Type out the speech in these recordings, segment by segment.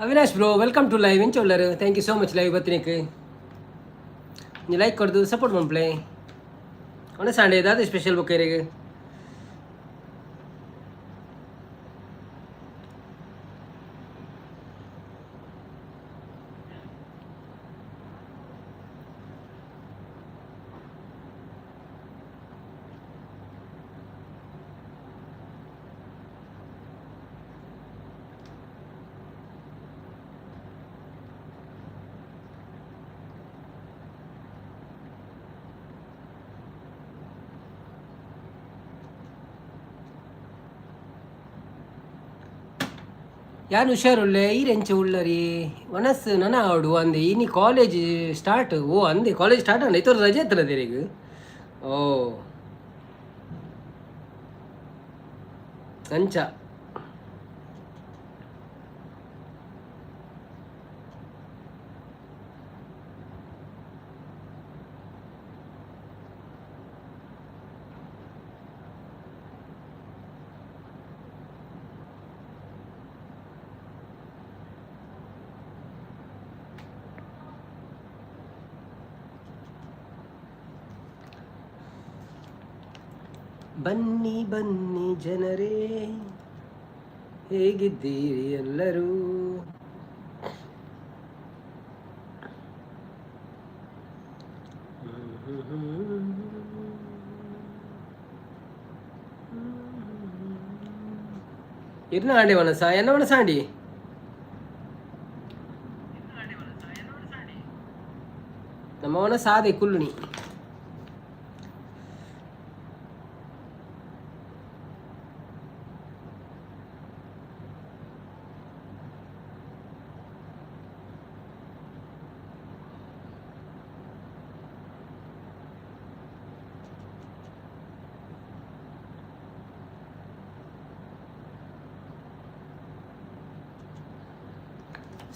Avinash bro, welcome to live. ಎಂಚ ಉಲ್ಲರು? Thank you so much live ಬತ್ತಿನಕ್ಕೆ. ನೀವು like ಕೊಡ್ದು support ಮನ್ಪ್ಲೆ. ಒಣ Sunday ದಾದ special book ಇರಿಗೆ? ಯಾನ್ ಹುಷಾರುಲ್ಲೆ, ಈರೆಂಚ ಉಳ್ಳರಿ? ಮನಸ್ಸು ನನ ಆವಡು ಅಂದೆ. ಇನಿ ಕಾಲೇಜ್ ಸ್ಟಾರ್ಟ್. ಓ ಅಂದೆ, ಕಾಲೇಜ್ ಸ್ಟಾರ್ಟ್ ಅಂದ. ಇತೋರ್ ರಜೆ ಹತ್ರ ಓ ಅಂಚ. ಬನ್ನಿ ಬನ್ನಿ ಜನರೇ, ಹೇಗಿದ್ದೀರಿ ಎಲ್ಲರೂ? ಇರ್ನ ಆಂಡಿ ವನಸ ಎನ್ನ ವನಸ ಆಂಡಿ. ನಮ್ಮ ವನಸ ಆದೆ ಕುಲ್ಲುನಿ.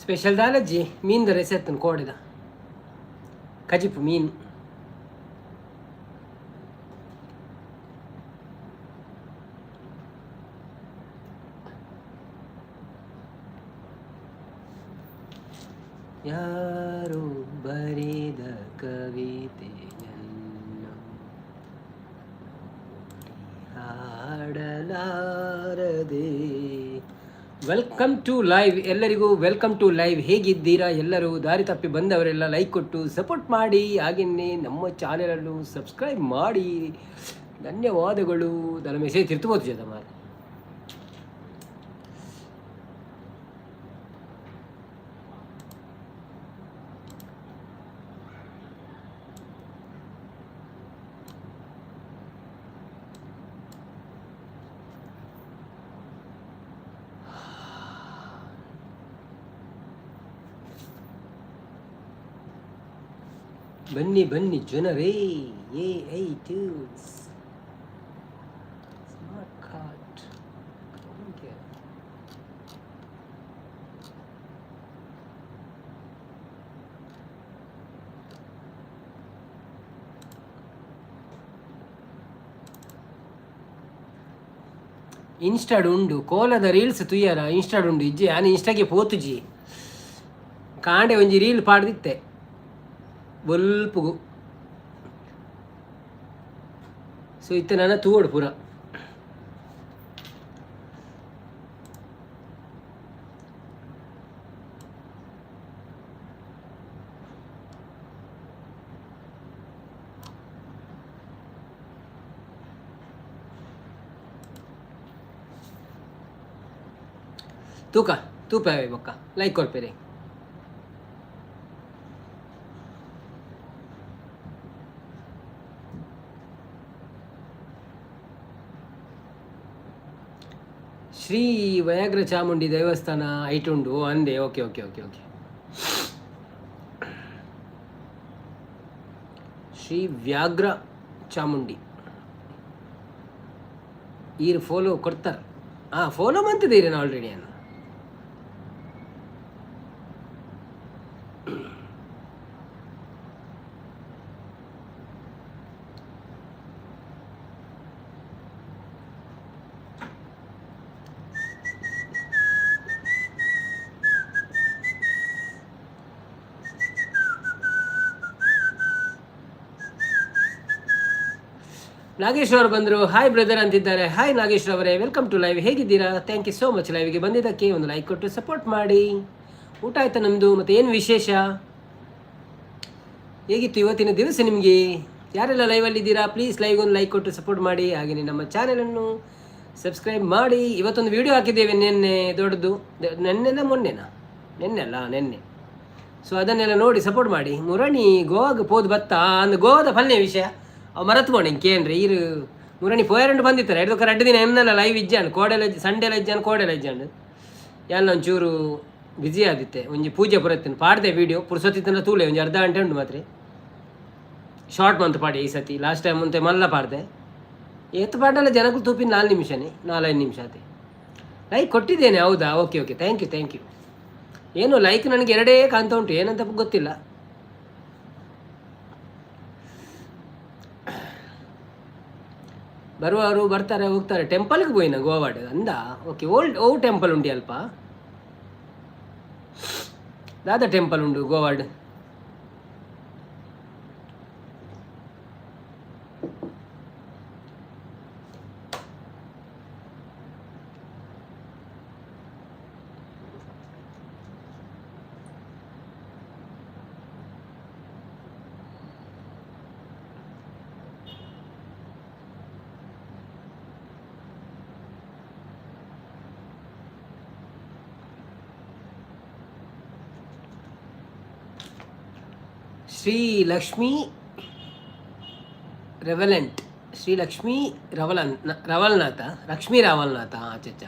ಸ್ಪೆಷಲ್ ದಾಲಜ್ಜಿ ಮೀನ್ದ ರೆಸೆತ್ತನ್ ಕೋಡಿದ ಕಜಿಪು ಮೀನು. ಯಾರು ಬರೆದ ಕವಿತೆಯನ್ನು ಹಾಡಲಾರದೆ. Welcome to live ಎಲ್ಲರಿಗೂ, welcome to live. ಹೇಗಿದ್ದೀರಾ ಎಲ್ಲರೂ? ದಾರಿ ತಪ್ಪಿ ಬಂದವರೆಲ್ಲ ಲೈಕ್ ಕೊಟ್ಟು ಸಪೋರ್ಟ್ ಮಾಡಿ, ಹಾಗೆಯೇ ನಮ್ಮ ಚಾನೆಲನ್ನು ಸಬ್ಸ್ಕ್ರೈಬ್ ಮಾಡಿ. ಧನ್ಯವಾದಗಳು. ನನ್ನ ಮೆಸೇಜ್ ತಿರ್ತಬೋದು ಜದ ಮಾರೆ. ಬನ್ನಿ ಬನ್ನಿ ಜನರೇ. A I tools smart card. ಇನ್ಸ್ಟಾಡ್ ಉಂಡು ಕೋಲದ ರೀಲ್ಸ್ ತುಯ್ಯರ. ಇನ್ಸ್ಟಾಡ್ ಉಂಡು ಇಜ್ಜಿ? ಆನೆ ಇನ್ಸ್ಟಾಗೆ ಪೋತುಜಿ. ಕಾಂಡೆ ಒಂಜಿ ರೀಲ್ ಪಾಡ್ದಿತ್ತೆ ಬೊಲ್ಪುಗು. ಸೊ ಇತ್ತೆ ನನ ತೂವೊಡು ಪೂರ. ತೂಕ ತೂಪ ಬೊಕ್ಕ ಲೈಕ್ ಕೊರ್ಪೇರೆ. ಶ್ರೀ ವಯಾಗ್ರ ಚಾಮುಂಡಿ ದೇವಸ್ಥಾನ ಐಟುಂಡು ಅಂದೆ. Okay okay okay okay. Shri Vyaghra Chamundi ಈರ್ ಫೋಲೋ ಕೊಡ್ತಾರೆ. ಹಾಂ, ಫೋಲೋ ಮಂತಿದ್ದೀರಿ ಆಲ್ರೆಡಿ ಅನ್ನ. ನಾಗೇಶ್ವರ್ ಬಂದರು, ಹಾಯ್ ಬ್ರದರ್ ಅಂತಿದ್ದಾರೆ. ಹಾಯ್ ನಾಗೇಶ್ವರ್ ಅವರೇ, welcome to live. ಹೇಗಿದ್ದೀರಾ? Thank you so much ಲೈವ್ಗೆ ಬಂದಿದ್ದಕ್ಕೆ. ಒಂದು ಲೈಕ್ ಕೊಟ್ಟು ಸಪೋರ್ಟ್ ಮಾಡಿ. ಊಟ ಆಯ್ತಾ ನಮ್ಮದು? ಮತ್ತು ಏನು ವಿಶೇಷ? ಹೇಗಿತ್ತು ಇವತ್ತಿನ ದಿವಸ ನಿಮಗೆ? ಯಾರೆಲ್ಲ ಲೈವಲ್ಲಿದ್ದೀರಾ, ಪ್ಲೀಸ್ ಲೈವ್ ಒಂದು ಲೈಕ್ ಕೊಟ್ಟು ಸಪೋರ್ಟ್ ಮಾಡಿ. ಹಾಗೆಯೇ ನಮ್ಮ ಚಾನಲನ್ನು ಸಬ್ಸ್ಕ್ರೈಬ್ ಮಾಡಿ. ಇವತ್ತೊಂದು ವಿಡಿಯೋ ಹಾಕಿದ್ದೇವೆ ನಿನ್ನೆ, ದೊಡ್ಡದು. ನೆನ್ನೆನ ಮೊನ್ನೆನಾ? ನಿನ್ನೆ ಅಲ್ಲ, ನಿನ್ನೆ. ಸೊ ಅದನ್ನೆಲ್ಲ ನೋಡಿ ಸಪೋರ್ಟ್ ಮಾಡಿ. ಮುರಣಿ ಗೋವಾಗೆ ಪೋದು ಬತ್ತಾ ಅಂದ್ ಗೋವಾದ ಫಲ್ನೆ ವಿಷಯ ಅವು ಮರತ್ಬೋಣ ಕೇನ್ರಿ. ಇರು ಮುರಣಿ ಪೋಯರಂಡು ಬಂದಿತ್ತಾರೆ. ಎರಡು 2 ದಿನ ಎನ್ನಲ್ಲ ಲೈವ್ ಇಜ್ಜಾಂಡ್, ಕೋಡೆಲ ಸಂಡೇಲ ಇಜ್ಜಾನ್, ಕೋಡೆಲ ಇಜ್ಜಾಂಡ್. ಎಲ್ಲ ಒಂಚೂರು ಬ್ಯುಸಿ ಆದಿತ್ತೆ. ಒಂಜಿ ಪೂಜೆ ಪುರತ್ತಿನ ಪಾಡ್ದೆ ವೀಡಿಯೋ. ಪುರ್ಸೊತ್ತಿತ್ತಂದ್ರೆ ತೂಲೆ, ಒಂಜಿ ಅರ್ಧ ಗಂಟೆ ಉಂಟು ಮಾತ್ರ. ಶಾರ್ಟ್ ಮಂತ್ ಪಾಡಿ ಈ ಸತಿ. ಲಾಸ್ಟ್ ಟೈಮ್ ಮುಂತೆ ಮಲ್ಲ ಪಾಡ್ದೆ. ಏತ್ ಪಾಡಲ್ಲ ಜನಕ್ಕೂ ತೂಪಿನ 4 ನಿಮಿಷನೇ, 4-5 ನಿಮಿಷ ಆತೆ. ಲೈಕ್ ಕೊಟ್ಟಿದ್ದೇನೆ, ಹೌದಾ? Okay okay, thank you, thank you. ಏನು ಲೈಕ್ ನನಗೆ ಎರಡೇ ಕಾಣ್ತಾ ಉಂಟು, ಏನಂತ ಗೊತ್ತಿಲ್ಲ. ಬರುವವರು ಬರ್ತಾರೆ, ಹೋಗ್ತಾರೆ. ಟೆಂಪಲ್ಗೆ ಪೋಯಿನ ಗೋವಾಡ್ ಅಂದ? ಓಕೆ, ಓಲ್ಡ್ ಓ ಟೆಂಪಲ್ ಉಂಡಿ ಅಲ್ಪ? ದಾದ ಟೆಂಪಲ್ ಉಂಡು ಗೋವಾಡ್? ಶ್ರೀ ಲಕ್ಷ್ಮೀ ರೆವಲೆಂಟ್, ಶ್ರೀ ಲಕ್ಷ್ಮೀ ರವಲನ್ ರವಲ್ನಾಥ, ಲಕ್ಷ್ಮೀ ರಾವಲ್ನಾಥ. ಅಚ್ಚ,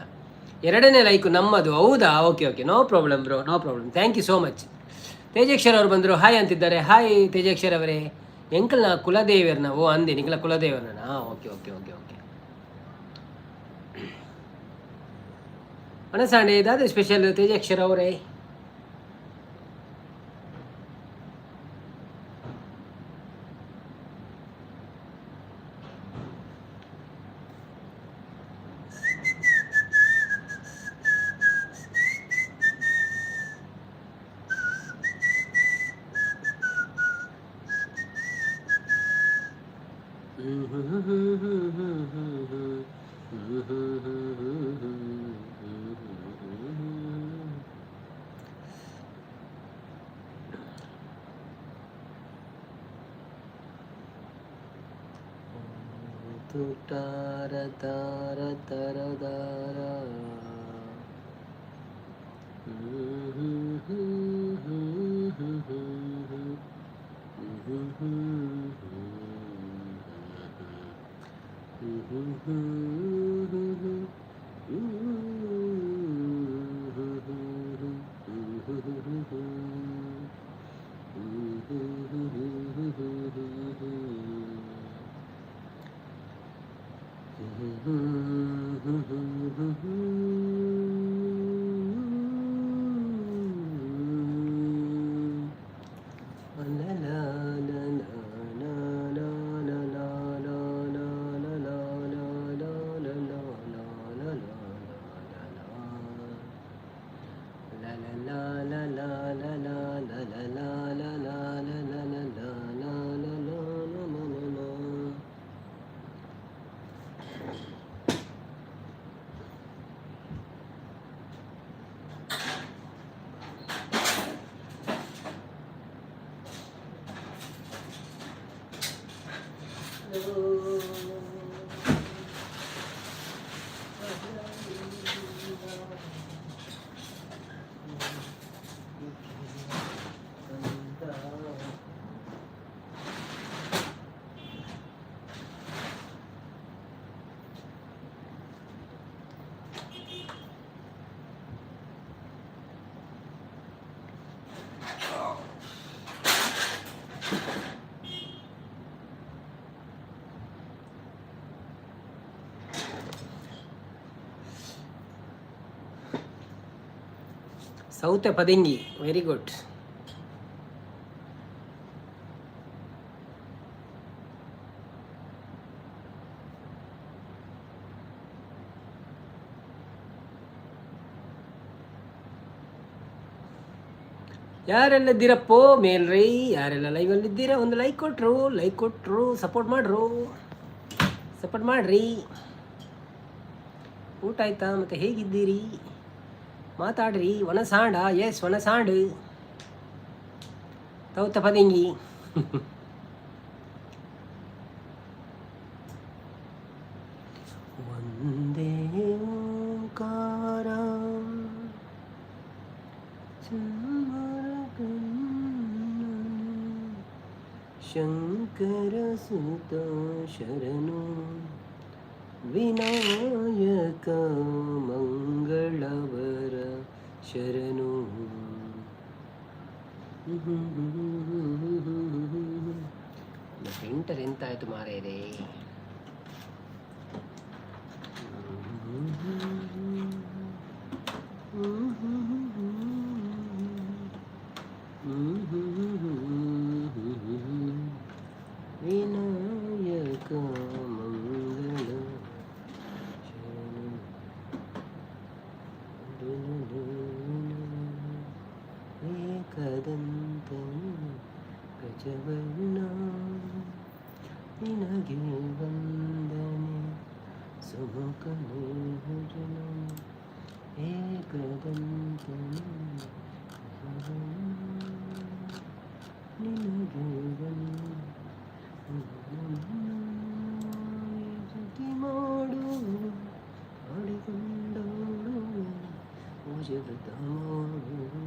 ಎರಡನೇ ಲೈಕು ನಮ್ಮದು, ಹೌದಾ? Okay okay, no problem bro, no problem, thank you so much. Tejeshwar ಅವರು ಬಂದರು, ಹಾಯ್ ಅಂತಿದ್ದಾರೆ. ಹಾಯ್ ತೇಜೇಶ್ವರ್ ಅವರೇ. ಎಂಕಲ್ನ ಕುಲದೇವರ್ನ? ಓ ಅಂದೆ, ನಿಖಲ ಕುಲದೇವರ್ನ. Okay okay okay okay. ಮನಸಾಂಡೆ ಇದಾದ ಸ್ಪೆಷಲ್ ತೇಜೇಶ್ವರ್ ಅವರೇ? ತುಟಾರ ತಾರ ತರದಾರ. ಸೌತೆ ಪದಂಗಿ, ವೆರಿ ಗುಡ್. ಯಾರೆಲ್ಲ ಇದ್ದೀರಪ್ಪೋ ಮೇಲ್ರೈ? ಯಾರೆಲ್ಲ ಲೈವಲ್ಲಿದ್ದೀರಾ, ಒಂದು ಲೈಕ್ ಕೊಟ್ಟರು, ಲೈಕ್ ಕೊಟ್ಟರು, ಸಪೋರ್ಟ್ ಮಾಡ್ರು. ಸಪೋರ್ಟ್ ಮಾಡ್ರಿ. ಊಟ ಆಯ್ತಾ? ಮತ್ತು ಹೇಗಿದ್ದೀರಿ? ಮಾತಾಡ್ರಿ. ಒಣಸಾಂಡ? ಎಸ್, ಒಣಸಾಂಡು. ತೌತ ಪದಿಂಗಿ. ಒಂದೇ ಓಂಕಾರ ಶಂಕರ ಸುತ ಶರಣು ವಿನಾಯಕ ಮಂಗಳವರ ಶರಣು. ಪ್ರಿಂಟರ್ ಎಂತಾಯ್ತು ಮಾರಾಯರೇ? ವಿನಾಯಕ ಮಂಗಳ ಶರಣು ಏಕದಂತನು ಗಜವರ್ಣ ನಿನಗೆ ವಂದನೆ. ಸುಮುಖನೇ ಭಜನ ಏಕದಂತನು ಗಜವರ್ಣ ನಿನಗೆ ವಂದನೆ. ಸ್ತುತಿ ಮಾಡುವೆ, ಹಾಡಿಕೊಂಡಾಡುವೆ, ಪೂಜೆ ವ್ರತ ಮಾಡುವೆ,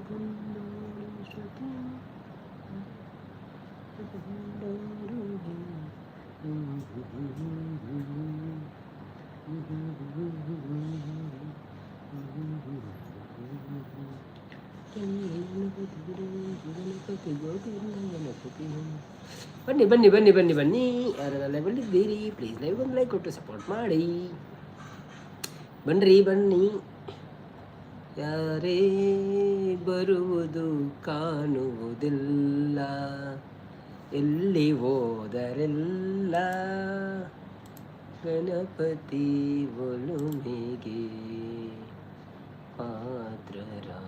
ಕೊಂಡಾಡು ಶ್ರುತಿ ಕೊಂಡಾಡುವೆ. ಗಣಪತಿ ಗೋಕರ್ಣ ಗಣಪತಿ. ಬನ್ನಿ ಬನ್ನಿ ಬನ್ನಿ ಬನ್ನಿ ಬನ್ನಿ. ಯಾರೆಲ್ಲ ಲೈವಲ್ಲಿದ್ದೀರಿ, ಪ್ಲೀಸ್ ಲೈವ್ ಒಂದು ಲೈಕ್ ಕೊಟ್ಟು ಸಪೋರ್ಟ್ ಮಾಡಿ. ಬನ್ರಿ ಬನ್ನಿ. ಯಾರೇ ಬರುವುದು ಕಾಣುವುದಿಲ್ಲ, ಎಲ್ಲಿ ಹೋದರೆಲ್ಲ ಗಣಪತಿ ಒಲುಮೆಗೆ ಪಾತ್ರರಾಗೋಣ.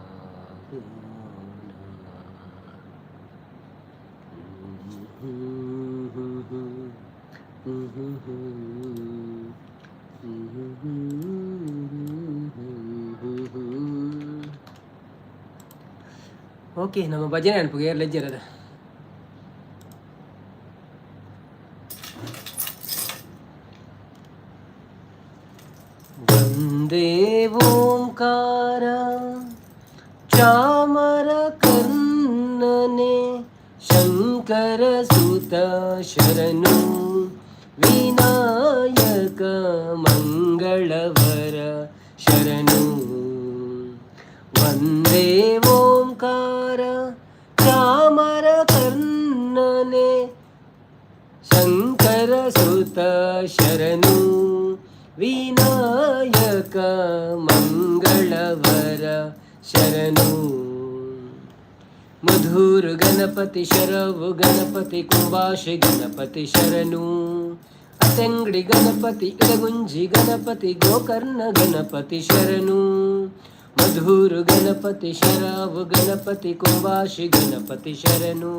ಓಕೆ, ನಮ್ಮ ಭಜನೆ ಅನ್ಪುಗೆ ಲೆಜ್ಜರದ. ವಂದೇ ಓಂಕಾರ ಚಾಮರ ಕರ್ಣನೆ ಶಂಕರ ಸುತ ಶರಣು ವಿನಾಯಕ ಮಂಗಳವರ ಶರಣು. ವಂದೇ ಓಂಕಾರ ಚಾಮರ ಕರ್ಣನೆ ಶಂಕರ ಸುತ ಶರಣು ವಿನಾಯಕ ಮಂಗಳವರ ಶರಣು. ಮಧುರ ಗಣಪತಿ ಶರವು ಗಣಪತಿ ಕುಂಬಾಶಿ ಗಣಪತಿ ಶರಣು. ಅತೆಂಗಡಿ ಗಣಪತಿ ಇಡಗುಂಜಿ ಗಣಪತಿ ಗೋಕರ್ಣ ಗಣಪತಿ ಶರಣು. ಮಧುರ ಗಣಪತಿ ಶರವು ಗಣಪತಿ ಕುಂಬಾಶಿ ಗಣಪತಿ ಶರಣು.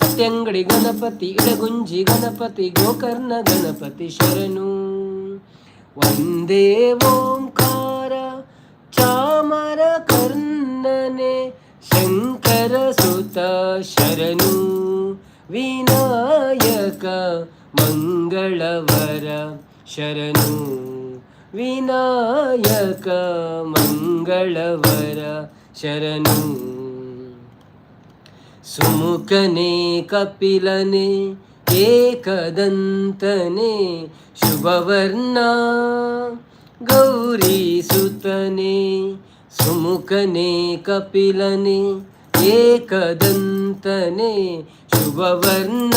ಅತ್ಯಂಗಡಿ ಗಣಪತಿ ಇಡಗುಂಜಿ ಗಣಪತಿ ಗೋಕರ್ಣ ಗಣಪತಿ ಶರಣು. ವಂದೇ ಓಂಕಾರ ಚಾಮರ ಕರ್ಣನೆ ಶಂಕರ ಸುತ ಶರಣು ವಿನಾಯಕ ಮಂಗಳವರ ಶರಣು. ವಿನಾಯಕ ಮಂಗಳವರ ಶರಣು. ಸುಮುಖನೆ ಕಪಿಲನೆ ಏಕದಂತನೆ ಶುಭವರ್ಣ ಗೌರಿ ಸುತನೆ. ಸುಮುಖನೆ ಕಪಿಲನೆ ಏಕದಂತನೆ ಶುಭವರ್ಣ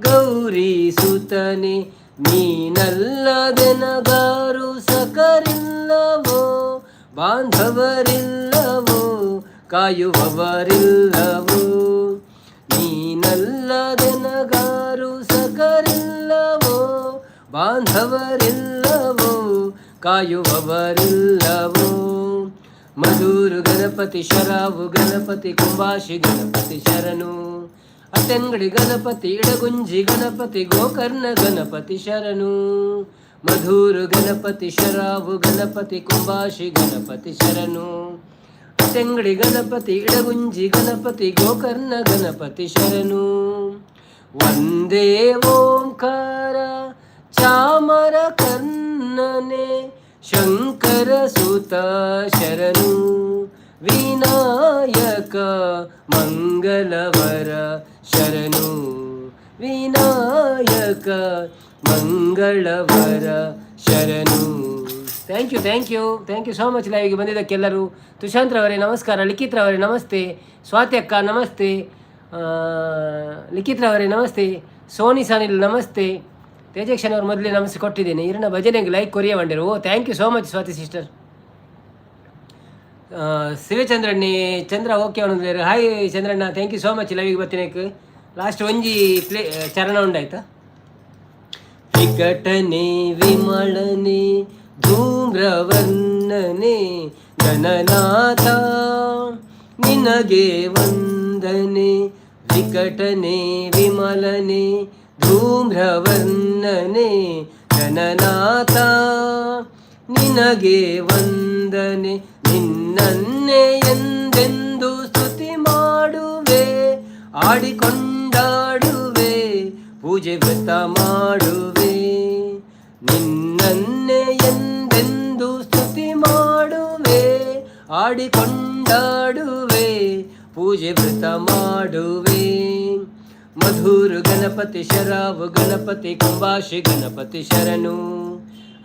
ಗೌರಿ ಸುತನೆ. ನೀನಲ್ಲದೆನಗಾರು ಸಕರಿಲ್ಲವೋ, ಬಾಂಧವರಿಲ್ಲವೋ, ಕಾಯುವವರಿಲ್ಲವೋ? ನೀನಲ್ಲದೆನಗಾರು ಸಕರಿಲ್ಲವೋ, ಬಾಂಧವರಿಲ್ಲವೋ, ಕಾಯುವವರಿಲ್ಲವೋ? ಮಧುರು ಗಣಪತಿ ಶರಾವು ಗಣಪತಿ ಕುಂಬಾಶಿ ಗಣಪತಿ ಶರಣು. ಅಟ್ಟಂಗಡಿ ಗಣಪತಿ, ಇಡಗುಂಜಿ ಗಣಪತಿ, ಗೋಕರ್ಣ ಗಣಪತಿ ಶರಣು. ಮಧೂರು ಗಣಪತಿ, ಶರಾವು ಗಣಪತಿ, ಕುಂಬಾಶಿ ಗಣಪತಿ ಶರಣು. ಅಟ್ಟಂಗಡಿ ಗಣಪತಿ, ಇಡಗುಂಜಿ ಗಣಪತಿ, ಗೋಕರ್ಣ ಗಣಪತಿ ಶರಣು. ವಂದೇ ಓಂಕಾರ ಚಾಮರ ಕರ್ಣನೆ, ಶಂಕರ ಸುತ ಶರಣು. ವಿನಾಯಕ ಮಂಗಳವರ ಶರಣು. ವಿನಾಯಕ ಮಂಗಳವರ ಶರಣು. Thank you, thank you, thank you so much ಲೈವ್ಗೆ ಬಂದಿದ್ದಕ್ಕೆಲ್ಲರೂ. ತುಷಾಂತ್ರವರೇ ನಮಸ್ಕಾರ, ಲಿಖಿತ್ರವರೇ ನಮಸ್ತೆ, ಸ್ವಾತಿ ಅಕ್ಕ ನಮಸ್ತೆ, ಲಿಖಿತ್ರವರೇ ನಮಸ್ತೆ, ಸೋನಿ ಸಾನಿಲ್ ನಮಸ್ತೆ, ತೇಜಕ್ಷನ್ ಅವರು ಮೊದಲೇ ನಮಸ್ತೆ ಕೊಟ್ಟಿದ್ದೇನೆ. ಇರನ ಭಜನೆಗೆ ಲೈಕ್ ಕೊರಿಯ ವಂಡರು. ಓ, thank you so much Swati sister. ಶಿವಚಂದ್ರಣ್ಣಿ Chandra okay ಅವನು. Hi Chandranna, thank you so much ಲೈವಿಗೆ ಬರ್ತೀನಿ. ಲಾಸ್ಟ್ ಒಂಜಿ ಪ್ಲೇ ಚರಣ ಉಂಡಾಯ್ತಾ. ವಿಕಟನೆ ವಿಮಳನೆ ಧೂಮ್ರವರ್ಣನೆ ಗಣನಾಥ ನಿನಗೆ ವಂದನೆ. ವಿಕಟನೆ ವಿಮಲನೆ ಧೂಮ್ರವರ್ಣನೆ ಗಣನಾಥ ನಿನಗೆ ವಂದನೆ. ನಿನ್ನನ್ನೇ ಎಂದೆಂದು ಸ್ತುತಿ ಮಾಡುವೆ, ಆಡಿಕೊಂಡಾಡುವೆ, ಪೂಜೆ ವ್ರತ ಮಾಡುವೆ. ನಿನ್ನನ್ನೇ ಎಂದೆಂದು ಸ್ತುತಿ ಮಾಡುವೆ, ಆಡಿಕೊಂಡಾಡುವೆ, ಪೂಜೆ ವ್ರತ ಮಾಡುವೆ. ಮಧುರು ಗಣಪತಿ, ಶರಾವು ಗಣಪತಿ, ಕುಂಬಾಶಿ ಗಣಪತಿ ಶರಣು.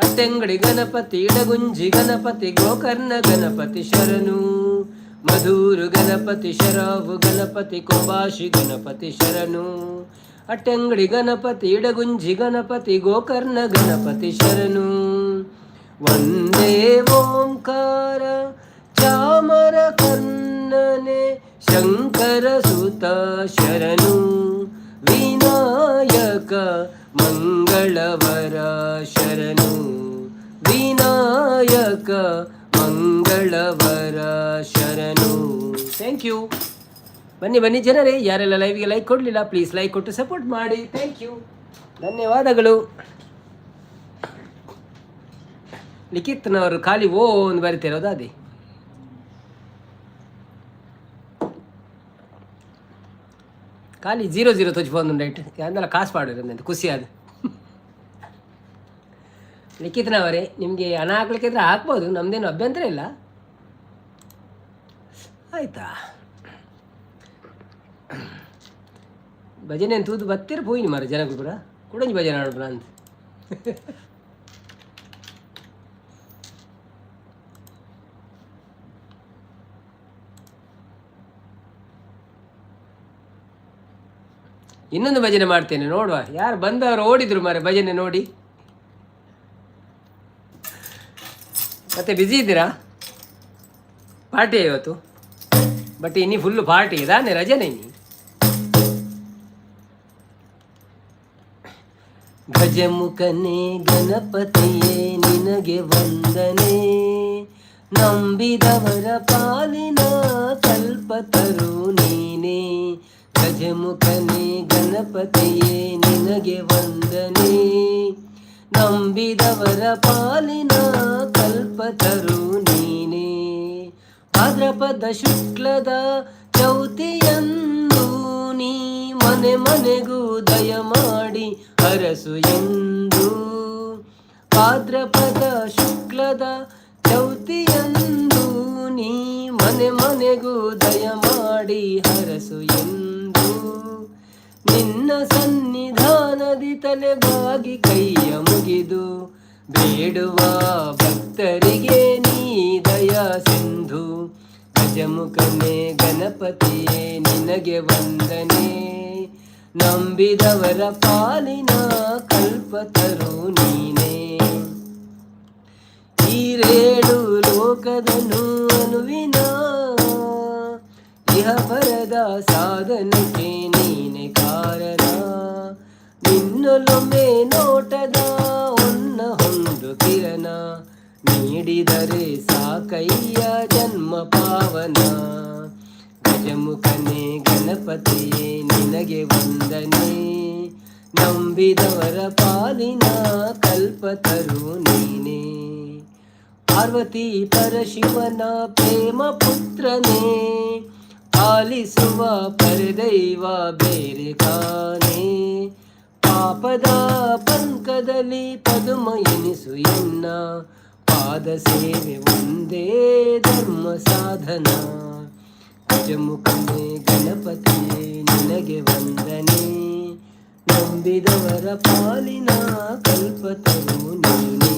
ಅಟ್ಟಂಗಡಿ ಗಣಪತಿ, ಇಡಗುಂಜಿ ಗಣಪತಿ, ಗೋಕರ್ಣ ಗಣಪತಿ ಶರಣು. ಮಧುರು ಗಣಪತಿ, ಶರಾವು ಗಣಪತಿ, ಕುಂಬಾಶಿ ಗಣಪತಿ ಶರಣು. ಅಟ್ಟಂಗಡಿ ಗಣಪತಿ, ಇಡಗುಂಜಿ ಗಣಪತಿ, ಗೋಕರ್ಣ ಗಣಪತಿ ಶರಣು. ವಂದೇ ಓಂಕಾರ ಚಾಮರ ಕರ್ಣನೆ, ಶಂಕರ ಸುತ ಶರಣು. ವಿನಾಯಕ ಮಂಗಳವರ ಶರಣು. ವಿನಾಯಕ ಮಂಗಳವರ ಶರಣು. Thank you. ಬನ್ನಿ ಬನ್ನಿ ಜನರೇ, ಯಾರೆಲ್ಲ ಲೈವ್ಗೆ ಲೈಕ್ ಕೊಡಲಿಲ್ಲ, ಪ್ಲೀಸ್ ಲೈಕ್ ಕೊಟ್ಟು ಸಪೋರ್ಟ್ ಮಾಡಿ. Thank you, ಧನ್ಯವಾದಗಳು. ಲಿಖಿತ್ನವರು ಖಾಲಿ ಓ ಒಂದು ಬರಿತಿರೋದು ಅದೇ. ಖಾಲಿ ಜೀರೋ ಜೀರೋ ತೋಚಿ ರೈಟ್ ಅಂದಲ್ಲ ಕಾಸು ಪಾಡಿರೋದಂತ ಖುಷಿ ಅದು. ಲಿಖಿತ್ನವರೇ, ನಿಮಗೆ ಹಣ ಹಾಕ್ಲಿಕ್ಕಿದ್ರೆ ಹಾಕ್ಬೋದು, ನಮ್ಮದೇನು ಅಭ್ಯಂತರ ಇಲ್ಲ, ಆಯಿತಾ? ಭಜನೆ ತೂದು ಬತ್ತೀರ ಪೋಯಿನಿ ಮಾರ ಜನಗಳು ಪೂರ ಕುಡಂಜಿ ಭಜನೆ ಆಡ್ಬರ ಅಂತ. ಇನ್ನೊಂದು ಭಜನೆ ಮಾಡ್ತೇನೆ, ನೋಡುವ ಯಾರು ಬಂದವರು ಓಡಿದ್ರು ಮಾರೆ ಭಜನೆ ನೋಡಿ. ಮತ್ತೆ ಬ್ಯುಸಿ ಇದ್ದೀರಾ? ಪಾರ್ಟಿ ಇವತ್ತು, ಬಟ್ ಇನ್ನಿ ಫುಲ್ಲು ಪಾರ್ಟಿ ಇದಾನೆ, ರಜೆನೇ ಇನ್ನಿ. ಗಜಮುಖನೇ ಗಣಪತಿಯೇ ನಿನಗೆ ವಂದನೆ, ನಂಬಿದವರ ಪಾಲಿನ ಕಲ್ಪತರು ನೀನೇ. ಗಜಮುಖನೇ ಗಣಪತಿಯೇ ನಿನಗೆ ವಂದನೆ, ನಂಬಿದವರ ಪಾಲಿನ ಕಲ್ಪತರು ನೀನೇ. ಭಾದ್ರಪದ ಶುಕ್ಲದ ಚೌತಿಯಂದು ನೀ ಮನೆ ಮನೆಗೂ ದಯ ಮಾಡಿ ಹರಸು ಎಂದು. ಭಾದ್ರಪದ ಶುಕ್ಲದ ಚೌತಿಯಂದು ನೀ ಮನೆ ಮನೆಗೂ ದಯ ಮಾಡಿ ಹರಸು ಎಂದು. ನಿನ್ನ ಸನ್ನಿಧಾನದಿ ತಲೆಬಾಗಿ ಕೈಯ ಮುಗಿದು ಬೇಡುವ ಭಕ್ತರಿಗೆ ನೀ ದಯ ಸಿಂಧು. ಗಜಮುಖನೇ ಗಣಪತಿಯೇ ನಿನಗೆ ವಂದನೆ, ನಂಬಿದವರ ಪಾಲಿನ ಕಲ್ಪತರು ನೀನೇ. ಈರೇಳು ಲೋಕದನು ಅನುವಿನ ಇಹ ಪರದ ಸಾಧನಕ್ಕೆ ನೀನೆ ಕಾರಣ. ನಿನ್ನೊಲೊಮ್ಮೆ ನೋಟದ ಒನ್ನ ಹೊಂದು ಕಿರಣ ನೀಡಿದರೆ ಸಾಕಯ್ಯ ಜನ್ಮ ಪಾವನ. ಗಜಮುಖನೇ ಗಣಪತಿಯೇ ನಿನಗೆ ವಂದನೆ. ನಂಬಿದವರ ಪಾಲಿನ ಕಲ್ಪತರು ನೀನೇ. ಪಾರ್ವತಿ ಪರಶಿವನ ಪ್ರೇಮ ಪುತ್ರನೇ, ಪಾಲಿಸುವ ಪರದೈವ ಬೇರೆ ಕಾಣೆ. ಪಾಪದ ಪಂಕದಲ್ಲಿ ಪದುಮ ಎನಿಸು ಎನ್ನ, ಪಾದ ಸೇವೆ ಒಂದೇ ಧರ್ಮ ಸಾಧನ. ಗಜಮುಖನೇ ಗಣಪತಿಯೇ ನಿನಗೆ ವಂದನೆ. ನಂಬಿದವರ ಪಾಲಿನ ಕಲ್ಪತರು ನೀನೇ.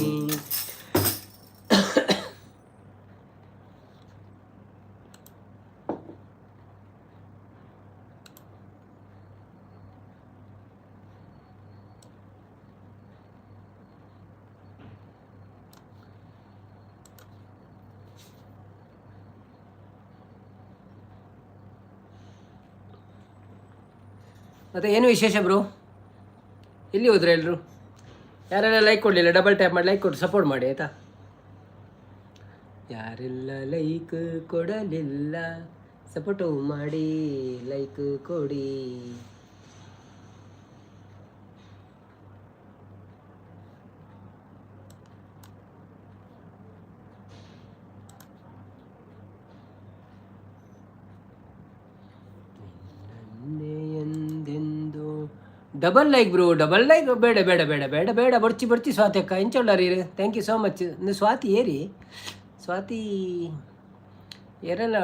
ಮತ್ತೆ ಏನು ವಿಶೇಷ ಬ್ರೋ? ಎಲ್ಲಿ ಹೋದ್ರೆ ಎಲ್ಲರೂ? ಯಾರೆಲ್ಲ ಲೈಕ್ ಕೊಡಲಿಲ್ಲ, ಡಬಲ್ ಟ್ಯಾಪ್ ಮಾಡಿ ಲೈಕ್ ಕೊಟ್ಟು ಸಪೋರ್ಟ್ ಮಾಡಿ, ಆಯಿತಾ? ಯಾರೆಲ್ಲ ಲೈಕ್ ಕೊಡಲಿಲ್ಲ, ಸಪೋರ್ಟು ಮಾಡಿ, ಲೈಕ್ ಕೊಡಿ. ನಿನ್ನನ್ನೇ ಎಂದೆಂದು. Double like bro, double like ಬೇಡ ಬೇಡ ಬೇಡ ಬೇಡ ಬೇಡ. ಬಡ್ಚಿ ಬಡ್ಚಿ. ಸ್ವಾತಿ ಅಕ್ಕ ಎಂಚೊಳ್ಳಾರಿ? Thank you so much. ಇನ್ನು ಸ್ವಾತಿ ಏರಿ, ಸ್ವಾತಿ ಏರೆಲ್ಲ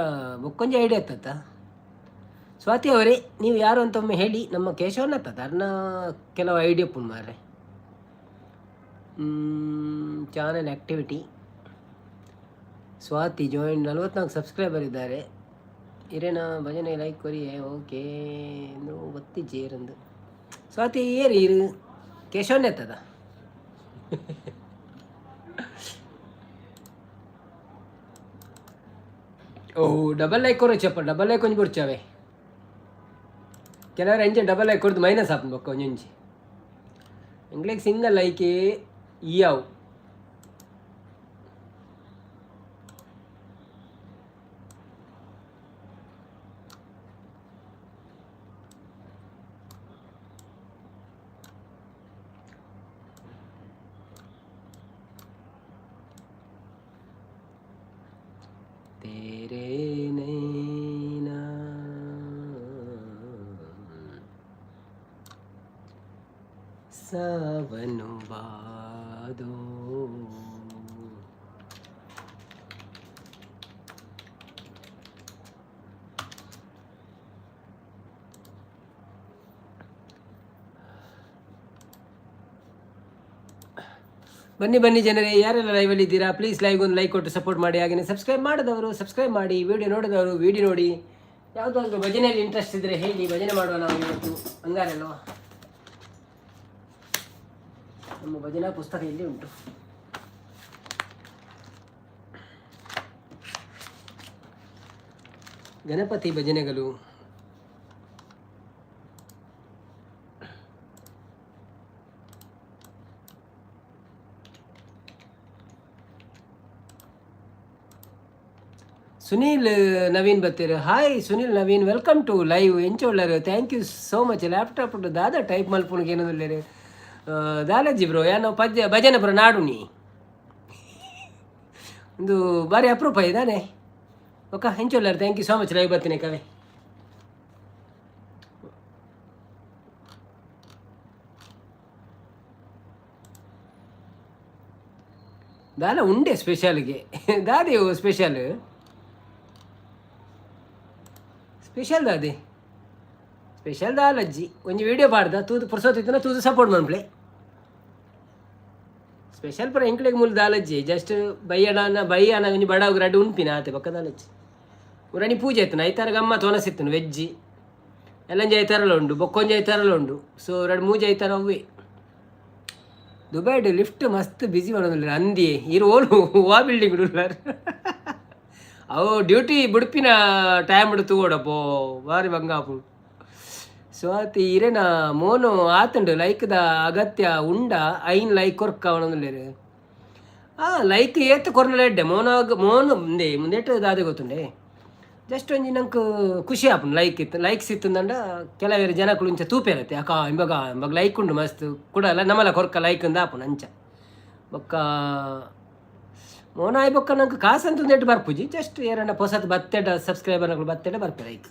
ಬೊಕ್ಕೊಂಜಿ ಐಡಿಯಾ ಇತ್ತತ್ತ. ಸ್ವಾತಿ ಅವರೇ, ನೀವು ಯಾರು ಅಂತ ಒಮ್ಮೆ ಹೇಳಿ. ನಮ್ಮ ಕೇಶವನ ಅರ್ನ ಕೆಲವು ಐಡಿಯಾ ಪುಣ್ ಮಾರ್ರೆ. Channel activity, Swathi join, 44 subscriber ಇದ್ದಾರೆ. ಇರೇನಾ ಭಜನೆ ಲೈಕ್ ಕೊರಿಯೇ. ಓಕೆ, ಒತ್ತಿ ಜೇರಂದು. ಸ್ವಾತಿ ಏರಿ ಇರು, ಕೇಶವನೇ ಎತ್ತದ. ಓ, ಡಬಲ್ ಲೈಕ್ ಕೊರು ಚಪ್ಪ. ಡಬಲ್ ಲೈಕ್ ಒಂಜಿ ಬೊಡ್ಚಾವೆ. ಕೆಲವರು ಎಂಚ ಡಬಲ್ ಲೈಕ್ ಕೊಡ್ದು ಮೈನಸ್ ಆಪುಂಡು ಬೊಕ್ಕ ಒಂಜೊಂಜಿ. ಎಂಗ್ಲೆಗ್ ಸಿಂಗಲ್ ಲೈಕೇ ಇಯಾವು. तेरे नैना सावन भादो. ಬನ್ನಿ ಬನ್ನಿ ಜನರೇ, ಯಾರೆಲ್ಲ ಲೈವಲ್ಲಿ ಇದ್ದೀರಾ, ಪ್ಲೀಸ್ ಲೈವ್ ಒಂದು ಲೈಕ್ ಕೊಟ್ಟು ಸಪೋರ್ಟ್ ಮಾಡಿ. ಹಾಗೆಯೇ ಸಬ್ಸ್ಕ್ರೈಬ್ ಮಾಡಿದವರು ಸಬ್ಸ್ಕ್ರೈಬ್ ಮಾಡಿ, ವಿಡಿಯೋ ನೋಡಿದವರು ವಿಡಿಯೋ ನೋಡಿ. ಯಾವುದಾದ್ರೂ ಭಜನೆಯಲ್ಲಿ ಇಂಟ್ರೆಸ್ಟ್ ಇದ್ದರೆ ಹೇಳಿ, ಭಜನೆ ಮಾಡುವ ನಾವು ಇವತ್ತು ಅಂಗಾರೆಲ್ವಾ. ನಮ್ಮ ಭಜನಾ ಪುಸ್ತಕ ಇಲ್ಲಿ ಉಂಟು. ಗಣಪತಿ ಭಜನೆಗಳು. ಸುನೀಲ್ ನವೀನ್ ಬತ್ತೀರ್. Hi Sunil Naveen, welcome to live. ಎಂಚೊಳ್ಳರು? Thank you so much. Laptop ದಾದ ಟೈಪ್ ಮಲ್ಪುನಗೆ ಏನದಿಲ್ಲೇರು ದಾಲಜ್ಜಿ ಬ್ರೋ. ಯಾನೋ ಪದ್ಯ ಭಜನೆ ಬ್ರೋ ನಾಡುನಿ ಒಂದು ಬಾರಿ ಅಪರೂಪ ಇದ್ದಾನೆ. ಓಕೆ, ಎಂಚೊಳ್ಳರು? Thank you so much live ಬರ್ತೀನಿ ಕವೆ. ದಾಲ ಉಂಡೆ ಸ್ಪೆಷಲ್ಗೆ ದಾದೆವು ಸ್ಪೆಷಲ್ ಸ್ಪೆಷಲ್ ದಾದೆ ಸ್ಪೆಷಲ್ ದಾಲಜ್ಜಿ. ಒಂಜಿ ವಿಡಿಯೋ ಪಾಡ್ದ ತೂದು ಪುರ್ಸೊತ್ತಿತ್ತನ ತೂದು ಸಪೋರ್ಟ್ ಮನ್ಪ್ಲೆ. ಸ್ಪೆಷಲ್ ಪುರ ಎಂಕ್ಲೆಗ್ ಮೂಲು ದಾಲಜ್ಜಿ. ಜಸ್ಟ್ ಬಯ್ಯಡ ಬಯ್ಯನ ಒಂಜಿ ಬಡಾವು ರಡ್ಡು ಉನ್ಪಿನ ಆತೆ, ಬೊಕ್ಕ ದಾಲಜ್ಜಿ. ಉರಣಿ ಪೂಜೆ ಇತ್ತು ಐತಾರ ಗಮ್ಮ ತೋನಸಿತ್ತು ವೆಜ್ಜಿ ಎಲ್ಲಂಜಿ ಐತಾರಲ ಉಂಡು, ಬೊಕ್ಕೊಂಜಿ ಐತಾರಲ ಉಂಡು. ಸೊ ರಡ್ಡು ಮೂಜಿ ಐತಾರ ಅವ್ವೆ. ದುಬೈಡ್ ಲಿಫ್ಟ್ ಮಸ್ತ್ ಬಿಸಿ ಮಾಡೋದಿಲ್ಲ ಅಂದಿ. ಇರು ಓಲು ವಾ ಬಿಲ್ಡಿಂಗ್ ಉಳ್ಳಾರ್? ಅವು ಡ್ಯೂಟಿ ಬುಡ್ಪಿನ ಟೈಮ್ ತೂವಡಪ್ಪೋ, ಬಾರಿ ಬಂಗಾಪು. ಸ್ವಾತಿ ಇರೇನ ಮೋನು ಆತುಂಡು. ಲೈಕ್ದ ಅಗತ್ಯ ಉಂಡ? ಐನ್ ಲೈಕ್ ಕೊರ್ಕ ಅವನೊಂದುಲ್ಲೇರು. ಆ ಲೈಕ್ ಏತ್ ಕೊರ್ನಲ ಎಡ್ಡೆ. ಮೋನ ಮೋನು ಮುಂದೆ ಮುಂದೆಟ್ಟು ದಾದೆ ಗೊತ್ತುಂಡೆ. ಜಸ್ಟ್ ಒಂಜಿ ನಂಕ್ ಖುಷಿ ಆಪುಂಡು. ಲೈಕ್ ಇತ್ತು, ಲೈಕ್ಸ್ ಇತ್ತಂಡ ಕೆಲವೇರು ಜನಕುಲು ಇಂಚ ತೂಪೆರತ್ತೆ, ಅಕ್ಕ ಇಂಬಗ ಇಂಬಗ ಲೈಕ್ ಉಂಡು ಮಸ್ತ್ ಕುಡಲ ನಮಲ ಕೊರ್ಕ ಲೈಕ್ ಅಂದ ಆಪುಂಡು ಅಂಚ. ಬೊಕ್ಕ ಮೋನಾಯ್ ಬೊಕ್ಕ ನಂಗೆ ಕಾಸಂತ ನೆಟ್ ಬರ್ಪುಜಿ. ಜಸ್ಟ್ ಏರಣ್ಣ ಪೊಸತ್ ಬತ್ತೆಡ ಸಬ್ಸ್ಕ್ರೈಬರ್ನಗಳು ಬತ್ತೆಡ ಬರ್ಪೆ ಲೈಕ್.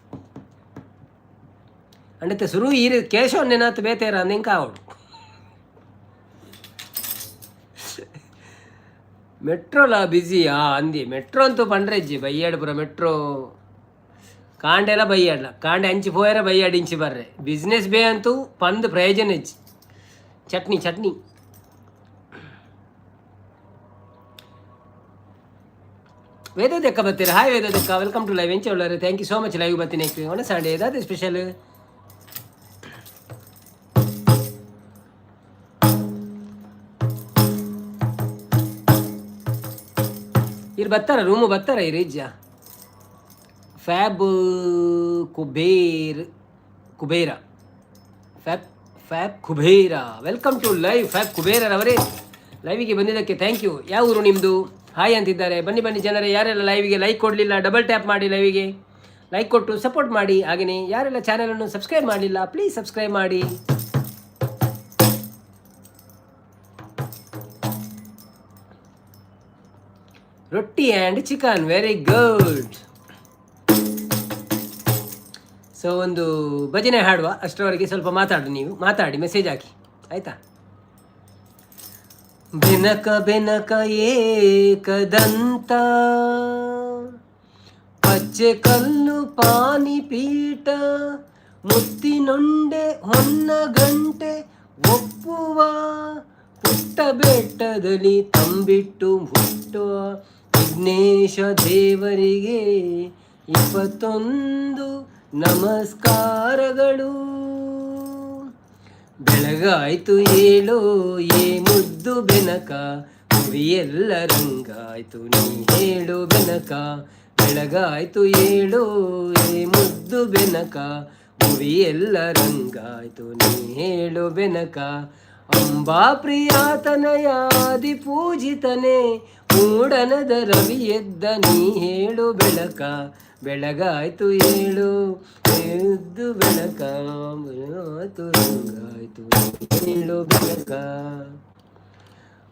ಅಂಡತೆ ಸುರು ಈರು ಕೇಶವ್ ನೆನಾತ್ ಬೇತೇರ ಅಂದ್ ಇಂಕ ಆವಡು. ಮೆಟ್ರೋಲ ಬಿಸಿಯಾ ಅಂದಿ. ಮೆಟ್ರೋ ಅಂತೂ ಪಂಡ್ರೆಜ್ಜಿ ಬೈಯಾಡು ಪೂರ ಮೆಟ್ರೋ ಕಾಂಡೆಲ ಬೈಯಾಡ್ಲ ಕಾಂಡೆ ಅಂಚಿ ಪೋಯರ ಬೈಯಾಡು ಇಂಚಿ ಬರ್ರೆ. ಬಿಸ್ನೆಸ್ ಬೇ ಅಂತೂ ಪಂದ್ ಪ್ರಯೋಜನ ಇಜ್ಜಿ. ಚಟ್ನಿ ಚಟ್ನಿ ವೇದದಕ್ಕ ಬತ್ತೀರ. ಹಾಯ್ ವೇದದಕ್ಕ, welcome to live. ಎಂಚ ಉಳ್ಳಾರೆ? Thank you so much live ಬತ್ತೀನಿ. ಒಣ ಸಂಡೆ ಏದಾದ ಸ್ಪೆಷಲ್? ಇರು ಬರ್ತಾರ ರೂಮು ಬರ್ತಾರ ಇರು ಇಜ್ಜ. Fab Kuber Kubera fab fab Kubera, welcome to live. Fab ಕುಬೇರರವರೇ, ಲೈವಿಗೆ ಬಂದಿದ್ದಕ್ಕೆ thank you. ಯಾವ ಊರು ನಿಮ್ಮದು? ಹಾಯ್ ಅಂತಿದ್ದಾರೆ. ಬನ್ನಿ ಬನ್ನಿ ಜನರೇ, ಯಾರೆಲ್ಲ ಲೈವಿಗೆ ಲೈಕ್ ಕೊಡಲಿಲ್ಲ ಡಬಲ್ ಟ್ಯಾಪ್ ಮಾಡಿ, ಲೈವಿಗೆ ಲೈಕ್ ಕೊಟ್ಟು ಸಪೋರ್ಟ್ ಮಾಡಿ. ಹಾಗೆಯೇ ಯಾರೆಲ್ಲ ಚಾನಲನ್ನು ಸಬ್ಸ್ಕ್ರೈಬ್ ಮಾಡಲಿಲ್ಲ ಪ್ಲೀಸ್ ಸಬ್ಸ್ಕ್ರೈಬ್ ಮಾಡಿ. Roti and chicken, very good. So ಒಂದು ಭಜನೆ ಹಾಡುವ ಅಷ್ಟರವರೆಗೆ ಸ್ವಲ್ಪ ಮಾತಾಡು, ನೀವು ಮಾತಾಡಿ ಮೆಸೇಜ್ ಹಾಕಿ ಆಯಿತಾ? ಬೆನಕ ಬೆನಕ ಏಕದಂತ ಪಚ್ಚೆ ಕಲ್ಲು ಪಾನಿಪೀಠ ಮುತ್ತಿನೊಂಡೆ ಹೊನ್ನ ಗಂಟೆ ಒಪ್ಪುವ ಪುಟ್ಟ ಬೆಟ್ಟದಲ್ಲಿ ತಂಬಿಟ್ಟು ಹುಟ್ಟುವ ವಿಘ್ನೇಶ ದೇವರಿಗೆ 21 ನಮಸ್ಕಾರಗಳು. ಬೆಳಗಾಯ್ತು ಏಳೋ ಏ ಮುದ್ದು ಬೆನಕ, ಎಲ್ಲ ರಂಗಾಯ್ತು ನೀ ಹೇಳು ಬೆನಕ. ಬೆಳಗಾಯ್ತು ಏಳೋ ಏ ಮುದ್ದು ಬೆನಕ, ಎಲ್ಲ ರಂಗಾಯ್ತು ನೀ ಹೇಳು ಬೆನಕ. ಅಂಬಾ ಪ್ರಿಯಾತನಯಾದಿ ಪೂಜಿತನೇ, ಮೂಡನದ ರವಿ ಎದ್ದ ನೀ ಹೇಳು ಬೆಳಕ. ಬೆಳಗಾಯ್ತು ಏಳು ಎದ್ದು ಬೆಳಕ, ಆಯ್ತು ರಂಗಾಯ್ತು ಹೇಳು ಬೆಳಕ.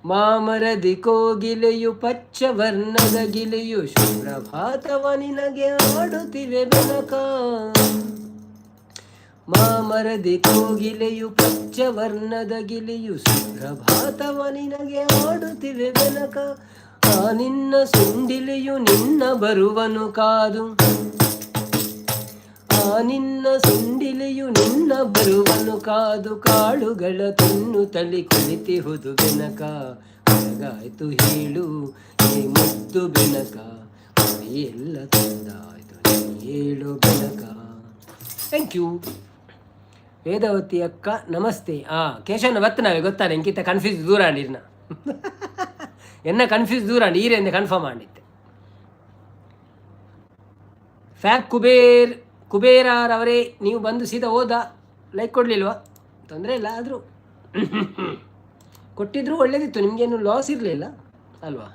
ಮಾಮರದಿ ಕೋಗಿಲೆಯು ಪಚ್ಚವರ್ಣದ ಗಿಲೆಯು ಶುಭ್ರಭಾತವ ನಿನಗೆ ಆಡುತ್ತಿವೆ ಬೆಳಕ. ಮಾಮರದಿ ಕೋಗಿಲೆಯು ಪಚ್ಚವರ್ಣದ ಗಿಲಿಯು ಸುಪ್ರಭಾತವ ನಿನಗೆ ಆಡುತ್ತಿವೆ ಬೆನಕ. ಆ ನಿನ್ನ ಸುಂಡಿಲೆಯು ನಿನ್ನ ಬರುವನು ಕಾದು, ಆ ನಿನ್ನ ಸುಂಡಿಲೆಯು ನಿನ್ನ ಬರುವನು ಕಾದು, ಕಾಳುಗಳ ತಿನ್ನು ತಲಿ ಕುಳಿತಿಹುದು ಬೆನಕ. ಬೆಳಗಾಯ್ತು ಹೇಳು ಈ ಮುದ್ದು ಬೆನಕ, ಎಲ್ಲ ತಂದಾಯ್ತು ಹೇಳು ಬೆನಕ. Thank you Vedavathi ಅಕ್ಕ, ನಮಸ್ತೆ. ಕೇಶವನ ಬತ್ತ ನಾವೇ ಗೊತ್ತಾ ಎಂಕಿತ ಕನ್ಫ್ಯೂಸ್ ದೂರ ಅಂಡಿರ್ನ ಎನ್ನ ಕನ್ಫ್ಯೂಸ್ ದೂರ ಅಂಡಿ ಈರೆಂದೆ ಕನ್ಫರ್ಮ್ ಮಾಡಿದ್ದೆ. ಫ್ಯಾಕ್ ಕುಬೇರ್ ಕುಬೇರರವರೇ, ನೀವು ಬಂದು ಸೀದಾ ಹೋದ ಲೈಕ್ ಕೊಡಲಿಲ್ವಾ? ತೊಂದರೆ ಇಲ್ಲ, ಆದರೂ ಕೊಟ್ಟಿದ್ರು ಒಳ್ಳೇದಿತ್ತು, ನಿಮಗೇನು ಲಾಸ್ ಇರಲಿಲ್ಲ ಅಲ್ವಾ?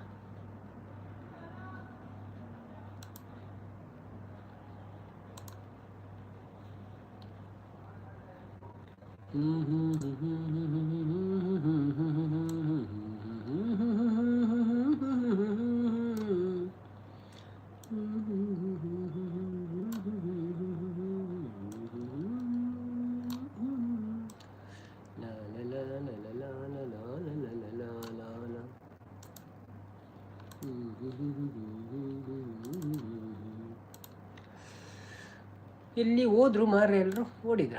ಎಲ್ಲಿ ಹೋದ್ರು ಮಾರ್ರೆ, ಎಲ್ಲರೂ ಓಡಿದ್ರ?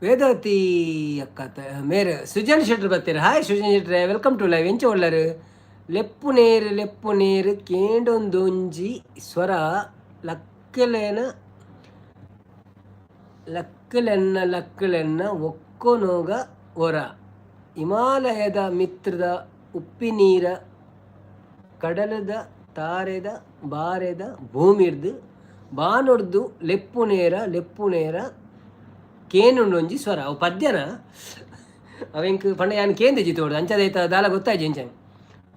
ವೇದಾವತಿ ಅಕ್ಕ ಮೇರೆ ಸುಜನ್ ಶೆಟ್ರ್ ಬರ್ತೀರ. ಹಾಯ್ ಸುಜನ್ ಶೆಟ್ರೆ, welcome to live. ಎಂಚ ಒಳ್ಳರು? ಲೆಪ್ಪು ನೇರು ಲೆಪ್ಪು ನೇರು ಕೇಂಡೊಂದೊಂಜಿ ಸ್ವರ ಲಕ್ಕಲೇನ ಲಕ್ಕಲೆನ್ನ ಲಕ್ಕಲೆನ್ನ ಒಕ್ಕೊನೋಗ ಒರ ಹಿಮಾಲಯದ ಮಿತ್ರದ ಉಪ್ಪಿನೀರ ಕಡಲದ ತಾರೆದ ಬಾರೆದ ಭೂಮಿರ್ದು ಬಾನೊಡ್ದು ಲೆಪ್ಪುನೇರ ಲೆಪ್ಪುನೇರ ಕೇನುಂಡೊಂಜಿ ಸ್ವರ. ಅವು ಪದ್ಯನ ಅವೆಂಕ್ ಪಂಡ ಯಾನ್ ಕೇಂದಿಜಿ ತೋಡು ಅಂಚದೈತ ದಾಲ ಗೊತ್ತಾಯ್ಜಿ ಎಂಚ.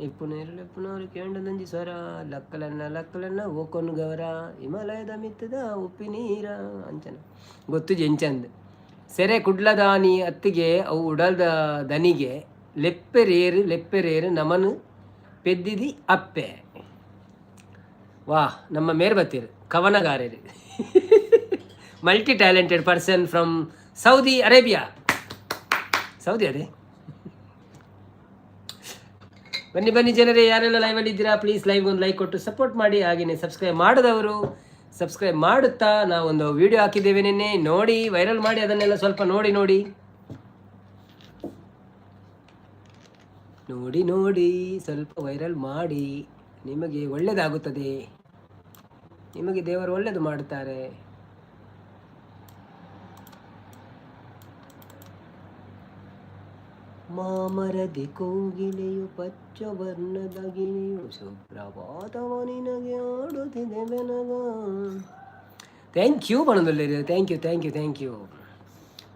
ಲೆಪ್ಪುನೇರ ಲೆಪ್ಪುನವರು ಕೇಂಡೊಂಜಿ ಸ್ವರ ಲಕ್ಕಲನ್ನ ಲಕ್ಕಲನ್ನ ಓಕೊನು ಗವರ ಹಿಮಾಲಯದ ಮಿತ್ತದ ಉಪ್ಪಿನೀರ ಅಂಚನ ಗೊತ್ತುಜಿ ಎಂಚಂದ್. ಸೆರೆ ಕುಡ್ಲದಾನಿ ಅತ್ತಿಗೆ ಅವು ಉಡಲ್ದ ದನಿಗೆ ಲೆಪ್ಪೆರೇರು ಲೆಪ್ಪೆರೇರು ನಮನು ಪೆದ್ದಿದಿ ಅಪ್ಪೆ. ವಾಹ್, ನಮ್ಮ ಮೇರ್ಬತ್ತೀರು ಕವನಗಾರರು, multi talented person from Saudi Arabia. Saudi ಅದೇ. ಬನ್ನಿ ಬನ್ನಿ ಜನರೇ, ಯಾರೆಲ್ಲ ಲೈವಲ್ಲಿ ಇದ್ದೀರಾ ಪ್ಲೀಸ್ ಲೈವ್ ಒಂದು ಲೈಕ್ ಕೊಟ್ಟು ಸಪೋರ್ಟ್ ಮಾಡಿ. ಹಾಗೆಯೇ ಸಬ್ಸ್ಕ್ರೈಬ್ ಮಾಡದವರು ಸಬ್ಸ್ಕ್ರೈಬ್ ಮಾಡುತ್ತಾ, ನಾವೊಂದು ವಿಡಿಯೋ ಹಾಕಿದ್ದೇವೆ ನಿನ್ನೆ, ನೋಡಿ, ವೈರಲ್ ಮಾಡಿ ಅದನ್ನೆಲ್ಲ ಸ್ವಲ್ಪ ನೋಡಿ ನೋಡಿ ನೋಡಿ ನೋಡಿ ಸ್ವಲ್ಪ ವೈರಲ್ ಮಾಡಿ, ನಿಮಗೆ ಒಳ್ಳೆಯದಾಗುತ್ತದೆ, ನಿಮಗೆ ದೇವರು ಒಳ್ಳೆಯದು ಮಾಡುತ್ತಾರೆ. ಮಾಮರದಿ ಕೋಗಿಲೆಯು ಪಚ್ಚ ವರ್ಣದ ಗಿಳಿಯು ಸುಪ್ರಭಾತವ ನಿನಗೆ ಆಡುತ್ತಿದೆ ಬೆನಗ. Thank you ಪಣಂದುಲ್ಲೇರು, thank you thank you thank you.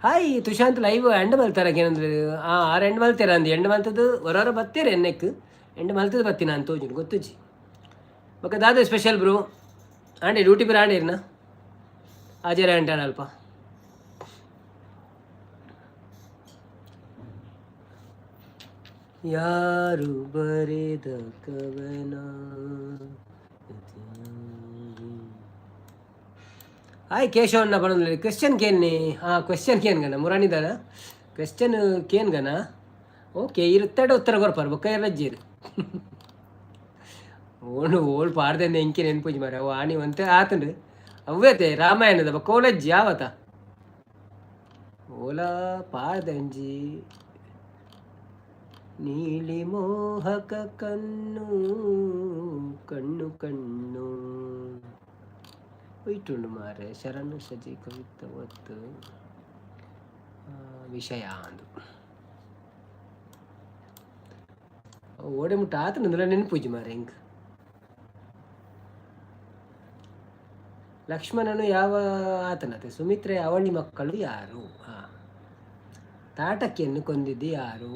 Hi Tushanth, live end ಮಲ್ತಾರ ಏನಂದ್ರೆ ಆರು ಎಂಡ್ ಮಲ್ತೀರ ಅಂದು ಎಂಡ್ ಮಲ್ತದ್ದು ಹೊರವರ ಬತ್ತೀರ ಎನ್ನೆಕ್ ಎಂಡ್ ಮಲ್ತದ್ದು ಬತ್ತಿ ನಾನು ತೋಜುನು ಗೊತ್ತುಜಿ. ಬೊಕ್ಕ ದಾದ ಸ್ಪೆಷಲ್ ಬ್ರೋ ಆಂಡೆ ಡ್ಯೂಟಿ ಪೂರ ಆಂಡೇರ್ನ ಆಜೇರ ಅಂಟಾಣ ಅಲ್ಪ. ಯಾರು ಬರೆದ ಕವನ? ಹಾಯ್ ಕೇಶವಣ್ಣ ಬರೋದಿಲ್ಲ. ಕ್ವೆಶ್ಚನ್ ಕೇನ್ನಿ? ಹಾಂ, ಕ್ವೆಶ್ಚನ್ ಕೇನ್ ಗನ ಮುರಾಣಿದಾನ ಕ್ವೆಶ್ಚನ್ ಕೇನ್ ಗನ? ಓಕೆ, ಇರುತ್ತೆಡ ಉತ್ತರ ಕೊರ್ಪಾರು ಬೊಕ್ಕ ರಜ್ಜೀರು ಓಣು ಓಳ್ ಪಾಡ್ದೆ ಎಂಕಿ ನೆನ್ಪುಜಿ ಮಾರೆ. ಅವು ಆಣಿ ಒಂತೆ ಆತಂಡು ಅವ್ವೇತೆ ರಾಮಾಯಣದ ಬೊಕ್ಕ ಓಲಜ್ಜಿ ಯಾವತ ಓಲಾ ಪಾಡ್ದಂಜಿ. ನೀಲಿ ಮೋಹಕ ಕಣ್ಣು ಕಣ್ಣು ಕಣ್ಣು ಹೋಯ್ತುಂಡು ಮಾರೆ. ಶರಣು ಸಜಿ ಕವಿತ ಒತ್ತು ವಿಷಯ ಅಂದು ಓಡೆ ಮುಟ್ಟ ಆತನಂದ್ರೆ ನೆನಪುಜಿ ಮಾರೆ. ಹಿಂಗೆ ಲಕ್ಷ್ಮಣನು ಯಾವ ಆತನತೆ? ಸುಮಿತ್ರೆ ಅವಳಿ ಮಕ್ಕಳು ಯಾರು? ಹಾಂ, ತಾಟಕಿಯನ್ನು ಕೊಂದಿದ್ದು ಯಾರು?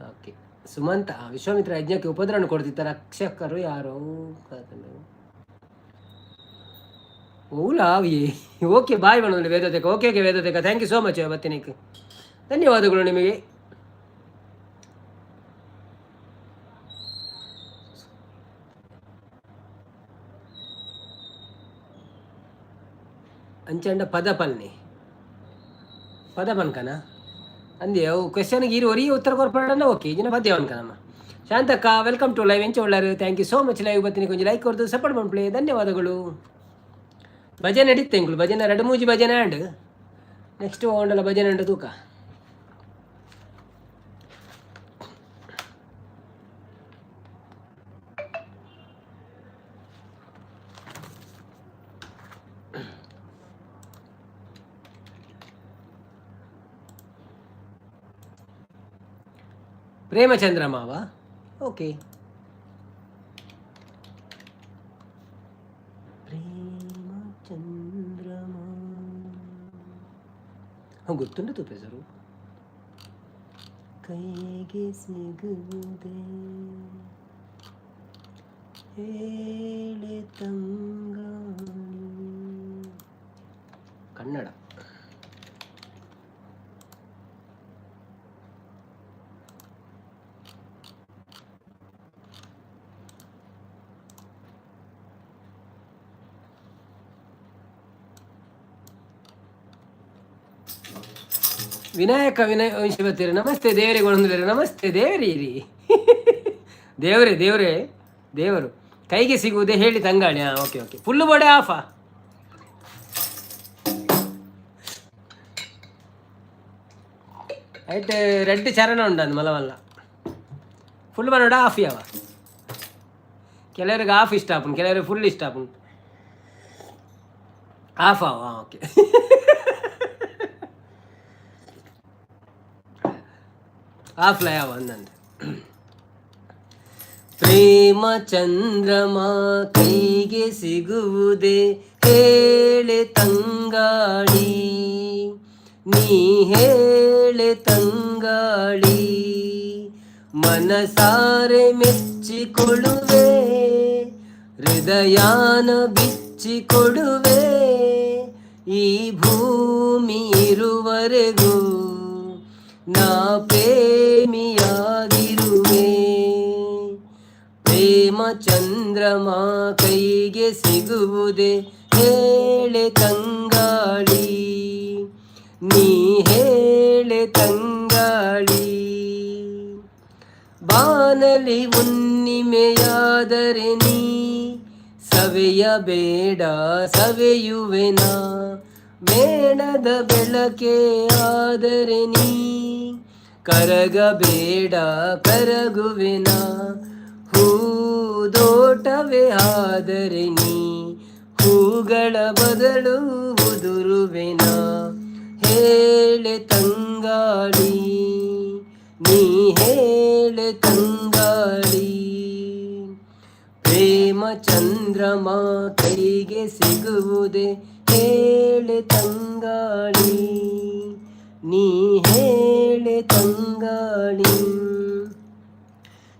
ಓಕೆ, ಸುಮಂತ. ವಿಶ್ವಾಮಿತ್ರ ಯಜ್ಞಕ್ಕೆ ಉಪದ್ರವನ್ನು ಕೊಡ್ತಿದ್ದ ರಕ್ಷಕರು ಯಾರು? ಆತನು ಓಲಾವಿ. Okay, bye madam. ವೇದೋದೇಕ ಓಕೆ ಓಕೆ ವೇದೋದೇಕ, thank you so much. ಬತ್ತಿನಿಕ್ ಧನ್ಯವಾದಗಳು ನಿಮಗೆ. ಅಂಚಂಡ ಪದ ಪಲ್ನಿ ಪದ ಪನ್ಕನ ಅಂದೆ ಅವು ಕ್ವೆಶನ್ಗೆ ಇರು ಒರಿ ಉತ್ತರ ಕೊರ್ಪಡ. ಓಕೆ, ಇಜಿನ ಪದ್ಯ ಅನ್ಕನಮ್ಮ. Shantakka, welcome to live. ಎಂಚ ಉಳ್ಳಾರು? Thank you so much. Live ಬತ್ತಿನಿ ಕೊಂಚ ಲೈಕ್ ಕೊರ್ದು ಸಪೋರ್ಟ್ ಮನ್ಪ್ಲೆ, ಧನ್ಯವಾದಗಳು. ಭಜನೆ ಇತ್ತು ಎಂಕುಲು ಭಜನೆ ಎರಡು ಮೂಜಿ ಭಜನೆ ಆಂಡ್ ನೆಕ್ಸ್ಟ್ ಓಂಡಲ ಭಜನೆ ಉಂಡು ತೂಕ. ಪ್ರೇಮಚಂದ್ರ ಮಾವ, ಓಕೆ. ಪ್ರೇಮಚಂದ್ರಮ ಗೊತ್ತುಂಟು ತುಪ್ಪೆ ಸರು. ಕೈಗೆ ಸಿಗುವುದೇ ಹೇಳೆ ತಂಗಾಳಿ. ಕನ್ನಡ ವಿನಾಯಕ ವಿನಯ ವಂಶಪತಿರು ನಮಸ್ತೆ. ದೇವರಿಗೆ ಒಂದೊಂದು ನಮಸ್ತೆ. ದೇವರೇ ದೇವರೇ ದೇವರೇ ದೇವರು ಕೈಗೆ ಸಿಗುವುದೇ ಹೇಳಿ ತಂಗಾಳಿ. ಹಾಂ, ಓಕೆ ಓಕೆ. ಫುಲ್ಲು ಬೋಡೆ ಆಫಾ ಆಯ್ತು. ರೆಡ್ ಚರಣ ಉಂಟು ಮಲ್ಲ ಮಲ್ಲ. ಫುಲ್ ಬರೋಡ ಆಫ್ ಯಾವ ಕೆಲವರಿಗೆ ಆಫ್ ಇಷ್ಟ ಆಪುಂಡು, ಕೆಲವರಿಗೆ ಫುಲ್ ಇಷ್ಟ ಆಪುಂಡು. ಆಫ್. ಓಕೆ, ಆಫ್ ಲಯ ಒಂದಂತೆ. ಪ್ರೇಮ ಚಂದ್ರಮ ಕೈಗೆ ಸಿಗುವುದೇ ಹೇಳೆ ತಂಗಾಳಿ, ನೀ ಹೇಳೆ ತಂಗಾಳಿ. ಮನಸಾರೆ ಮೆಚ್ಚಿಕೊಳ್ಳುವೆ, ಹೃದಯಾನ ಬಿಚ್ಚಿಕೊಡುವೆ. ಈ ಭೂಮಿ ಇರುವರೆಗೂ ನಾ ಪ್ರೇಮಿಯಾಗಿರುವೆ. ಪ್ರೇಮ ಚಂದ್ರಮ ಕೈಗೆ ಸಿಗುವುದೇ ಹೇಳೆ ತಂಗಾಳಿ, ನೀ ಹೇಳೆ ತಂಗಾಳಿ. ಬಾನಲಿ ಹುಣ್ಣಿಮೆಯಾದರೆ ನೀ ಸವೆಯಬೇಡ, ಸವೆಯುವೆನ. ಮೇಣದ ಬೆಳಕೆ ಆದರೆ ನೀ ಕರಗಬೇಡ, ಕರಗುವೆನ. ಹೂದೋಟವೇ ಆದರೆ ನೀ ಹೂಗಳ ಬದಲು ಉದುರುವೆನ. ಹೇಳೆ ತಂಗಾಳಿ, ನೀ ಹೇಳೆ ತಂಗಾಳಿ. ಪ್ರೇಮ ಚಂದ್ರಮ ಕೈಗೆ ಸಿಗುವುದೇ ಹೇಳೆ ತಂಗಾಳಿ, ನೀ ಹೇಳೆ ತಂಗಾಳಿ.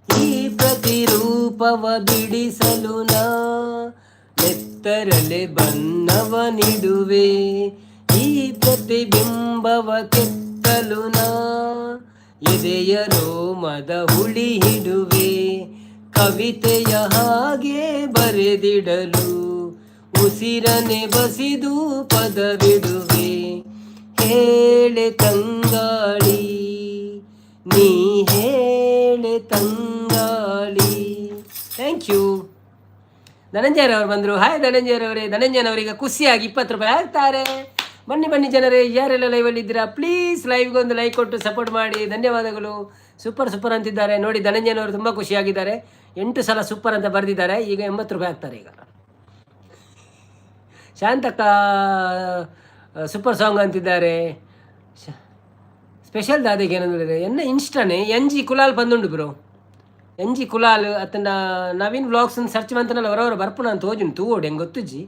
ಈ ಪ್ರತಿರೂಪವ ಬಿಡಿಸಲು ನಾ ನೆತ್ತರಲೆ ಬಣ್ಣವ ನಿಡುವೆ. ಈ ಪ್ರತಿಬಿಂಬವ ಕೆತ್ತಲು ನಾ ಎದೆಯ ರೋಮದ ಹುಳಿ ಹಿಡುವೆ. ಕವಿತೆಯ ಹಾಗೆ ಬರೆದಿಡಲು ಉಸಿರನೆ ಬಸಿದು ಪದವಿಡುವೆ. ಹೇಳೆ ತಂಗಾಳಿ, ನೀ ಹೇಳೆ ತಂಗಾಳಿ. Thank you. ಧನಂಜಯರವರು ಬಂದರು. ಹಾಯ್ ಧನಂಜಯರವರೇ. ಧನಂಜಯನವರೀಗ ಖುಷಿಯಾಗಿ 20 ರೂಪಾಯಿ ಹಾಕ್ತಾರೆ. ಬನ್ನಿ ಬನ್ನಿ ಜನರೇ, ಯಾರೆಲ್ಲ ಲೈವಲ್ಲಿ ಇದ್ದೀರಾ, ಪ್ಲೀಸ್ ಲೈವ್ಗೆ ಒಂದು ಲೈಕ್ ಕೊಟ್ಟು ಸಪೋರ್ಟ್ ಮಾಡಿ. ಧನ್ಯವಾದಗಳು. ಸೂಪರ್ ಸೂಪರ್ ಅಂತಿದ್ದಾರೆ ನೋಡಿ. ಧನಂಜಯನವರು ತುಂಬ ಖುಷಿಯಾಗಿದ್ದಾರೆ. ಎಂಟು ಸಲ ಸೂಪರ್ ಅಂತ ಬರೆದಿದ್ದಾರೆ. ಈಗ 80 ರೂಪಾಯಿ ಹಾಕ್ತಾರೆ ಈಗ. ಶಾಂತಕ್ಕ ಸೂಪರ್ ಸಾಂಗ್ ಅಂತಿದ್ದಾರೆ. ಸ್ಪೆಷಲ್ ದಾದೆಗೆ ಏನಂದ್ರೆ ಎನ್ನ ಇನ್ಸ್ಟಾನೆ ಎನ್ ಜಿ ಕುಲಾಲ್ ಬಂದುಂಡು ಬ್ರೋ. ಎನ್ ಜಿ ಕುಲಾಲ್ ಅತ್ತನ ನವೀನ್ ವ್ಲಾಗ್ಸ್ ಸರ್ಚ್ ಮಂತನಲ್ಲ ಹೊರವರ ಬರ್ಪುನ ಅಂತ ತೋಜುಂಡು. ತೂವೋಡು, ಹೆಂಗೆ ಗೊತ್ತುಜ್ಜಿ.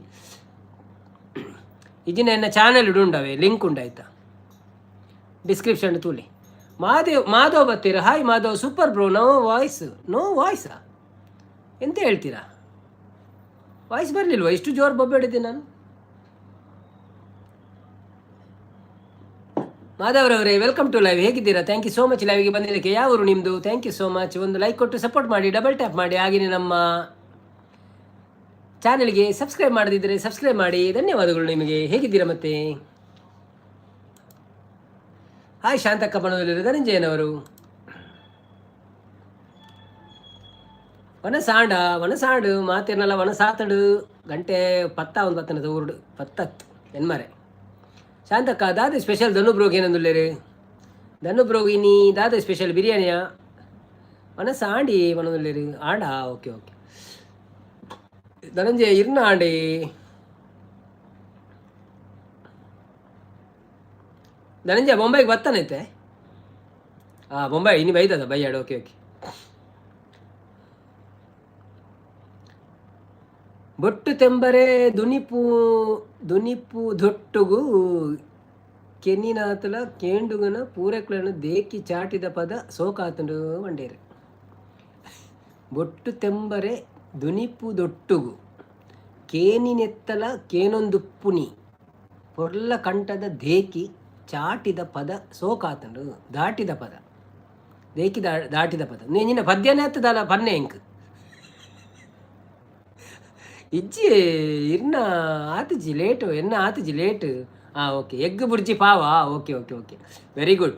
ಇಜಿನ ಎನ್ನ ಚಾನೆಲ್ ಉಂಡವೆ ಲಿಂಕ್ ಉಂಡಾಯ್ತಾ ಡಿಸ್ಕ್ರಿಪ್ಷನ್ ತೂಲಿ. ಮಾದೇವ್, ಮಾಧವ್ ಬತ್ತೀರ. Hi Madhav. Super bro. No voice, no ವಾಯ್ಸಾ? ಎಂತ ಹೇಳ್ತೀರಾ? ವಾಯ್ಸ್ ಬರಲಿಲ್ವಾ? ಇಷ್ಟು ಜೋರು ಬೊಬ್ಬೆ ಹಿಡಿದೆ ನಾನು. ಮಾಧವರವರೇ, welcome to live. ಹೇಗಿದ್ದೀರಾ? Thank you so much ಲೈವ್ಗೆ ಬಂದಿದ್ದಕ್ಕೆ. ಯಾವ ಊರು ನಿಮ್ಮದು? Thank you so much. ಒಂದು ಲೈಕ್ ಕೊಟ್ಟು ಸಪೋರ್ಟ್ ಮಾಡಿ, ಡಬಲ್ ಟ್ಯಾಪ್ ಮಾಡಿ. ಹಾಗೆಯೇ ನಮ್ಮ ಚಾನೆಲ್ಗೆ ಸಬ್ಸ್ಕ್ರೈಬ್ ಮಾಡದಿದ್ದರೆ ಸಬ್ಸ್ಕ್ರೈಬ್ ಮಾಡಿ. ಧನ್ಯವಾದಗಳು ನಿಮಗೆ. ಹೇಗಿದ್ದೀರಾ ಮತ್ತೆ? ಹಾಯ್ ಶಾಂತಕ್ಕ ಬಣದಲ್ಲಿರೋ ಧನಂಜಯನವರು. ವನಸಾಂಡ ವನಸಾಂಡು ಮಾತೇನಲ್ಲ ವನಸಾತಡು ಗಂಟೆ ಪತ್ತ ಒಂದು ಪತ್ತನದ ಊರುಡು ಪತ್ತತ್ತು ಎನ್ಮರೆ. ಶಾಂತಕ್ಕ, ದಾದ ಸ್ಪೆಷಲ್ ಧನು ಬ್ರೋಗ್ ಏನಂದುಲ್ಲೇರು? ಧನು ಬ್ರೋಗ್ ಇನಿ ದಾದ ಸ್ಪೆಷಲ್ ಬಿರಿಯಾನಿಯಾ? ವನಸಾಂಡಿ ವನದುಲ್ಲೇರು ಆಂಡಾ? ಓಕೆ ಓಕೆ ಧನಂಜಯ ಇರ್ನ ಆಂಡಿ. ಧನಂಜಯ ಬೊಂಬೈಗೆ ಬರ್ತಾನೈತೆ. ಹಾಂ, ಬೊಂಬೈ ಇನ್ನು ಬೈದದ ಬೈಯಾಡು. Okay okay. ಬೊಟ್ಟು ತೆಂಬರೆ ದುನಿಪು ದುನಿಪು ದೊಟ್ಟುಗು ಕೆನ್ನಿನಾತಲ ಕೇಂಡುಗನ ಪೂರೆಕ್ಲನು ದೇಕಿ ಚಾಟಿದ ಪದ ಸೋಕಾತುಂಡು ವಂಡೇರು. ಬೊಟ್ಟು ತೆಂಬರೆ ದುನಿಪು ದೊಟ್ಟುಗು ಕೇನಿನೆತ್ತಲ ಕೇನೊಂದುಪ್ಪುನಿ ಪೊರ್ಲ ಕಂಠದ ದೇಕಿ ಚಾಟಿದ ಪದ ಸೋಕಾತುಂಡು. ದಾಟಿದ ಪದ, ದೇಕಿ ದಾಟಿದ ಪದ. ನಿನ್ನ ಪದ್ಯನೇ ಹತ್ತದಲ್ಲ ಪನ್ನೆ ಎಂಕ್ ಇಜ್ಜಿ ಇರ್ನ ಆತುಜಿ ಲೇಟು ಎನ್ನ ಆತುಜಿ ಲೇಟ್. ಹಾಂ ಓಕೆ. ಎಗ್ ಬುರ್ಜಿ ಪಾವಾ? Okay okay okay, very good.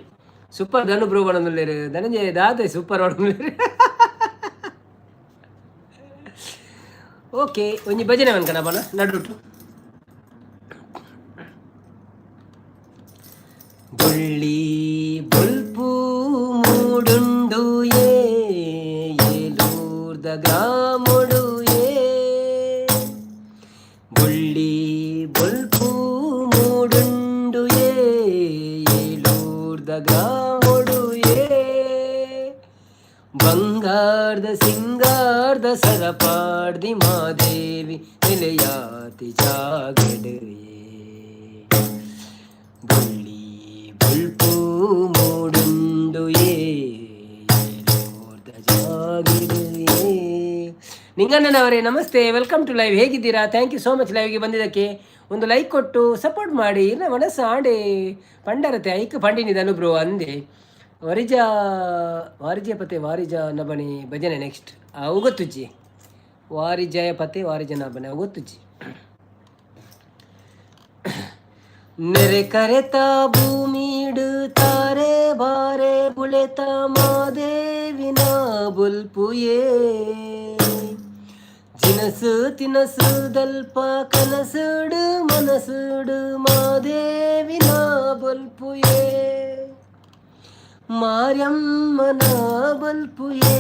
Super Dhanu bro ಬಣದುಲ್ಲೇರು. ಧನಂಜಯ ದಾದೆ ಸೂಪರ್ ಬಣದುಲ್ಲೇರು. ಓಕೆ, ಒಂಜಿ ಭಜನೆ ಮನ್ಕನ ಬನ ನಡುಟು. ಬುಳ್ಳಿ ಬೊಲ್ಪು ಮೂಡುಂಡು ಏಲೂರ್ದ ಗ್ರಾಮುಡು ಏ. ಬುಳ್ಳಿ ಬೊಲ್ಪು ಗ್ರಾಮೊಡು ಏ. ಬಂಗಾರದ ಸಿಂಗಾರದ ಸರಪಾಡ್ದಿ ಮಾದೇವಿ ನಿಲೆಯಾತಿ ಜಾಗಡು. ಬೊಳ್ಳಿ ಬೊಲ್ಪು ಮೂಡುಂಡು ಏಲೂರ್ದ ಜಾಗೆಡು. ನಿಂಗಣ್ಣನವರೇ, ನಮಸ್ತೆ, welcome to live. ಹೇಗಿದ್ದೀರಾ? Thank you so much ಲೈವ್ಗೆ ಬಂದಿದ್ದಕ್ಕೆ. ಒಂದು ಲೈಕ್ ಕೊಟ್ಟು ಸಪೋರ್ಟ್ ಮಾಡಿ. ಇಲ್ಲ ಮನಸ್ಸು ಆಂಡೆ ಪಂಡರತೆ ಐಕ್ ಪಂಡಿನಿದನು ಬ್ರೋ ಅಂದೆ. ವರಿಜ ವಾರಿಜ ಪತೆ ವಾರಿಜ ನಬನಿ ಭಜನೆ ನೆಕ್ಸ್ಟ್. ಅವು ಗೊತ್ತುಜ್ಜಿ. ವಾರಿಜಯ ಪತೆ ವಾರಿಜ ನಬನೆ ಅವು ಗೊತ್ತುಜ್ಜಿ. ನೆರೆ ಕರೆತ ಭೂಮಿಡು ತಾರೆ ಬಾರೆ ಬುಳೆತ ಮಾದೇವಿನ ಬುಲ್ಪುಯೇ. ಜಿನಸು ತಿನಸು ದಲ್ಪ ಕನಸುಡು ಮನಸುಡು ಮಾದೇವಿನ ಬೊಲ್ಪುಯೇ. ಮಾರ್ಯಮ್ಮನ ಬಲ್ಪುಯೇ,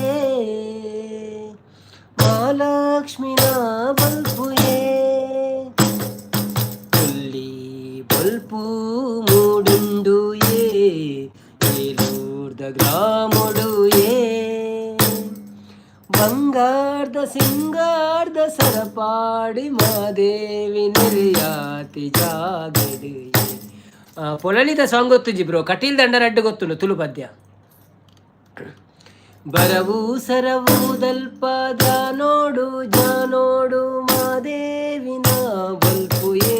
ಮಹಾಲಕ್ಷ್ಮಿನ ಬಲ್ಪುಯೇ. ಬೊಲ್ಲಿ ಬೊಲ್ಪು ಮೂಡುಂಡು ಏ ಏಲೂರ್ದ ಗ್ರಾಮೊಡು ಏ. ಬಂಗಾರದ ಸಿಂಗಾರದ ಸರಪಾಡಿ ಮಾದೇವಿ ನಿರ್ಯಾತಿ ಜಾಗಡು. ಪೊಲಲಿದ ಸಾಂಗ್ ಗೊತ್ತುಜಿ ಬ್ರೋ. ಕಟೀಲ್ ದಂಡ ರಡ್ಡು ಗೊತ್ತುಂಡು ತುಳು ಪದ್ಯ. ಬರವು ಸರವು ದಲ್ಪ ಜಾನೋಡು ಜಾನೋಡು ಮಾದೇವಿನ ಬಲ್ಪುಯೇ.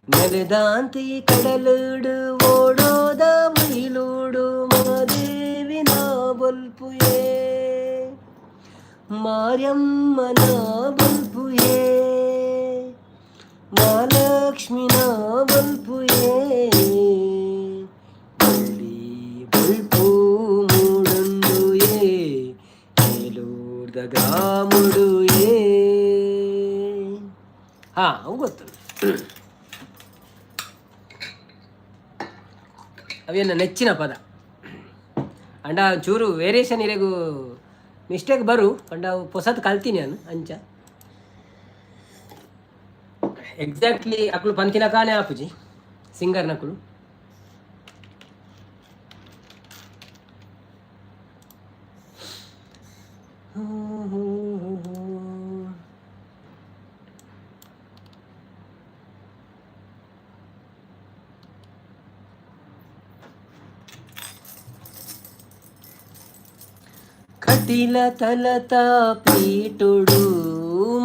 ನೆಲೆದಾಂತಿ ಕಡಲುಡು ಓಡೋದ ಮೈಲೂಡು ಮಾದೇವಿನ ಬಲ್ಪುಯೇ. ಮಾರ್ಯಮ್ಮನ ಬಲ್ಪುಯೇ, ಮಹಾಲಕ್ಷ್ಮಿನ ಬಲ್ಪುಯೇ. ಬಳ್ಳಿ ಬಲ್ಪು ಮೂಡುಂಡು ಏ ಏಲೂರ್ದ ಗ್ರಾಮುಡು ಏ. ಹಾ, ಅವು ಗೊತ್ತು. ಅವೇನ ನೆಚ್ಚಿನ ಪದ. ಅಂಡ ಚೂರು ವೇರಿಯೇಷನ್ ಇರೆಗು ಮಿಸ್ಟೇಕ್ ಬರು ಪಂಡ ಅವು ಪೊಸತ್ ಕಲ್ತೀನಿ ನಾನು ಅಂಚ. ಎಕ್ಸಾಕ್ಟ್ಲಿ ಅಕುಲು ಪಂತಿನ ಕಾನೆ ಆಪುಜಿ ಸಿಂಗರ್ ನಕುಲು. ಕಟಿಲ ತಲತ ಪೀಟುಡು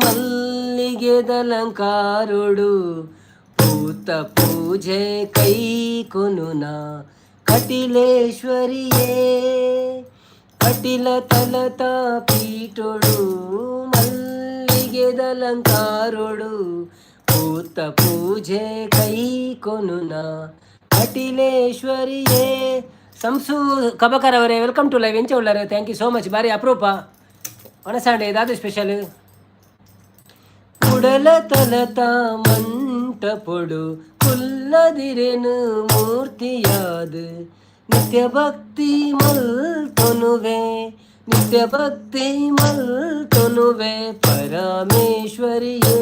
ಮಲ್ಲಿಗೆದಲಂಕಾರುಡು ಪೂತ ಪೂಜೆ ಕೈ ಕೊನುನ ಕಟಿಲೇಶ್ವರಿಯೇ. ಕಟಿಲ ತಲತ ಪೀಟುಡು ಮಲ್ಲಿಗೆದಲಂಕಾರುಡು ಪೂತ ಪೂಜೆ ಕೈ ಕೊನುನ ಕಟಿಲೇಶ್ವರಿಯೇ. ಸಂಸು ಕಬಕರ್ ಅವರೇ, welcome to live. ಎಂಚ ಉಳ್ಳಾರೆ? Thank you so much. ಬಾರಿ ಅಪರೂಪ ಒಣಸಾಂಡೆ. ದಾದು ಸ್ಪೆಷಲ್? ಕುಡಲ ತಲತ ಮಂಟಪೊಡು ಕುಲ್ಲದಿರೆನು ಮೂರ್ತಿಯಾದ ನಿತ್ಯ ಭಕ್ತಿ ಮಲ್ತೊನುವೆ, ನಿತ್ಯ ಭಕ್ತಿ ಮಲ್ತೊನುವೆ ಪರಮೇಶ್ವರಿಯೇ,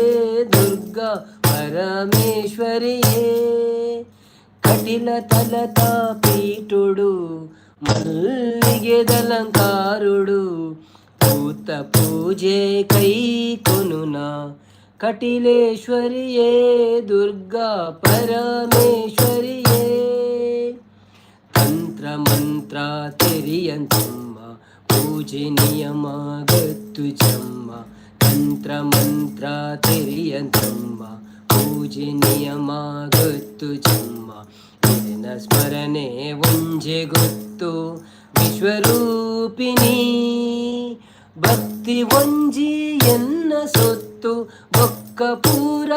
ದುರ್ಗಾ ಪರಮೇಶ್ವರಿಯೇ. ಕಟಿಲ ತಲತ ಪೀಟುಡು ಮಲ್ಲಿಗೆದಲಂಕಾರುಡು ಪೂತ ಪೂಜೆ ಕೈ ಕೊನುನ ಕಟಿಲೇಶ್ವರಿಯೇ, ದುರ್ಗಾ ಪರಮೇಶ್ವರಿಯೇ. ತಂತ್ರ ಮಂತ್ರ ತೆರಿಯಂತಮ್ಮ, ಪೂಜೆ ನಿಯಮ ಗೊತ್ತು ಜಮ್ಮ. ತಂತ್ರ ಮಂತ್ರ ತೆರಿಯಂತಮ್ಮ, ಪೂಜೆ ನಿಯಮ ಗೊತ್ತು ಜಮ್ಮ. ನಿನ್ನ ಸ್ಮರಣೆ ಒಂಜೆ ಗೊತ್ತು ವಿಶ್ವರೂಪಿಣಿ. ಭಕ್ತಿ ಒಂಜಿ ಎನ್ನ ಸೊತ್ತು, ಬೊಕ್ಕ ಪೂರ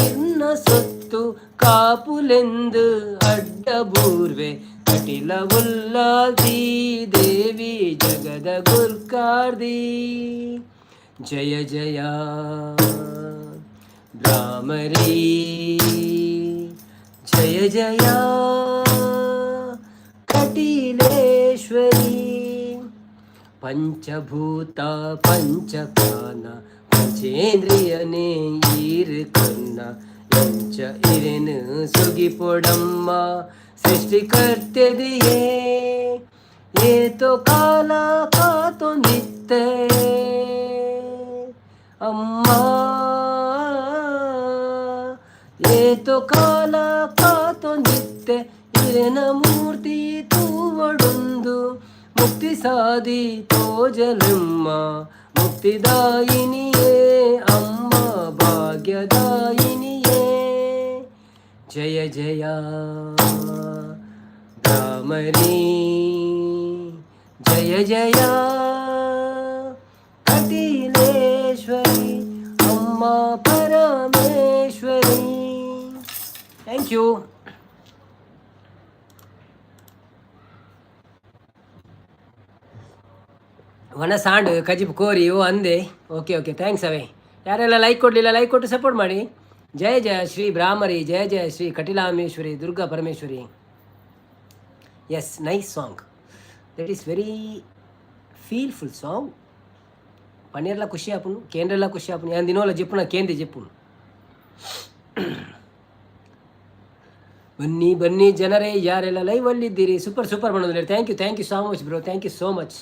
ಎನ್ನ ಸೊತ್ತು. ಕಾಪುಲೆಂದು ಅಡ್ಡಬೂರ್ವೆ ಕಟಿಲ ಉಲ್ಲಾದಿ ದೇವಿ ಜಗದ ಗುರ್ಕಾರ್ದಿ. ಜಯ ಜಯ ಭ್ರಾಮರಿ, ಜಯ ಜಯ ಕಟೀಲೇಶ್ವರಿ. ಪಂಚಭೂತ ಪಂಚಪ್ರಾಣ ಪಂಚೇಂದ್ರಿಯನೇ ಈರ್ ಕನ್ನ ಎಂಚ ಇರೆನು ಸುಗಿಪೊಡಮ್ಮ ಸೃಷ್ಟಿಕರ್ತೆದಿಯೇ ಏತೋ ಕಾಲ ಕಾತೊಂದಿತ್ತೆ ಅಮ್ಮ ಏತೋ ಕಾಲ ಕಾತೊಂದಿತ್ತೆ ಇರೆನ ಮೂರ್ತಿ ತೂವಡೊಂದು ಮುಕ್ತಿ ಸಾದಿ ತೋಜಲಮ್ಮ ಮುಕ್ತಿದಾಯಿನಿಯೇ ಅಮ್ಮ ಭಾಗ್ಯದಾಯಿನಿಯೇ. ಜಯ ಜಯ ಭ್ರಾಮರಿ, ಜಯ ಜಯ ಕಟೀಲೇಶ್ವರಿ ಅಮ್ಮ ಪರಮೇಶ್ವರಿ. Thank you. ಒಣ ಸಾಂಡ್ ಕಜಿಪ್ ಕೋರಿ ಓ ಅಂದೆ. ಓಕೆ ಓಕೆ, thanks ಅವೇ. ಯಾರೆಲ್ಲ ಲೈಕ್ ಕೊಡಲಿಲ್ಲ, ಲೈಕ್ ಕೊಟ್ಟು ಸಪೋರ್ಟ್ ಮಾಡಿ. ಜಯ ಜಯ ಶ್ರೀ ಭ್ರಾಮರಿ, ಜಯ ಜಯ Shri Katilameshwari Durga Parameshwari. Yes, nice song. That is very feelful song. ಪನ್ನೀರ್ಲ ಖುಷಿ ಆಪುಂಡು, ಕೇಂದ್ರಲ್ಲ ಖುಷಿ ಆಪುಂಡು. ಯಾನ್ ದಿನೋಲ ಜಿಪ್ಪುನ ಕೇಂದ್ರ ಜಿಪ್ಪುನು. ಬನ್ನಿ ಬನ್ನಿ ಜನರೇ, ಯಾರೆಲ್ಲ ಲೈವ್ ಅಲ್ಲಿದ್ದೀರಿ, ಸೂಪರ್ ಸೂಪರ್ ಮಾಡೋದಿಲ್ಲ. Thank you, thank you so much bro, thank you so much.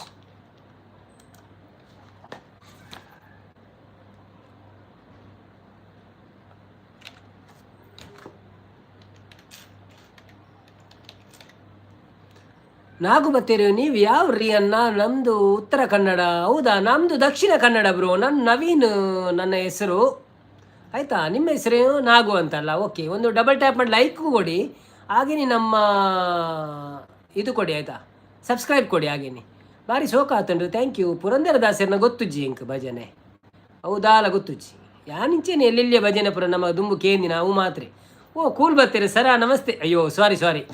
Nagu ಬತ್ತೀರಿ ನೀವು ಯಾವ್ರಿ ಅನ್ನ? ನಮ್ಮದು ಉತ್ತರ ಕನ್ನಡ. ಹೌದಾ? ನಮ್ಮದು ದಕ್ಷಿಣ ಕನ್ನಡ ಬ್ರೋ. ನನ್ನ ನವೀನ್ ನನ್ನ ಹೆಸರು, ಆಯಿತಾ? ನಿಮ್ಮ ಹೆಸರೇನು? ನಾಗು ಅಂತಲ್ಲ? ಓಕೆ, ಒಂದು ಡಬಲ್ ಟ್ಯಾಪ್ ಮಾಡಿ ಲೈಕ್ ಕೊಡಿ, ಹಾಗೆಯೇ ನಮ್ಮ ಇದು ಕೊಡಿ, ಆಯಿತಾ? ಸಬ್ಸ್ಕ್ರೈಬ್ ಕೊಡಿ. ಹಾಗೇನೆ ಭಾರಿ ಶೋಕ ಆತಂಡ್ರು. Thank you. ಪುರಂದರದಾಸರನ್ನ ಗೊತ್ತುಜ್ಜಿ ಇಂಕ್ ಭಜನೆ? ಹೌದಾ ಅಲ್ಲ, ಗೊತ್ತುಜ್ಜಿ. ಯಾನಿಂಚೇನೆ ಎಲ್ಲೆಲ್ಲಿಯ ಭಜನೆ ಪುರ ನಮ್ಮ ದುಂಬು ಕೇಂದಿ ನಾವು ಮಾತ್ರೆ. ಓ ಕೂಲ್ ಬರ್ತೀರಿ ಸರ, ನಮಸ್ತೆ. ಅಯ್ಯೋ ಸಾರಿ ಸಾರಿ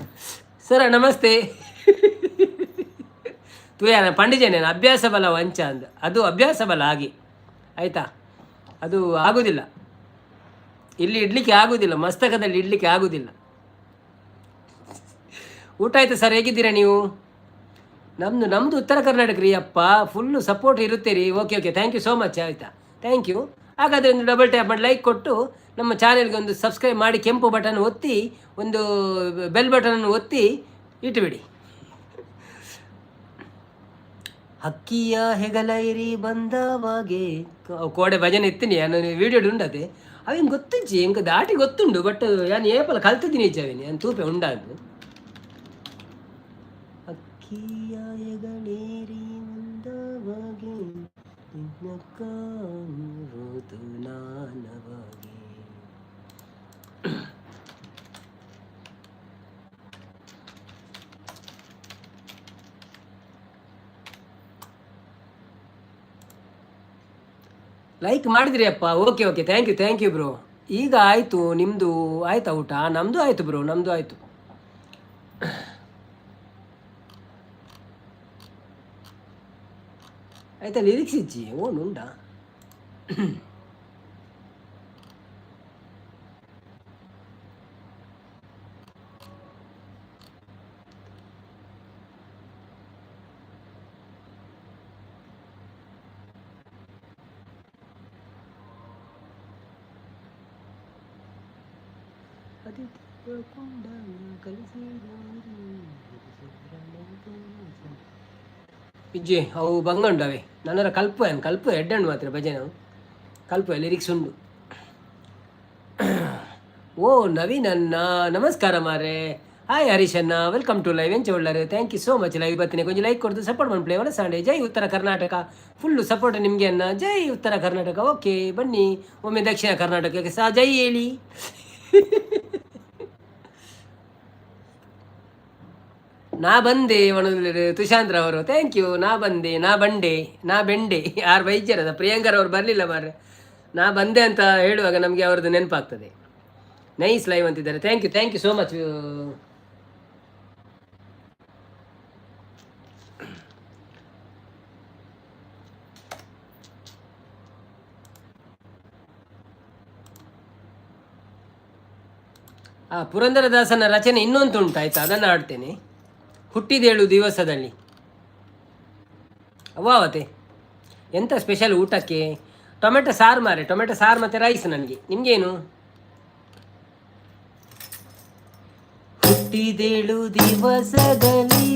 ಸರ, ನಮಸ್ತೆ. ತುಯಾನ ಪಂಡಿಜನೆ ಅಭ್ಯಾಸ ಬಲ ವಂಚ ಅಂದ, ಅದು ಅಭ್ಯಾಸ ಬಲ ಹಾಗೆ, ಆಯಿತಾ? ಅದು ಆಗೋದಿಲ್ಲ, ಇಲ್ಲಿ ಇಡ್ಲಿಕ್ಕೆ ಆಗೋದಿಲ್ಲ, ಮಸ್ತಕದಲ್ಲಿ ಇಡ್ಲಿಕ್ಕೆ ಆಗೋದಿಲ್ಲ. ಊಟ ಆಯಿತು ಸರ್? ಹೇಗಿದ್ದೀರಾ ನೀವು? ನಮ್ಮದು ಉತ್ತರ ಕರ್ನಾಟಕ ರೀ ಅಪ್ಪ, ಫುಲ್ಲು ಸಪೋರ್ಟ್ ಇರುತ್ತೆ ರೀ. Okay okay, thank you so much, ಆಯಿತಾ? Thank you. ಹಾಗಾದರೆ ಒಂದು ಡಬಲ್ ಟ್ಯಾಪ್ ಮಾಡಿ ಲೈಕ್ ಕೊಟ್ಟು ನಮ್ಮ ಚಾನೆಲ್ಗೆ ಒಂದು ಸಬ್ಸ್ಕ್ರೈಬ್ ಮಾಡಿ, ಕೆಂಪು ಬಟನ್ ಒತ್ತಿ, ಒಂದು ಬೆಲ್ ಬಟನನ್ನು ಒತ್ತಿ ಇಟ್ಟುಬಿಡಿ. ಹಕ್ಕಿಯ ಹೆಗಲೈರಿ ಬಂದವಾಗೆ ಕೋಡೆ ಭಜನೆ ಇತ್ತೀನಿ ನಾನು ವೀಡಿಯೋ ಉಂಡತೆ. ಅವೇನು ಗೊತ್ತುಜ್ಜಿ ಎಂಕ ದಾಟಿ ಗೊತ್ತುಂಡು, ಬಟ್ ಯಾನ್ ಏಪಲ ಕಲ್ತಿದ್ದೀನಿ ಇಜ್ಜಾವೇನಿ ನಾನು ತೂಪೆ ಉಂಡಾದು. ಹಕ್ಕಿಯ ಹೆಗಲೇರಿ ಬಂದವಾಗೆ ಕಾಣುವುದು ನಾನವಾಗೆ. ಲೈಕ್ ಮಾಡಿದ್ರಿ ಅಪ್ಪ? Okay okay, thank you, thank you bro. ಈಗ ಆಯಿತು ನಿಮ್ಮದು? ಆಯಿತಾ ಊಟ? ನಮ್ಮದು ಆಯಿತು ಬ್ರೋ, ನಮ್ಮದು ಆಯಿತು. ಆಯ್ತಾ? ಲಿರಿಕ್ಸ್ ಇಜ್ಜಿ ಓನ್ ಉಂಡಾ? ಇಜ್ಜಿ ಅವು ಬಂಗ ಉಂಡವೆ ನನ್ನರ ಕಲ್ಪ ಏನು ಕಲ್ಪ ಎಡ್ಡಣ್ಣು ಮಾತ್ರ ಭಜನೆ ಕಲ್ಪ ಲಿರಿಕ್ಸ್ ಉಂಡು. ಓ ನವೀನ್ ಅಣ್ಣ ನಮಸ್ಕಾರ ಮಾರೆ. ಹಾಯ್ ಹರೀಶ್ ಅಣ್ಣ, welcome to live. ಎಂಚ ಒಳ್ಳಾರೆ? Thank you so much. Live ಬತ್ತೀನಿ, ಕೊಂಚ ಲೈಕ್ ಕೊಡ್ದು ಸಪೋರ್ಟ್ ಮಾಡಿ ಪ್ಲೇ ಸಂಡೆ. ಜೈ ಉತ್ತರ ಕರ್ನಾಟಕ, ಫುಲ್ಲು ಸಪೋರ್ಟ್ ನಿಮಗೆ ಅಣ್ಣ. ಜೈ ಉತ್ತರ ಕರ್ನಾಟಕ. ಓಕೆ ಬನ್ನಿ ಒಮ್ಮೆ ದಕ್ಷಿಣ ಕರ್ನಾಟಕಕ್ಕೆ ಸಹ ಜೈ ಹೇಳಿ. ನಾ ಬಂದೆ ತುಷಾಂತ್ರ ಅವರು, thank you. ನಾ ಬಂದೆ, ನಾ ಬಂಡೆ, ನಾ ಬೆಂಡೆ ಯಾರು ವೈದ್ಯರದ ಪ್ರಿಯಾಂಕರ್ ಅವರು ಬರಲಿಲ್ಲ ಮಾರ್ರೆ. ನಾ ಬಂದೆ ಅಂತ ಹೇಳುವಾಗ ನಮಗೆ ಅವರದ್ದು ನೆನಪಾಗ್ತದೆ. ನೈಸ್ ಲೈವ್ ಅಂತಿದ್ದಾರೆ. Thank you, thank you so much. ಆ ಪುರಂದರದಾಸನ ರಚನೆ ಇನ್ನೊಂದು ಉಂಟು, ಆಯ್ತಾ? ಅದನ್ನು ಆಡ್ತೇನೆ. ಹುಟ್ಟಿದೇಳು ದಿವಸದಲ್ಲಿ ಅವ್ವಾವತೆ. ಎಂಥ ಸ್ಪೆಷಲ್ ಊಟಕ್ಕೆ? ಟೊಮೆಟೊ ಸಾರು ಮಾರೆ, ಟೊಮೆಟೊ ಸಾರು ಮತ್ತು ರೈಸ್ ನನಗೆ. ನಿಮಗೇನು? ಹುಟ್ಟಿದೇಳು ದಿವಸದಲ್ಲಿ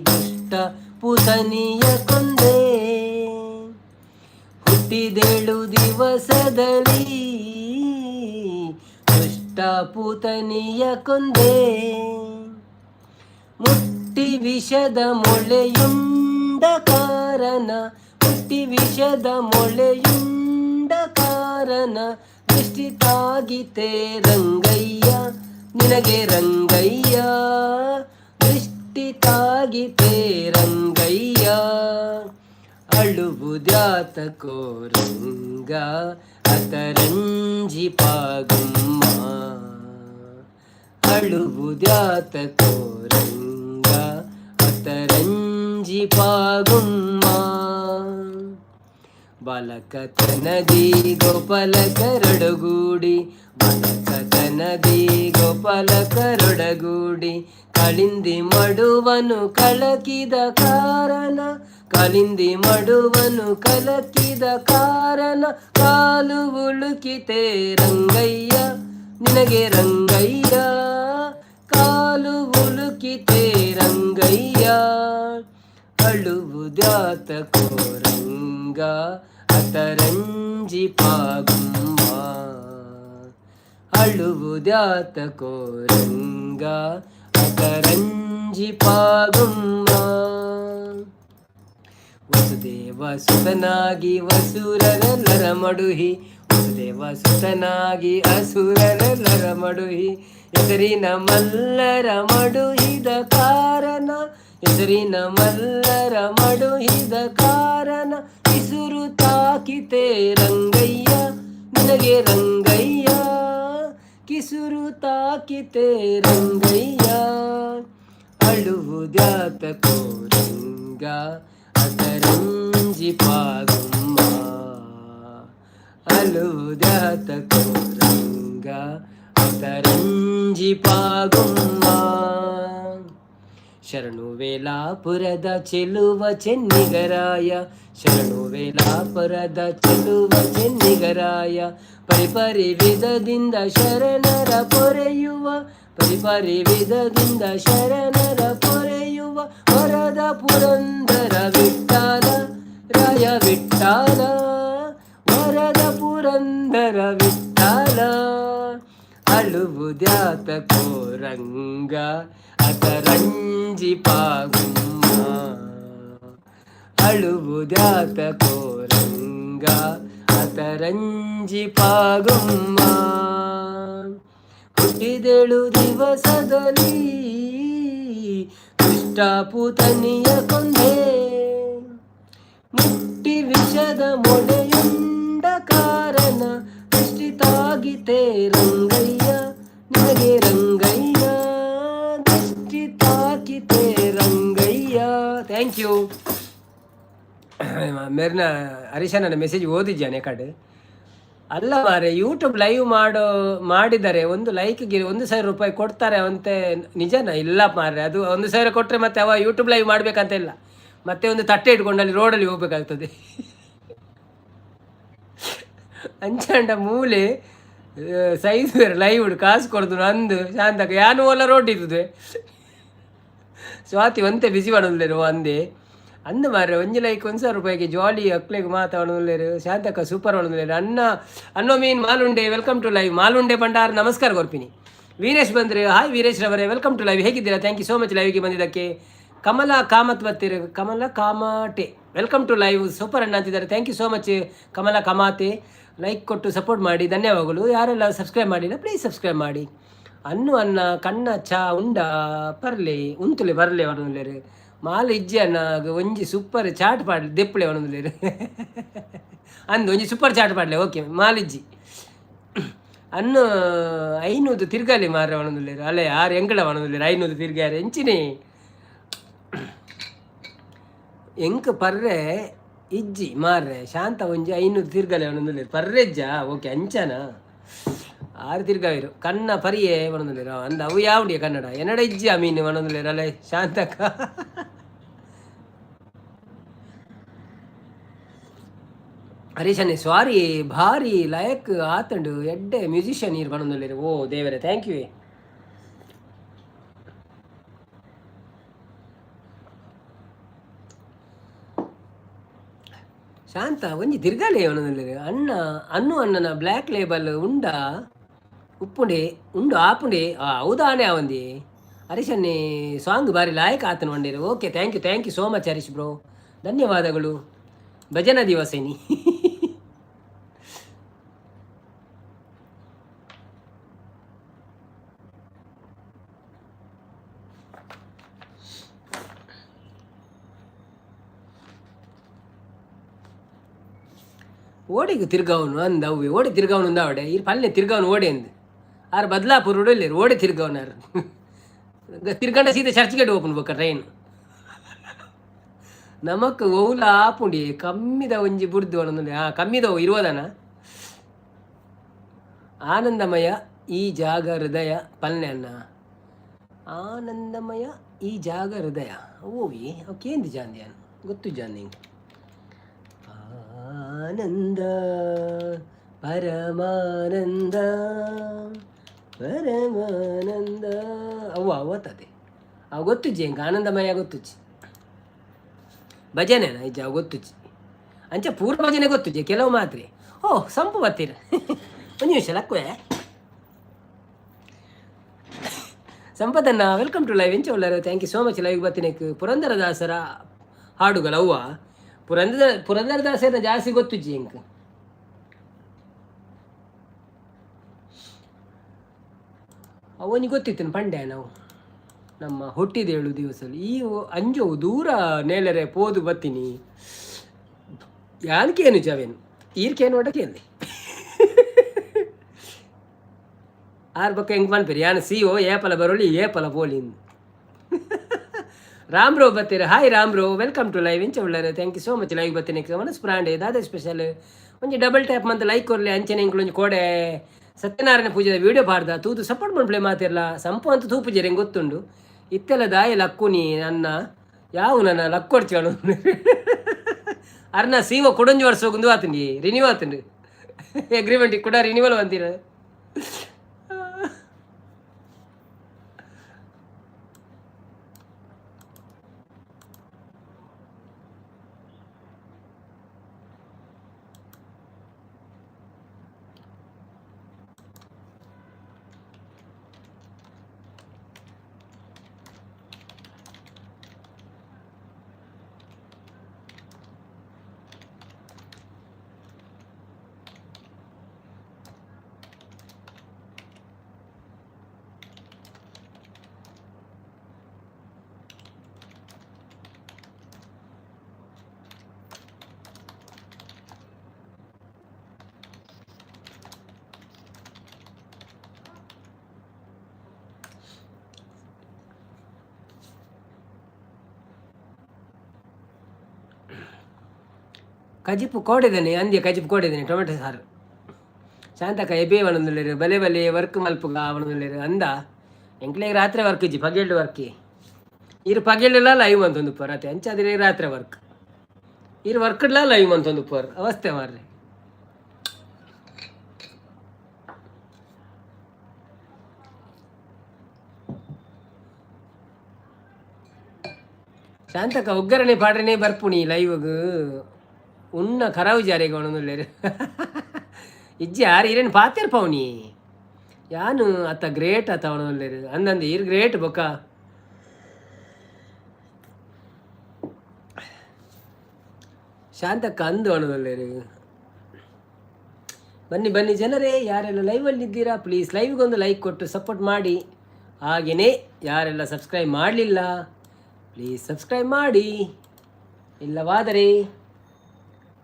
ದುಷ್ಟ ಪುತನಿಯ ಕೊಂದೆ. ಹುಟ್ಟಿದೇಳು ದಿವಸದಲ್ಲಿ ದುಷ್ಟ ಪೂತನಿಯ ಕೊಂದೆ. ಮುಟ್ಟಿ ವಿಷದ ಮೊಳೆಯುಂಡ ಕಾರಣ, ಮುಟ್ಟಿ ವಿಷದ ಮೊಳೆಯುಂಡ ಕಾರಣ, ದೃಷ್ಟಿ ತಾಗಿತೆ ರಂಗಯ್ಯ ನಿನಗೆ ರಂಗಯ್ಯ, ದೃಷ್ಟಿ ತಾಗಿತೆ ರಂಗಯ್ಯ. ಅಳುವುದ್ಯಾತಕೋ ರಂಗ ಅತರಂಜಿ ಪಾಗುಮ್ಮ, ಅಳುವುದ್ಯಾತಕೋ ರಂಗ ಅತರಂಜಿ ಪಾಗುಮ್ಮ. ಬಾಲಕತನದಿ ಗೋಪಾಲ ಕರಡಗೂಡಿ, ಬಾಲಕತನದಿ ಗೋಪಾಲ ಕರಡಗೂಡಿ, ಕಳಿಂದಿ ಮಡುವನು ಕಳಕಿದ ಕಾರಣ, ಕಲಿಂದಿ ಮಡುವನು ಕಲಕಿದ ಕಾರಣ, ಕಾಲು ಉಳುಕಿತೆ ರಂಗಯ್ಯ ನಿನಗೆ ರಂಗಯ್ಯ, ಕಾಲು ಉಳುಕಿತೆ ರಂಗಯ್ಯ. ಅಳುವುದ್ಯಾತಕೋ ರಂಗ ಅತರಂಜಿ ಪಾಗುಮ್ಮ, ಅಳುವುದ್ಯಾತಕೋ ರಂಗ ಅತರಂಜಿ ಪಾಗುಮ್ಮ. ವಸುದೇವ ಸುತನಾಗಿ ವಸುರರೆಲ್ಲರ ಮಡುಹಿ, ವಸುದೇವ ಸುತನಾಗಿ ಅಸುರರೆಲ್ಲರ ಮಡುಹಿ, ಹೆಸರಿನ ಮಲ್ಲರ ಮಡುಹಿದ ಕಾರಣ, ಹೆಸರಿನ ಮಲ್ಲರ ಮಡುಹಿದ ಕಾರಣ, ಕಿಸುರು ತಾಕಿತೆ ರಂಗಯ್ಯ ನಿನಗೆ ರಂಗಯ್ಯ, ಕಿಸುರು ತಾಕಿತೆ ರಂಗಯ್ಯ. ಅಳುವುದ್ಯಾತಕೋ ರಂಗ ಅತರಂಜಿ ಪಾಗುಮ್ಮ, ಅಳುವುದ್ಯಾತಕೋ ರಂಗ ಅತರಂಜಿ ಪಾಗುಮ್ಮ. ಶರಣು ವೇಲಾಪುರದ ಚೆಲುವ ಚೆನ್ನಿಗರಾಯ, ಶರಣು ವೇಲಾಪುರದ ಚೆಲುವ ಚೆನ್ನಿಗರಾಯ, ಪರಿಪರಿ ವಿಧದಿಂದ ಶರಣರ ಪೊರೆಯುವ, ಪರಿಪರಿ ವಿಧದಿಂದ ಶರಣರ ಪೊರೆಯುವ, ವರದ ಪುರಂದರ ವಿಠ್ಠಲ ರಾಯ ವಿಠ್ಠಲ, ವರದ ಪುರಂದರ ವಿಠ್ಠಲ. ಅಳುವುದ್ಯಾತಕೋ ರಂಗ ಅತರಂಜಿ ಪಾಗುಮ್ಮ, ಅಳುವುದ್ಯಾತಕೋ ರಂಗ ಅತರಂಜಿ ಪಾಗುಮ್ಮ. ಹುಟ್ಟಿದೇಳು ದಿವಸದಲ್ಲಿ ದುಷ್ಟ ಪೂತನಿಯ ಕೊಂದೆ, ಮುಟ್ಟಿ ವಿಷದ ಮೊಳೆಯುಂಡ ಕಾರಣ, ದೃಷ್ಟಿ ತಾಗಿತೆ ರಂಗಯ್ಯ ನಿನಗೆ ರಂಗಯ್ಯ, ದೃಷ್ಟಿ ತಾಕಿತೆ ರಂಗಯ್ಯ. Thank you. ಮೇರ್ನ ಹರೀಶನ ಮೆಸೇಜ್ ಓದಿದ್ದಾನೆ ಕಡೆ ಅಲ್ಲ ಮಾರೆ. ಯೂಟ್ಯೂಬ್ ಲೈವ್ ಮಾಡಿದರೆ ಒಂದು ಲೈಕ್ಗೆ ₹1000 ಕೊಡ್ತಾರೆ ಅಂತೆ, ನಿಜನಾ? ಇಲ್ಲ ಮಾರ್ರೆ, ಅದು 1000 ಕೊಟ್ಟರೆ ಮತ್ತೆ ಅವ ಯೂಟ್ಯೂಬ್ ಲೈವ್ ಮಾಡಬೇಕಂತ ಇಲ್ಲ. ಮತ್ತೆ ಒಂದು ತಟ್ಟೆ ಇಟ್ಕೊಂಡು ಅಲ್ಲಿ ರೋಡಲ್ಲಿ ಹೋಗ್ಬೇಕಾಗ್ತದೆ. ಅಂಚಾಂಡ ಮೂಲೆ ಸೈಜ್ ಬೇರೆ ಲೈವ್ ಕಾಸು ಕೊಡ್ದು ಅಂದು ಶಾಂತಕ ಯಾನು ಓಲ ರೋಡ್ ಇರ್ತದೆ. ಸ್ವಾತಿ ಒಂತೆ ಬಿಸಿ ಮಾಡೋದಿಲ್ಲೇರು ಅಂದೆ ಅಂದು ಮಾರ್ರೆ. ಒಂಜಿ ಲೈಕ್ 1000 ರೂಪಾಯಿಗೆ ಜಾಲಿ ಅಕ್ಲೆಗ್ ಮಾತಾಡೋದಿಲ್ಲೇರು. ಶಾಂತಕ್ಕ ಸೂಪರ್ ಮಾಡೋದಿಲ್ಲೇರು. ಅನ್ನ ಅನ್ನೋ ಮೀನ್ ಮಾಲುಂಡೆ, welcome to live. ಮಾಲುಂಡೆ ಭಂಡಾರ್ ನಮಸ್ಕಾರ ಕೊರ್ಪಿನಿ. ವೀರೇಶ್ ಬಂದ್ರೆ, ಹಾಯ್ ವೀರೇಶ್ ರವರೇ, welcome to live. ಹೇಗಿದ್ದೀರಾ? Thank you so much ಲೈವ್ಗೆ ಬಂದಿದ್ದಕ್ಕೆ. ಕಮಲಾ ಕಾಮತ್ ಬರ್ತೀರಿ, ಕಮಲಾ ಕಾಮಾಟೆ, welcome to live. Super ಅಣ್ಣ ಅಂತಿದ್ದಾರೆ. Thank you so much Kamala ಕಮಾತೆ. Like ಕೊಟ್ಟು ಸಪೋರ್ಟ್ ಮಾಡಿ, ಧನ್ಯವಾದಗಳು. ಯಾರೆಲ್ಲ ಸಬ್ಸ್ಕ್ರೈಬ್ ಮಾಡಿಲ್ಲ, ಪ್ಲೀಸ್ ಸಬ್ಸ್ಕ್ರೈಬ್ ಮಾಡಿ. ಅನ್ನು ಅನ್ನ ಕಣ್ಣ ಚಾ ಉಂಡ ಪರ್ಲೆ ಉಂತುಲೆ ಬರಲೆ ಅವನುಲ್ಲೇರು. ಮಾಲ್ ಇಜ್ಜಿ ಅನ್ನ ಒಂಜಿ ಸೂಪರ್ ಚಾಟ್ ಪಾಡ್ಲೆ ದೆಪ್ಪುಲೆ ಅವನುಲ್ಲೇರು ಅಂದು ಒಂಜಿ ಸೂಪರ್ ಚಾಟ್ ಪಾಡ್ಲೆ. ಓಕೆ, ಮಾಲಿಜ್ಜಿ ಅನ್ನು ಐನೂದು ತಿರ್ಗಾಲಿ ಮಾರ ಅವನುಲ್ಲೇರು. ಅಲ್ಲೇ ಆರು ಎಂಕಳ ಅವನುಲ್ಲೇರು. ಐನೂದು ತಿರ್ಗಾರೆ ಎಂಚಿನಿ ಎಂಕ್ ಪರ್ರೆ ಇಜ್ಜಿ ಮಾರ್ರೆ. ಶಾಂತ ಒಂಜಿ 500 ತಿರ್ಗಲೆ ಅವನೊಂದುಲ್ಲೇರು. ಪರ್ರೆಜ್ಜ, ಓಕೆ, ಅಂಚನ ಆರು ತಿರ್ಗಾವಿರು. ಕನ್ನ ಪರಿಯೇ ಒಣದುಲ್ಲೇರು ಅಂದ. ಅವು ಯಾವುಡಿಯ ಕನ್ನಡ ಎನ್ನಡ ಇಜ್ಜಿ ಅಮೀನು ಒಣದುಲ್ಲೇರು. ಅಲ್ಲೇ ಶಾಂತಕ್ಕ ಹರೀಶನೇ ಸಾರಿ. ಭಾರಿ ಲಯಕ್ ಆತಂಡು, ಎಡ್ಡೆ ಮ್ಯೂಸಿಷಿಯನ್ ಇರ್ ಬಣೊಂದುಲ್ಲೇರು. ಓ ದೇವರೇ, thank you. ಶಾಂತ ಒಂಜಿ ತಿರ್ಗಾಲೆ ಅವನದಲ್ಲೆರ್. ಅಣ್ಣ ಅನ್ನು ಅಣ್ಣನ ಬ್ಲ್ಯಾಕ್ ಲೇಬಲ್ ಉಂಡ ಉಪ್ಪುಂಡೆ ಉಂಡು ಆಪುಂಡೆ. ಆ ಹೌದಾನೆ ಆವಂದಿ. ಹರೀಶ್ ಅನ್ನಿ ಸಾಂಗ್ ಬಾರಿ ಲಾಯಕ್ ಆತನ వండేరు. Okay, thank you, thank you so much Harish bro, ಧನ್ಯವಾದಗಳು. ಭಜನಾ ದಿವಸ ಇನಿ. ಓಡಿಗೆ ತಿರ್ಗವನು ಅಂದ ಅವ್ವೆ. ಓಡಿ ತಿರ್ಗವನು ಅಂದ ಅವಡೆ. ಈ ಪಲ್ಲೆ ತಿರ್ಗವನು ಓಡಿ ಅಂದ್. ಆರು ಬದಲಾಪುರ ಇಲ್ಲ, ಓಡಿ ತಿರ್ಗವನಾರು. ತಿರ್ಗಂಡ ಸೀದಾ ಚರ್ಚ್ ಗೇಟ್ ಓಪನ್ ಬೊಕ್ಕ ಟ್ರೈನ್. ನಮಕ್ ಒವ್ಲ ಆಪುಂಡಿ ಕಮ್ಮಿದ ಒಂಜಿ ಬುಡ್ದು ಒಂದೊಂದು. ಹಾ, ಕಮ್ಮಿದವು ಇರುವುದನ. ಆನಂದಮಯ ಈ ಜಾಗ ಹೃದಯ ಪಲ್ಲೆ ಅನ್ನ. ಆನಂದಮಯ ಈ ಜಾಗ ಹೃದಯ ಹೋಗಿ ಅವು ಕೇಂದ್ರ ಜಾಂದಿ ಗೊತ್ತು ಜಾಂದಿ ಹಿಂಗೆ. ಆನಂದ ಪರಮಾನಂದ ಪರಮಾನಂದ ಅವ್ವ ಅವತ್ತದೆ ಅವು ಗೊತ್ತುಜ್ಜಿ ಎಂಕ್. ಆನಂದಮಯ ಗೊತ್ತುಜ್ಜಿ. ಭಜನೆನಾ? ಇಜ್ಜಿ, ಅವು ಗೊತ್ತುಜ್ಜಿ. ಅಂಚ ಪೂರ್ವ ಭಜನೆ ಗೊತ್ತುಜ್ಜಿ ಕೆಲವು ಮಾತ್ರೆ. ಓ, ಸಂಪು ಬತ್ತೀರ. ಒಂದು ನಿಮಿಷ ಲಕ್ಕುವೆ. ಸಂಪದನ್ನ, welcome to live. ಎಂಚ ಉಳ್ಳಾರ? Thank you so much live ಬತ್ತಿನಕ್. ಪುರಂದರದಾಸರ ಹಾಡುಗಳು ಅವ್ವ. ಪುರಂದರದಾಸರ ಜಾಸ್ತಿ ಗೊತ್ತುಜ್ಜಿ ಎಂಕ್. ಅವನಿಗೆ ಗೊತ್ತಿತ್ತು ಪಂಡೆ. ನಾವು ನಮ್ಮ ಹುಟ್ಟಿದೇಳು ದಿವಸ ಈ ಅಂಜು ದೂರ ನೇಲರೆ ಪೋದು ಬತ್ತೀನಿ. ಯಾನಕೇನು ಜವೇನು ಈರ್ಕೇನು ಒಡಕೇನು ಆರ್ ಬೊಕ್ಕ ಹೆಂಗ್ ಪನ್ಪೆರ್ ಯಾನ್ ಸಿ ಓ ಏಪಲ ಬರೋಲಿ ಏಪಲ ಪೋಲಿ. ರಾಮ್ ಬ್ರೋ ಬತ್ತೀರ. Hi Ram bro, welcome to live. ಎಂಚ ಉಳ್ಳಾರ? Thank you so much live ಬತ್ತೀನಿ. ಮನಸ್ ಪ್ರಾಂಡೆ ದಾದ ಸ್ಪೆಷಲ್? ಒಂಜಿ ಡಬಲ್ ಟ್ಯಾಪ್ ಮಂತ್ ಲೈಕ್ ಕೊರ್ಲೆ. ಅಂಚನೆ ಎಂಕ್ಲು ಒಂಜಿ ಕೋಡೆ ಸತ್ಯನಾರಾಯಣ ಪೂಜೆದ ವೀಡಿಯೋ ಪಾಡ್ದ, ತೂದು ಸಪೋರ್ಟ್ ಮನ್ಪುಲೆ ಮಾತಿರ್ಲ. ಸಂಪು ಅಂತ ತೂಪುಜೆರ್ ಎಂಕ್ ಗೊತ್ತುಂಡು. ಇತ್ತೆಲ್ಲ ದಾಯ ಲಕ್ಕುನಿ ನನ್ನ ಯಾವು ನನ್ನ ಲಕ್ಕೊಡ್ಚು ಅರ್ನ ಸೀವ ಕುಡೊಂಜಿ ವರ್ಷ ಹೋಗುಂದು ಆತಂಡಿ. ರಿನ್ಯೂ ಆತಂಡು ಅಗ್ರಿಮೆಂಟ್ ಕೂಡ ರಿನ್ಯೂವಲ್ ಬಂದಿರ. ಕಜಿಪು ಕೋಡಿದ್ದೇನೆ ಅಂದ್ಯ. ಕಜಿಪು ಕೋಡಿದ್ದೇನೆ, ಟೊಮೆಟೊ ಸಾರು. ಶಾಂತಕ ಎಬೆ ಅವನೊಂದುಲ್ಲೆರ್. ಬಲೆ ಬಲೆ ವರ್ಕ್ ಮಲ್ಪುಗ ಅವನೊಂದುಲ್ಲೆರ್ ಅಂದ. ಎಂಕ್ಲೆಗ್ ರಾತ್ರಿ ವರ್ಕ್ ಇಜ್ಜಿ, ಪಗೆಲ್ಡ್ ವರ್ಕ್. ಇರು ಪಗೆಲ್ಡ್ಲ ಲೈವ್ ಮಂತೊಂದುಪ್ಪರ್ ಅತೆ. ಅಂಚಾದ್ರೆ ರಾತ್ರಿ ವರ್ಕ್. ಇರು ವರ್ಕ್ಡ್ಲ ಲೈವ್ ಮಂತೊಂದುಪ್ಪರ್. ಅವಸ್ಥೆ ಮಾರ್ರೆ. ಶಾಂತಕ ಒಗ್ಗರಣೆ ಪಾಡ್ರೆನೇ ಬರ್ಪುಣಿ ಲೈವ್ಗ್. ಉನ್ನ ಖರಾವ್ ಜಾರಿಗೆ ಅವನೊಂದುಲ್ಲೆರ್. ಇಜ್ಜಿ, ಆರ್ ಇರೇನು ಪಾತೆರ್ ಪೌನಿ ಯಾನು ಅತ್ತ ಗ್ರೇಟ್ ಅತ್ತ ಅವನೊಂದುಲ್ಲೆರ್ ಅಂದಂದು. ಇರ್ ಗ್ರೇಟ್ ಬೊಕ್ಕ. ಶಾಂತಕ್ಕ ಅಂದು ಅವನೊಂದುಲ್ಲೆರ್. ಬನ್ನಿ ಬನ್ನಿ ಜನರೇ, ಯಾರೆಲ್ಲ ಲೈವಲ್ಲಿ ಇದ್ದೀರಾ ಪ್ಲೀಸ್ ಲೈವ್ಗೊಂದು ಲೈಕ್ ಕೊಟ್ಟು ಸಪೋರ್ಟ್ ಮಾಡಿ. ಹಾಗೆಯೇ ಯಾರೆಲ್ಲ ಸಬ್ಸ್ಕ್ರೈಬ್ ಮಾಡಲಿಲ್ಲ ಪ್ಲೀಸ್ ಸಬ್ಸ್ಕ್ರೈಬ್ ಮಾಡಿ. ಇಲ್ಲವಾದರೆ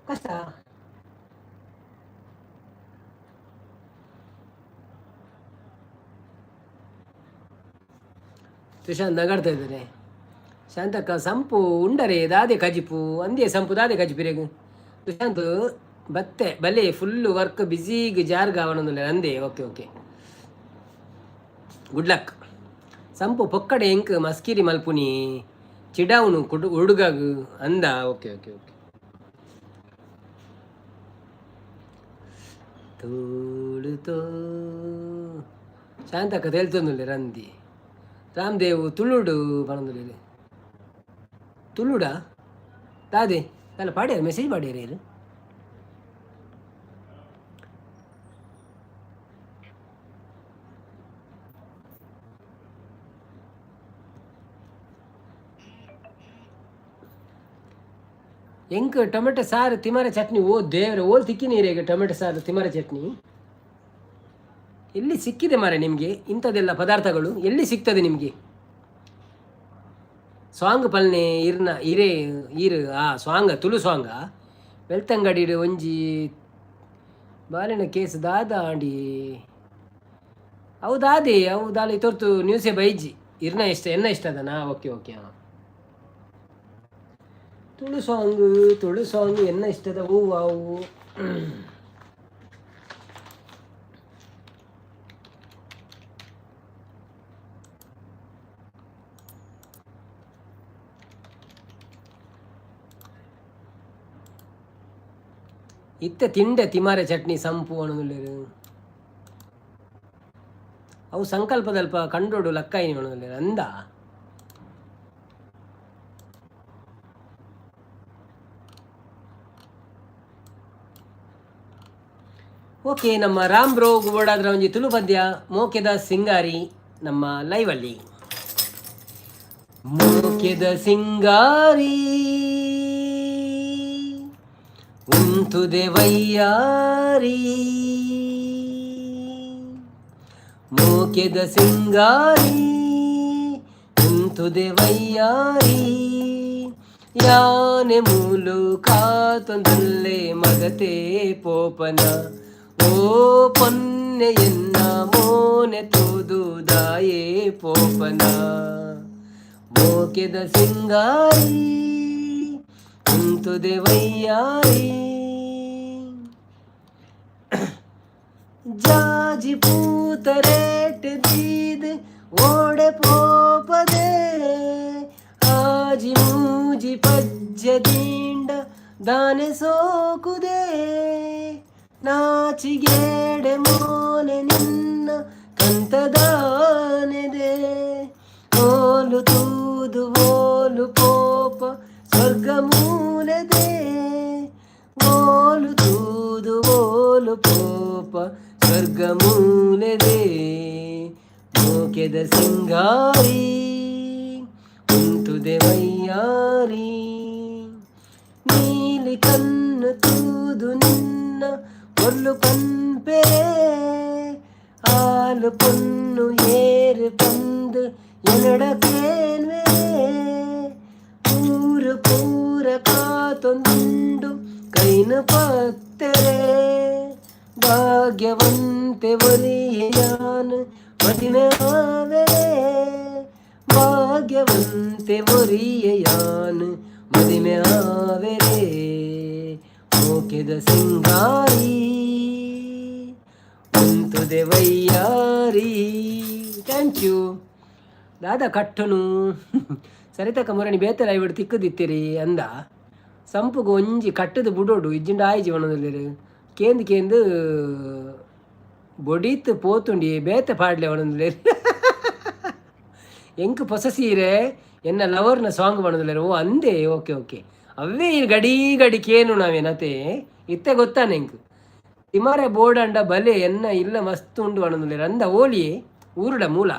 ಕಷ್ಟ. ಸುಶಾಂತ್ ನಗಾಡ್ತಾ ಇದ್ದಾರೆ. ಶಾಂತಕ್ಕ ಸಂಪು ಉಂಡರೆ ದಾದೆ ಕಜಿಪು ಅಂದೇ. ಸಂಪು ದಾದೆ ಕಜಿಪಿರೆಗ್? ಸುಶಾಂತ್ ಬತ್ತೆ ಬಲೆ. ಫುಲ್ ವರ್ಕ್ ಬ್ಯುಸಿಗ್ ಜಾರ್ಗ ಅವನೊಂದು ಅಂದೆ. ಓಕೆ ಓಕೆ, ಗುಡ್ ಲಕ್ ಸಂಪು. ಪೊಕ್ಕಡೆ ಎಂಕ್ ಮಸ್ಕಿರಿ ಮಲ್ಪುನಿ ಚಿಡಾವುನು ಕುಡು ಹುಡುಗಗ್ ಅಂದ. Okay okay okay. ತೋಳುತೋ ಶಾಂತಕ್ಕ ತೇಲ್ತೊಂದುಲ್ಲೆ ರಂದಿ. ರಾಮದೇವ್ ತುಳುಡು ಪನೊಂದುಲ್ಲೆರ್. ತುಳುಡ ದಾದೆ? ಅಲ್ಲ, ಪಾಡ್ಯಾರ ಮೆಸೇಜ್ ಪಾಡ್ಯಾರ. ಎಂಕ್ ಟೊಮೆಟೊ ಸಾರು ತಿಮರೆ ಚಟ್ನಿ. ಓ ದೇವ್ರೆ, ಓಲ್ ತಿಕ್ಕಿ ನೀರಿಗೆ ಟೊಮೆಟೊ ಸಾರು ತಿಮರೆ ಚಟ್ನಿ ಎಲ್ಲಿ ಸಿಕ್ಕಿದೆ ಮಾರೆ ನಿಮಗೆ? ಇಂಥದ್ದೆಲ್ಲ ಪದಾರ್ಥಗಳು ಎಲ್ಲಿ ಸಿಗ್ತದೆ ನಿಮಗೆ? ಸಾಂಗ್ ಪಲ್ನೆ ಇರ್ನ ಇರೇ ಇರು. ಆ ಸಾಂಗ್ ತುಳು ಸಾಂಗ. ಬೆಳ್ತಂಗಡಿಡ್ ಒಂಜಿ ಬಾಲಿನ ಕೇಸ್ ದಾದ ಆಂಡಿ? ಹೌದಾದಿ ಅವು ದಾಲ ಇತೊರ್ತು ನ್ಯೂಸೇ ಬೈಜಿ. ಇರ್ನ ಇಷ್ಟ, ಎನ್ನ ಇಷ್ಟ ಅದನಾ? ಓಕೆ ಓಕೆ ಹಾಂ. ತುಳು ಸಾಂಗ್, ತುಳು ಸಾಂಗ್ ಎನ್ನ ಇಷ್ಟದ ಹೂವು ಅವು. ಇತ್ತೆ ತಿಂಡೆ ತಿಮಾರೆ ಚಟ್ನಿ ಸಂಪು ಅಣುಲ್ಲೇರು. ಅವು ಸಂಕಲ್ಪದಲ್ಪ ಕಂಡೋಡು ಲಕ್ಕಾಯಿನಿ ಅಣುಲ್ಲೇರು ಅಂದ. ಓಕೆ, ನಮ್ಮ ರಾಮ್ ಬ್ರೋ ಗೋಡಾದ್ರ ಒಂಜಿ ತುಳು ಪದ್ಯ ಮೋಕೆದ ಸಿಂಗಾರಿ ನಮ್ಮ ಲೈವಲ್ಲಿ. ಮೋಕೆದ ಸಿಂಗಾರಿ ಉಂತುದೆ ವೈಯಾರಿ, ಮೋಕೆದ ಸಿಂಗಾರಿ ಉಂತುದೆ ವೈಯಾರಿ, ಯಾನೆ ಮೂಲು ಕಾತೊಂದುಲ್ಲೆ ಮಗತೆ ಪೋಪನ, ಓ ಪೊನ್ನೆಯನ್ನ ಮೋನೆ ತೂದು ದಾಯೇ ಪೋಪನ. ಮೋಕೆದ ಸಿಂಗಾರಿ ಉಂತುದೆ ವೈಯಾರಿ. ಜಾಜಿ ಪೂತರೇಟ್ ದೀದ್ ಓಡೆ ಪೋಪದೆ, ಆಜಿ ಮೂಜಿ ಪಜ್ಜೆ ದಿಂಡ ದಾನೆ ಸೋಕುದೆ, ನಾಚಿಗೇಡೆ ಮೋನೆ ನಿನ್ನ ಕಂತದಾನೆದೆ, ಓಲು ತೂದು ಓಲು ಪೋಪ ಸ್ವರ್ಗ ಮೂಲದೆ, ಓಲು ತೂದು ಓಲು ಪೋಪ ಸ್ವರ್ಗ ಮೂಲದೆ. ಮೋಕೆದ ಸಿಂಗಾರಿ ಉಂತುದೆ ವೈಯಾರಿ. ನೀಲಿ ಕಣ್ಣು ತೂದು ನಿನ್ನ ಒಲ್ಲು ಪನ್ಪೆ, ಆಲು ಪೊನ್ನು ಏರು ಪಂದು ಎನ್ನಡಕೇನ್ವೆ, ಊರು ಪೂರ ಕಾತೊಂದುಂಡು ಕೈನ ಪತ್ತೆರೆ, ಭಾಗ್ಯವಂತೆ ಒರಿಯಾನ್ ಮದಿಮೆ ಆವೆರೆ, ಭಾಗ್ಯವಂತೆ ಒರಿಯಾನ್ ಮದಿಮೆ ಆವೆರೆ. ಮೋಕೆದ ಸಿಂಗಾರಿ ಉಂತುದೆ ವೈಯಾರಿ. Thank you ದಾದಾ ಕಟ್ಟುನು. ಸರಿತಕ್ಕ ಮುರಣಿ ಬೇತೆ ಲೈವ್ ತಿಕ್ಕುದಿತ್ತಿರಿ ಅಂದ. ಸಂಪುಗು ಒಂಜಿ ಕಟ್ಟದು ಬುಡೋಡು ಇಜ್ಜಿಂಡ ಆಯಿ ಜೀವನದಲ್ಲಿ ಕೇಂದ್ ಕೇಂದ್ ಬೊಡೀತ್ ಪೋತುಂಡಿ ಬೇತೆ ಪಾಡ್ಲೆ ಒಣಂದುಲ್ಲೇರು. ಎಂಕ್ ಪೊಸ ಸೀರೆ ಎನ್ನ ಲವರ್ನ ಸಾಂಗ್ ಪಣೊಂದುಲ್ಲೆರ್. ಓ ಅಂದೆ, ಓಕೆ ಓಕೆ. ಅವೇ ಈ ಗಡಿ ಗಡಿ ಕೇನು ನಾವೇನತೆ ಇತ್ತೆ ಗೊತ್ತಾನೆ ಎಂಕ್. ತಿಮಾರೆ ಬೋರ್ಡ್ ಬಲೆ ಎನ್ನ ಇಲ್ಲ ಮಸ್ತ್ ಉಂಡು ಪಣೊಂದುಲ್ಲೆರ್ ಅಂದ. ಓಲಿ ಊರುಡ ಮೂಲ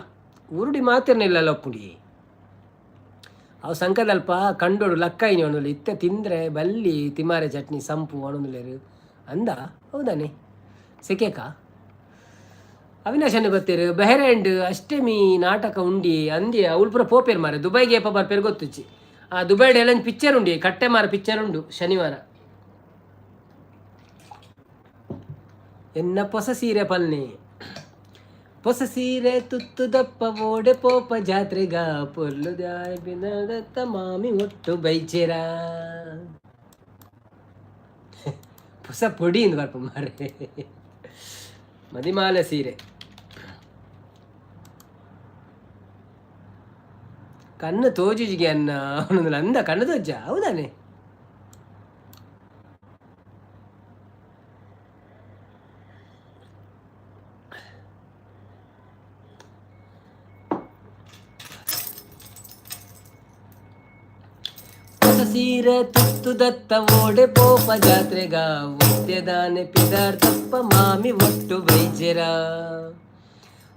ಊರುಡಿ ಮಾತೆರ್ನ ಲಪ್ಪುಂಡಿ. ಅವು ಸಂಕದಲ್ಪ ಕಂಡೋಡು ಲಕ್ಕಾಯಿನಿ ಒಣುಲಿ. ಇತ್ತೆ ತಿಂದ್ರೆ ಬಲ್ಲಿ ತಿಮಾರೆ ಚಟ್ನಿ ಸಂಪು ಒಣುಂದುಲ್ಲೆರ್ ಅಂದ. ಹೌದಾನೆ ಸೆಕೇಕ ಅವಿನಾಶ್ ಬತ್ತೀರು. ಬೆಹರೇಂಡ್ ಅಷ್ಟಮಿ ನಾಟಕ ಉಂಡಿ ಅಂದಿ. ಅವ್ಲು ಪೂರ ಪೋಪೇರ್ ಮಾರೆ. ದುಬೈಗೆ ಏಪ ಬರ್ಪೇರು ಗೊತ್ತುಚ್ಚಿ. ಆ ದುಬೈಡ್ ಎಲ್ಲ ಪಿಕ್ಚರ್ ಉಂಡಿ, ಕಟ್ಟೆ ಮಾರ ಪಿಕ್ಚರ್ ಉಂಡು ಶನಿವಾರ. ಎನ್ನ ಪೊಸ ಸೀರೆ ಪಲ್ನಿ. ಪೊಸ ಸೀರೆ ತುತ್ತು ದಪ್ಪ ಓಡೆ ಪೋಪ ಜಾತ್ರೆಗ, ಪೊರ್ಲು ಬಿನದತ್ತ ಮಾಮಿ ಒಟ್ಟು ಬೈಚೇರ. ಹೊಸ ಪೊಡಿ ಇಂದು ಬರ್ಪ ಮಾರೆ. ಮದಿಮಾಲ ಸೀರೆ ಕಣ್ಣು ತೋಜಿಜಿಗೆ ಅನ್ನ ಅವನೊಂದು ಅಂದ. ಕಣ್ಣು ತೋಜ ಹೌದಾನೆ. ಹೊಸ ಸೀರೆ ತುತ್ತು ದತ್ತ ಓಡೆ ಪೋಪ ಜಾತ್ರೆಗ, ಒತ್ತೆದಾನೆ ಪಿದಾರ್ ತಪ್ಪ ಮಾಮಿ ಒಟ್ಟು ಬೈಜೆರ.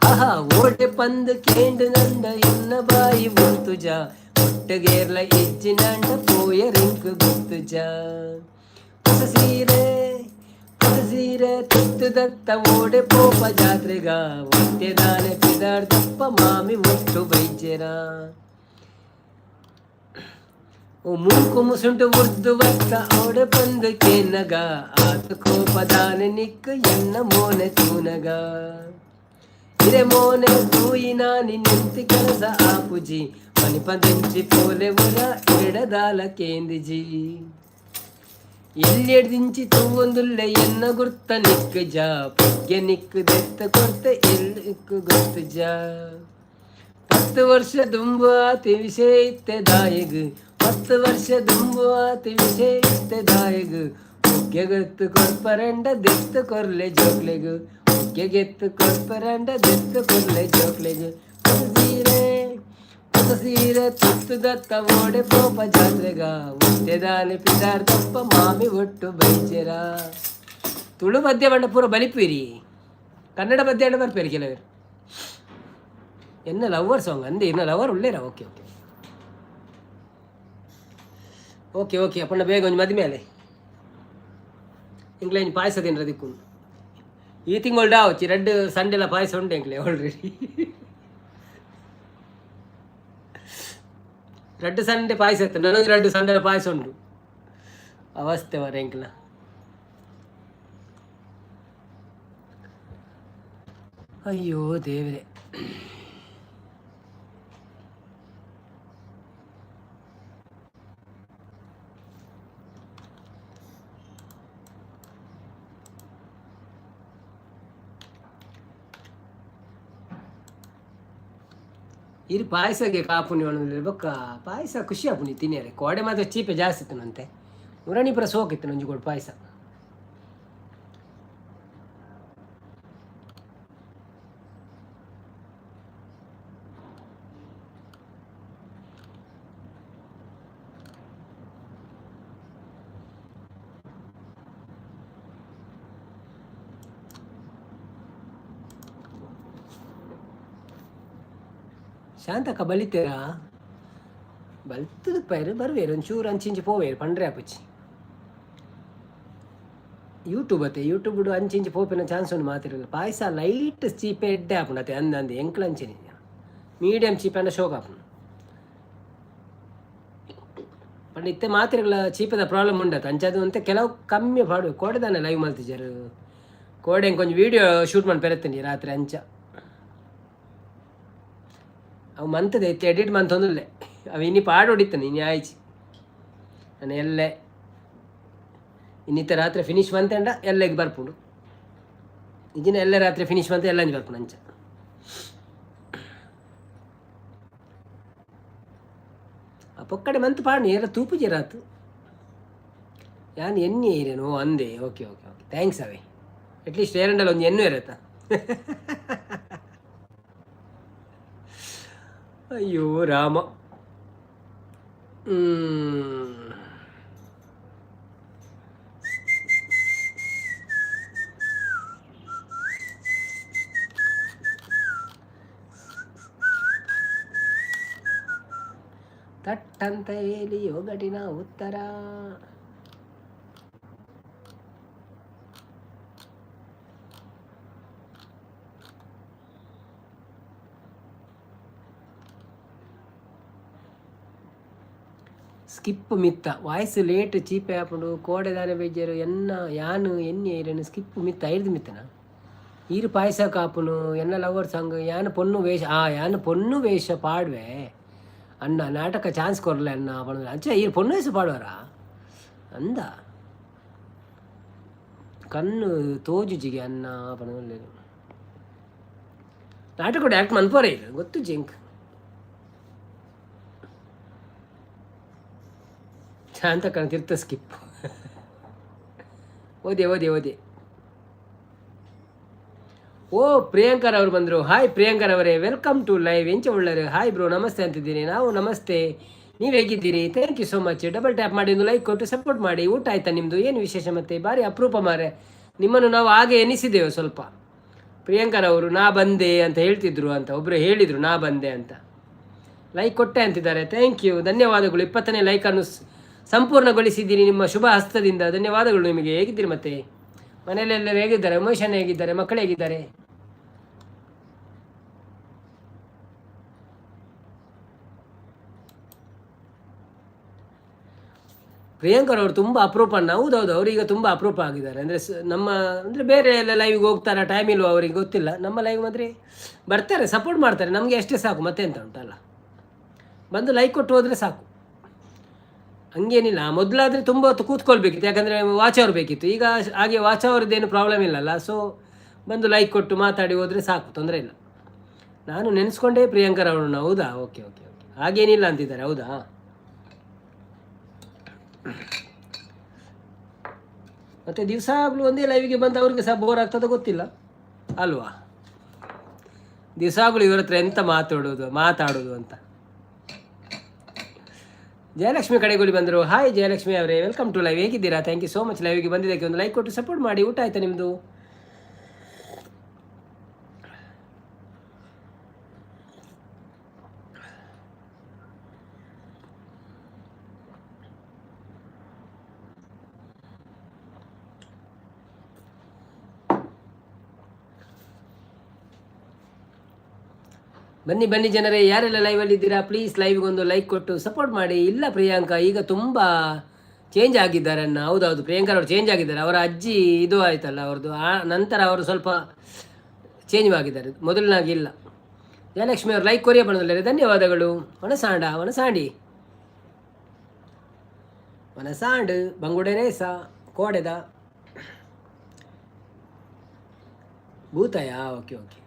ಆಹಾ ಓಡೆ ಪಂದ್ ಕೇಂಡು ನಂದ ಎನ್ನ ಬಾಯಿ ಉಂತುಜ, ಒಟ್ಟಗೇರ್ಲ ಇಜ್ಜಿನಾಂಡ ಪೋಯರಿಂಕ್ ಗೊತ್ತುಜ. ಹೊಸ ಸೀರೆ, ಹೊಸ ಸೀರೆ ತುತ್ತು ದತ್ತ ಓಡೆ ಪೋಪ ಜಾತ್ರೆಗ? ಒಟ್ಟೆದಾನೆ ಪಿದಾಡ್ದಪ್ಪ ಮಾಮಿ ಒಟ್ಟು ಬೈಜೆರ. ಓ ಮುಂಕು ಮುಸುಂಟು ಉರ್ದು ಬತ್ತ ಓಡೆ ಪಂದು ಕೇನಗ? ಆತ ಕೋಪದಾನೆ ನಿಕ್ಕು ಎನ್ನ ಮೋನೆ ತೂನಗ? ಇರೆ ಮೋನೆ ತೂಯಿನ ನಿನ್ನೆಂತಿ ಕೆಲಸ ಆಪುಜಿ. ಪನಿಪದಿಂಚಿ ಪೋಲೆ ಉರ ಇರಡದಾಲ ಕೇಂದಿಜಿ. ಎಲ್ಲೆಡ್ದಿಂಚಿ ತೂವೊಂದುಲ್ಲೆ ಎನ್ನ ಗುರ್ತ ನಿಕ್ಕು ಜ? ಪೊಗ್ಗೆ ನಿಕ್ಕು ದೆತ್ತ ಕೊರ್ತೆ ಎಲ್ಲಿಕ್ಕು ಗೊತ್ತು ಜ. 10 ವರ್ಷ ದುಂಬು ಆತಿ ವಿಷಯ ಇತ್ತೆ ದಾಯಗ್? 10 ವರ್ಷ ದುಂಬು ಆತಿ ವಿಷಯ ಇತ್ತೆ ದಾಯಗ್? ಪೊಗ್ಗೆ ಗೊತ್ತು ಕೊರ್ಪರಂಡ ದೆತ್ತು ಕೊರ್ಲೆ ಜೋಕ್ಲೆಗ್. ಪೊಗ್ಗೆ ಗೆತ್ತು ಕೊರ್ಪರಂಡ ದೆತ್ತು ಕೊರ್ಲೆ ಜೋಕ್ಲೆಗ್. ಹೊಸ ಸೀರೆ, ಹೊಸ ಸೀರೆ ತುತ್ತು ದತ್ತ ಓಡೆ ಪೋಪ ಜಾತ್ರೆಗ? ಒತ್ತೆದಾನೆ ಪಿದಾರ್ದಪ್ಪ ಮಾಮಿ ಒಟ್ಟು ಬೈಚೆರ. ತುಳು ಪದ್ಯ ಪಂಡ ಪೂರ ಬಲಿಪುರಿ. ಕನ್ನಡ ಪದ್ಯ ಅಂಡ ಬರ್ಪೇರು ಕೆಲವರು. ಎನ್ನ ಲವರ್ ಸಾಂಗ್ ಅಂದೆ. ಎನ್ನ ಲವರ್ ಉಳ್ಳೇರ? Okay okay okay okay. Appanna ಬೇಗ ಒಂಜಿ ಮದಿಮೆ ಅಲೆ. ಎಂಕ್ಲೆ ಒಂಜಿ ಪಾಯಸ ತಿನ್ರ ದಿಕ್ಕು. ಈ ತಿಂಗಳು ಡಾವಚ್ಚಿ ರಡ್ಡ್ ಸಂಡೆಲ ಪಾಯಸ ಉಂಟು ಎಂಕ್ಲೆ ಆಲ್ರೆಡಿ. ರಡ್ಡ್ ಸಂಡೆ ಪಾಯಸ ಇತ್ತು ನನಗೆ. ರಡ್ಡ್ ಸಂಡೆ ಪಾಯಸ ಉಂಟು. ಅವಸ್ಥೆ ಮರ ಎಂಕ್ಲ. ಅಯ್ಯೋ ದೇವರೇ. ಇರು ಪಾಯಸಗೆ ಕಾಪುನಿ ಒಣಗಿದ್ರೆ ಬೊಕ್ಕ ಪಾಯಸ ಖುಷಿ ಆಪುನಿ ತಿನ್ನಿಯರೆ. ಕೋಡೆ ಮಾತ್ರ ಚೀಪೆ ಜಾಸ್ತಿ ಇತ್ತು. ಮುರಣಿ ಪೂರ ಸೋಕಿತ್ತು ಒಂಜಿ ಕೊಡು ಪಾಯಸ. ಶಾಂತಕ್ಕ ಬಲಿತೀರಾ? ಬಲ್ತದ ಪೈರು ಬರ್ವೇರು. ಒಂಚೂರು ಅಂಚಿಂಚಿ ಪೋವೇರು ಪಂಡ್ರೆ ಆಪುಚಿ. ಯೂಟ್ಯೂಬ್ ಅತ್ತೆ, ಯೂಟ್ಯೂಬ್ ಅಂಚಿಂಚಿ ಪೋಪಿನ ಚಾನ್ಸ್ ಉಂಡು. ಮಾತಿರಲ್ಲ. ಪಾಯಸ ಲೈಟ್ ಚೀಪೆ ಎಡ್ಡೆ ಆಪುಂಡು ಅತ್ತೆ. ಅಂದ ಅಂದ ಎಂಕ್ಲ ಅಂಚಿನಿ ಮೀಡಿಯಂ ಚೀಪೆ ಅಂಡ ಶೋಕ್ ಆಪುಂಡು. ಪಂಡ ಇತ್ತೆ ಮಾತಿರಗಳ ಚೀಪದ ಪ್ರಾಬ್ಲಮ್ ಉಂಡತ್ತ. ಅಂಚಾದ ಅಂತೆ ಕೆಲವು ಕಮ್ಮಿ ಪಾಡು. ಕೋಡೆ ದಾನೆ ಲೈವ್ ಮಲ್ತಿಜಾರು? ಕೋಡೆ ಕೊಂಚ ವೀಡಿಯೋ ಶೂಟ್ ಮಾಡಿ ಪೆರತ್ತೀನಿ ರಾತ್ರಿ ಅಂಚ. ಅವು ಮಂತದೆ ಇತ್ತೆ ಎಡಿಟ್ ಮಂತೊಂದುಲ್ಲೆ. ಅವು ಇನಿ ಪಾಡು ಹೊಡಿತಾನೆ. ಇನಿ ಆಯ್ಚಿ ನಾನು ಎಲ್ಲೆ ಇನ್ನಿತ್ತ ರಾತ್ರಿ ಫಿನಿಶ್ ಮಂತಂಡ ಎಲ್ಲೆಗೆ ಬರ್ಪುಂಡು. ಇಜಿನ ಎಲ್ಲ ರಾತ್ರಿ ಫಿನಿಶ್ ಮಂತ ಎಲ್ಲ ಬರ್ಪುಂಡು ಅಂಚ. ಆ ಪೊಕ್ಕಡೆ ಮಂತ್ ಪಾಡು ಏರ ತೂಪುಜಿ ರಾತು. ಯಾನ್ ಎಣ್ಣೆ ಏರೇನು ಅಂದೆ. ಓಕೆ ಓಕೆ ಓಕೆ, thanks ಅವೇ. ಅಟ್ಲೀಸ್ಟ್ ಏರಂಡಲ್ಲ ಒಂದು ಎಣ್ಣೆ ಇರತ್ತ. ಅಯ್ಯೋ ರಾಮ. ತಟ್ಟಂತ ಹೇಳಿ ಒಗಟಿನ ಉತ್ತರ. ಸ್ಕಿಪ್ ಮಿತ್ತ ವಾಯ್ಸ್ ಲೇಟ್ ಚೀಪೆ ಆಪುಂಡು. ಕೋಡೆ ದಾನೆ ಬೇಜಾರು ಎನ್ನ ಯಾನು ಎನ್ನಿ ಐರನ್ ಸ್ಕಿಪ್ ಮಿತ್ತ ಐರ್ದು ಮಿತ್ತನ. ಈರು ಪಾಯಸ ಕಾಪುನು. ಎನ್ನ ಲವರ್ ಸಾಂಗ್. ಯಾನ್ ಪೊನ್ನು ವೇಷ. ಆ ಯಾನ್ ಪೊನ್ನು ವೇಷ ಪಾಡ್ವೆ ಅಣ್ಣ. ನಾಟಕ ಚಾನ್ಸ್ ಕೊರ್ಲೆ ಅಣ್ಣ ಪಂಡ. ಅಂಚ ಈರು ಪೊನ್ನು ವೇಷ ಪಾಡುವಾರ ಅಂದ. ಕಣ್ಣು ತೋಜುಜಿಗೆ ಅನ್ನ ಪಂಡ. ನಾಟಕ ಆ್ಯಕ್ಟ್ ಮನ್ಪೋರೆ ಇರು ಗೊತ್ತು ಜಿಂಕ್. ಶಾಂತ ತಿರ್ತ ಸ್ಕಿಪ್. ಓದಿ ಓದಿ ಓದಿ. ಓ ಪ್ರಿಯಾಂಕರ್ ಅವರು ಬಂದರು. ಹಾಯ್ ಪ್ರಿಯಾಂಕರ್ ಅವರೇ, welcome to live. ಎಂಚ ಉಳ್ಳರು? ಹಾಯ್ ಬ್ರೋ, ನಮಸ್ತೆ ಅಂತಿದ್ದೀನಿ. ನಾವು ನಮಸ್ತೆ, ನೀವು ಹೇಗಿದ್ದೀರಿ? Thank you so much. Double tap ಮಾಡಿ, ಒಂದು ಲೈಕ್ ಕೊಟ್ಟು ಸಪೋರ್ಟ್ ಮಾಡಿ. ಊಟ ಆಯ್ತಾ ನಿಮ್ಮದು? ಏನು ವಿಶೇಷ ಮತ್ತೆ? ಭಾರಿ ಅಪರೂಪ ಮಾರೆ ನಿಮ್ಮನ್ನು ನಾವು ಹಾಗೆ ಎನಿಸಿದೆವು ಸ್ವಲ್ಪ. ಪ್ರಿಯಾಂಕರ್ ಅವರು ನಾ ಬಂದೆ ಅಂತ ಹೇಳ್ತಿದ್ರು ಅಂತ ಒಬ್ಬರು ಹೇಳಿದರು, ನಾ ಬಂದೆ ಅಂತ. ಲೈಕ್ ಕೊಟ್ಟೆ ಅಂತಿದ್ದಾರೆ. Thank you, ಧನ್ಯವಾದಗಳು. 20ನೇ ಲೈಕನ್ನು ಸಂಪೂರ್ಣಗೊಳಿಸಿದ್ದೀರಿ ನಿಮ್ಮ ಶುಭ ಹಸ್ತದಿಂದ. ಧನ್ಯವಾದಗಳು ನಿಮಗೆ. ಹೇಗಿದ್ದೀರಿ ಮತ್ತೆ? ಮನೆಯಲ್ಲೆಲ್ಲರೂ ಹೇಗಿದ್ದಾರೆ? ಉಮೇಶನ್ ಹೇಗಿದ್ದಾರೆ? ಮಕ್ಕಳು ಹೇಗಿದ್ದಾರೆ? ಪ್ರಿಯಾಂಕರ್ ಅವರು ತುಂಬ ಅಪರೂಪ ಅಣ್ಣ. ಹೌದೌದು, ಅವರೀಗ ತುಂಬ ಅಪರೂಪ ಆಗಿದ್ದಾರೆ. ಅಂದರೆ ನಮ್ಮ ಅಂದರೆ ಬೇರೆ ಎಲ್ಲ ಲೈವ್ಗೆ ಹೋಗ್ತಾರೆ, ಟೈಮ್ ಇಲ್ವ ಅವರಿಗೆ ಗೊತ್ತಿಲ್ಲ. ನಮ್ಮ ಲೈವ್ ಅಂದರೆ ಬರ್ತಾರೆ, ಸಪೋರ್ಟ್ ಮಾಡ್ತಾರೆ, ನಮಗೆ ಅಷ್ಟೇ ಸಾಕು, ಮತ್ತೆ ಎಂತ ಉಂಟಲ್ಲ. ಬಂದು ಲೈಕ್ ಕೊಟ್ಟು ಹೋದರೆ ಸಾಕು, ಹಂಗೇನಿಲ್ಲ. ಮೊದಲಾದರೆ ತುಂಬ ಹೊತ್ತು ಕೂತ್ಕೊಳ್ಬೇಕಿತ್ತು, ಯಾಕಂದರೆ ವಾಚ್ ಅವರ್ ಬೇಕಿತ್ತು. ಈಗ ಹಾಗೆ ವಾಚ್ ಅವರದ್ದೇನು ಪ್ರಾಬ್ಲಮ್ ಇಲ್ಲಲ್ಲ. ಸೊ ಬಂದು ಲೈಕ್ ಕೊಟ್ಟು ಮಾತಾಡಿ ಹೋದರೆ ಸಾಕು, ತೊಂದರೆ ಇಲ್ಲ. ನಾನು ನೆನೆಸ್ಕೊಂಡೇ ಪ್ರಿಯಾಂಕರ್ ಅವರನ್ನು. ಹೌದಾ? ಓಕೆ ಓಕೆ ಓಕೆ, ಹಾಗೇನಿಲ್ಲ ಅಂತಿದ್ದಾರೆ. ಹೌದಾ? ಮತ್ತು ದಿವಸ ಆಗಲೂ ಒಂದೇ ಲೈವಿಗೆ ಬಂದು ಅವ್ರಿಗೆ ಸಹ ಬೋರ್ ಆಗ್ತದೆ ಗೊತ್ತಿಲ್ಲ ಅಲ್ವಾ? ದಿವಸಾಗಲೂ ಇವ್ರ ಹತ್ರ ಎಂತ ಮಾತಾಡೋದು ಮಾತಾಡೋದು ಅಂತ. ಜಯಲಕ್ಷ್ಮಿ ಕಡೆಗುಳಿ ಬಂದರು. ಹಾಯ್ ಜಯಲಕ್ಷ್ಮಿ ಅವರೇ, welcome to live. ಹೇಗಿದ್ದೀರಾ? Thank you so much ಲೈವ್ಗೆ ಬಂದಿದ್ದಕ್ಕೆ. ಒಂದು ಲೈಕ್ ಕೊಟ್ಟು ಸಪೋರ್ಟ್ ಮಾಡಿ. ಊಟ ಆಯ್ತಾ ನಿಮ್ಮದು? ಬನ್ನಿ ಬನ್ನಿ ಜನರೇ, ಯಾರೆಲ್ಲ ಲೈವಲ್ಲಿ ಇದ್ದೀರಾ ಪ್ಲೀಸ್ ಲೈವ್ಗೆ ಒಂದು ಲೈಕ್ ಕೊಟ್ಟು ಸಪೋರ್ಟ್ ಮಾಡಿ. ಇಲ್ಲ ಪ್ರಿಯಾಂಕಾ ಈಗ ತುಂಬ ಚೇಂಜ್ ಆಗಿದ್ದಾರೆ ಅಣ್ಣ. ಹೌದೌದು, ಪ್ರಿಯಾಂಕಾ ಅವರು ಚೇಂಜ್ ಆಗಿದ್ದಾರೆ. ಅವರ ಅಜ್ಜಿ ಇದು ಆಯ್ತಲ್ಲ ಅವ್ರದ್ದು, ಆ ನಂತರ ಅವರು ಸ್ವಲ್ಪ ಚೇಂಜ್ ಆಗಿದ್ದಾರೆ, ಮೊದಲಿನಾಗಿಲ್ಲ. ಜಯಲಕ್ಷ್ಮಿ ಅವರು ಲೈಕ್ ಕೊರಿಯ ಬಣ್ಣದಲ್ಲಿ, ಧನ್ಯವಾದಗಳು. ಒಣಸಾಂಡ ಒಣಸಾಂಡಿ ಒಣಸಾಂಡ್ ಬಂಗುಡೆ ರೇಸ ಕೋಡೆದ ಭೂತಾಯ. Okay okay.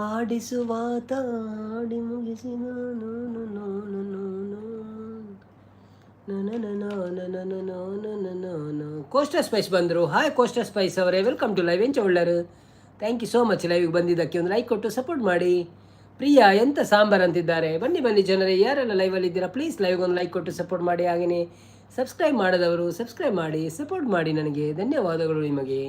ಆಡಿಸುವಾತ ಆಡಿ ಮುಗಿಸಿ ಕೋಸ್ಟರ್ ಸ್ಪೈಸ್ ಬಂದರು. ಹಾಯ್ ಕೋಸ್ಟರ್ ಸ್ಪೈಸ್ ಅವರೇ, welcome to live. ಎಂಚ ಒಳ್ಳರು? Thank you so much ಲೈವ್ಗೆ ಬಂದಿದ್ದಕ್ಕೆ. ಒಂದು ಲೈಕ್ ಕೊಟ್ಟು ಸಪೋರ್ಟ್ ಮಾಡಿ. ಪ್ರಿಯಾ ಎಂತ ಸಾಂಬಾರ್ ಅಂತಿದ್ದಾರೆ. ಬನ್ನಿ ಬನ್ನಿ ಜನರೇ, ಯಾರೆಲ್ಲ ಲೈವಲ್ಲಿ ಇದ್ದೀರಾ ಪ್ಲೀಸ್ ಲೈವ್ಗೆ ಒಂದು ಲೈಕ್ ಕೊಟ್ಟು ಸಪೋರ್ಟ್ ಮಾಡಿ. ಹಾಗೆಯೇ ಸಬ್ಸ್ಕ್ರೈಬ್ ಮಾಡದವರು ಸಬ್ಸ್ಕ್ರೈಬ್ ಮಾಡಿ ಸಪೋರ್ಟ್ ಮಾಡಿ ನನಗೆ. ಧನ್ಯವಾದಗಳು ನಿಮಗೆ.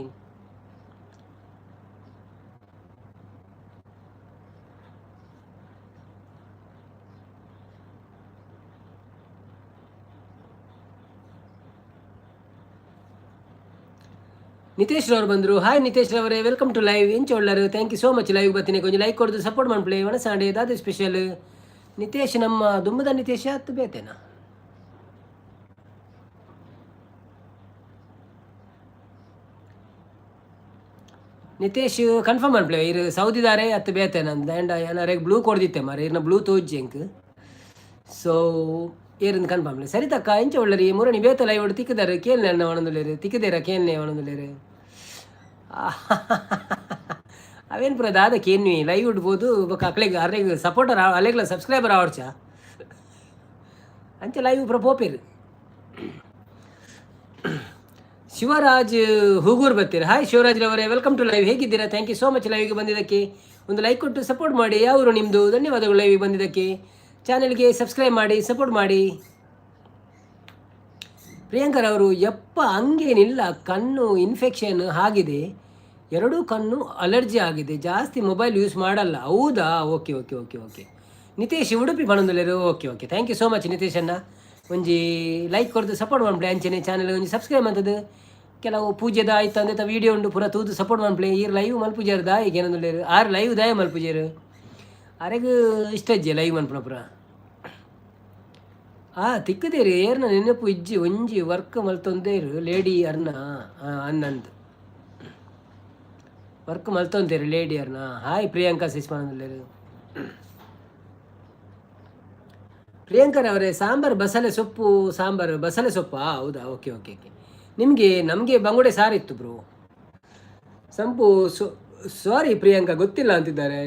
ನಿತೇಶ್ ರವರು ಬಂದರು. ಹಾಯ್ ನಿತೇಶ್ ರವರೇ, welcome to live. ಎಂಚ ಒಳ್ಳರು? Thank you so much live ಬರ್ತೀನಿ. ಕೊಂಚ ಲೈಕ್ ಕೊಡೋದು ಸಪೋರ್ಟ್ ಮಾಡ್ಪ್ಲೆ. ಒಣಸಾಂಡೆ ದಾದ ಸ್ಪೆಷಲ್? ನಿತೇಶ್ ನಮ್ಮ ದುಮ್ಮದ ನಿತೇಶ ಅತ್ತು ಬೇತೇನಾ? ನಿತೇಶ್ ಕನ್ಫರ್ಮ್ ಅನ್ಪ್ಲೆ ಇರು ಸೌದಿದಾರೆ ಅತ್ತು ಬೇತೇನ ಅಂದ. ಏನಾರ ಬ್ಲೂ ಕೊಡ್ದಿತ್ತೆ ಮಾರೆ, ಇರ್ನ ಬ್ಲೂ ತೋಜ್ಜಿ ಎಂಕ್. ಸೊ ಏರಿಂದ ಕನ್ಫರ್ಮ್ ಸರಿ ತಕ್ಕ. ಎಂಚ ಒಳ್ಳರಿ ಮುರಣಿ ಬೇತ ಲೈವ್ ತಿಕ್ಕದಾರೆ ಕೇಳ್ನೆ ಅಣ್ಣ ಒಣಂದುಲೇರು ತಿಕ್ಕದೇರ ಕೇಳ್ನೆ ಒಣಂದುಲೇರು ಅವೇನು ಪೂರ ದಾದ ಕೇನ್ವಿ ಲೈವ್ ಇಡ್ಬೋದು ಬೊಕ್ಕ ಅಕ್ಲೆಗ್ ಅರೆಗ್ ಸಪೋರ್ಟರ್ ಅಲೆಗ್ಲ ಸಬ್ಸ್ಕ್ರೈಬರ್ ಆವಡ್ಚ ಅಂಚೆ ಲೈವ್ ಪೂರ ಪೋಪೇರು. ಶಿವರಾಜ್ ಹೂಗೂರ್ ಬರ್ತೀರಾ. ಹಾಯ್ ಶಿವರಾಜ್ ರವರೇ, welcome to live. ಹೇಗಿದ್ದೀರಾ? Thank you so much ಲೈವ್ಗೆ ಬಂದಿದ್ದಕ್ಕೆ. ಒಂದು ಲೈಕ್ ಕೊಟ್ಟು ಸಪೋರ್ಟ್ ಮಾಡಿ. ಯಾವರು ನಿಮ್ಮದು? ಧನ್ಯವಾದಗಳು ಲೈವ್ಗೆ ಬಂದಿದ್ದಕ್ಕೆ. ಚಾನೆಲ್ಗೆ ಸಬ್ಸ್ಕ್ರೈಬ್ ಮಾಡಿ ಸಪೋರ್ಟ್ ಮಾಡಿ. ಪ್ರಿಯಾಂಕರ್ ಅವರು ಯಪ್ಪ ಹಂಗೇನಿಲ್ಲ, ಕಣ್ಣು ಇನ್ಫೆಕ್ಷನ್ ಆಗಿದೆ, ಎರಡೂ ಕಣ್ಣು ಅಲರ್ಜಿ ಆಗಿದೆ, ಜಾಸ್ತಿ ಮೊಬೈಲ್ ಯೂಸ್ ಮಾಡಲ್ಲ. ಹೌದಾ? Okay okay okay okay. Nitesh Udupi ಪಣಂದುಲೇರು. Okay okay, thank you so much Nitesh ಅಣ್ಣ. ಒಂಜಿ ಲೈಕ್ ಕೊಡ್ದು ಸಪೋರ್ಟ್ ಮಾಡ್ಪ್ಲೆ. ಅಂಚನೆ ಚಾನೆಲ್ ಒಂಜಿ ಸಬ್ಸ್ಕ್ರೈಬ್ ಅಂತದ್ದು. ಕೆಲವು ಪೂಜೆದ ಆಯ್ತು ಅಂದ್ರೆ ವೀಡಿಯೋ ಉಂಡು ಪೂರ ತೂದು ಸಪೋರ್ಟ್ ಮಾಡ್ಪ್ಲೆ. ಈ ಲೈವ್ ಮಲ್ಪುಜೇರು ದಾಯ ಏನಂದುಲೇರು ಆರು ಲೈವ್ ದಾಯ ಮಲ್ಪುಜೇರು ಅರೆಗ್ ಇಷ್ಟ ಇಜ್ಜೆ ಲೈವ್ ಮನ್ಪುನ ಪೂರ. ಆ ತಿಕ್ಕದೇರಿ ಏರ್ನ ನೆನಪು ಇಜ್ಜಿ. ಒಂಜಿ ವರ್ಕ್ ಮಲ್ತೊಂದೇರು ಲೇಡಿ ಅರ್ನ ಅನ್ನಂದು ವರ್ಕ್ ಮಲ್ತೊಂತೇರು ಲೇಡಿ ಅರ್ನ. ಹಾಯ್ ಪ್ರಿಯಾಂಕಾ ಸಿಸ್ಮಾನಂದಲೇರು. ಪ್ರಿಯಾಂಕರ್ ಅವರೇ, ಸಾಂಬಾರು ಬಸಳೆ ಸೊಪ್ಪು, ಸಾಂಬಾರು ಬಸಳೆ ಸೊಪ್ಪಾ? ಹೌದಾ? Okay okay okay. ನಿಮಗೆ ನಮಗೆ ಬಂಗುಡೆ ಸಾರಿತ್ತು ಬ್ರೋ. ಸಂಪು ಸಾರಿ ಪ್ರಿಯಾಂಕಾ ಗೊತ್ತಿಲ್ಲ ಅಂತಿದ್ದಾರೆ.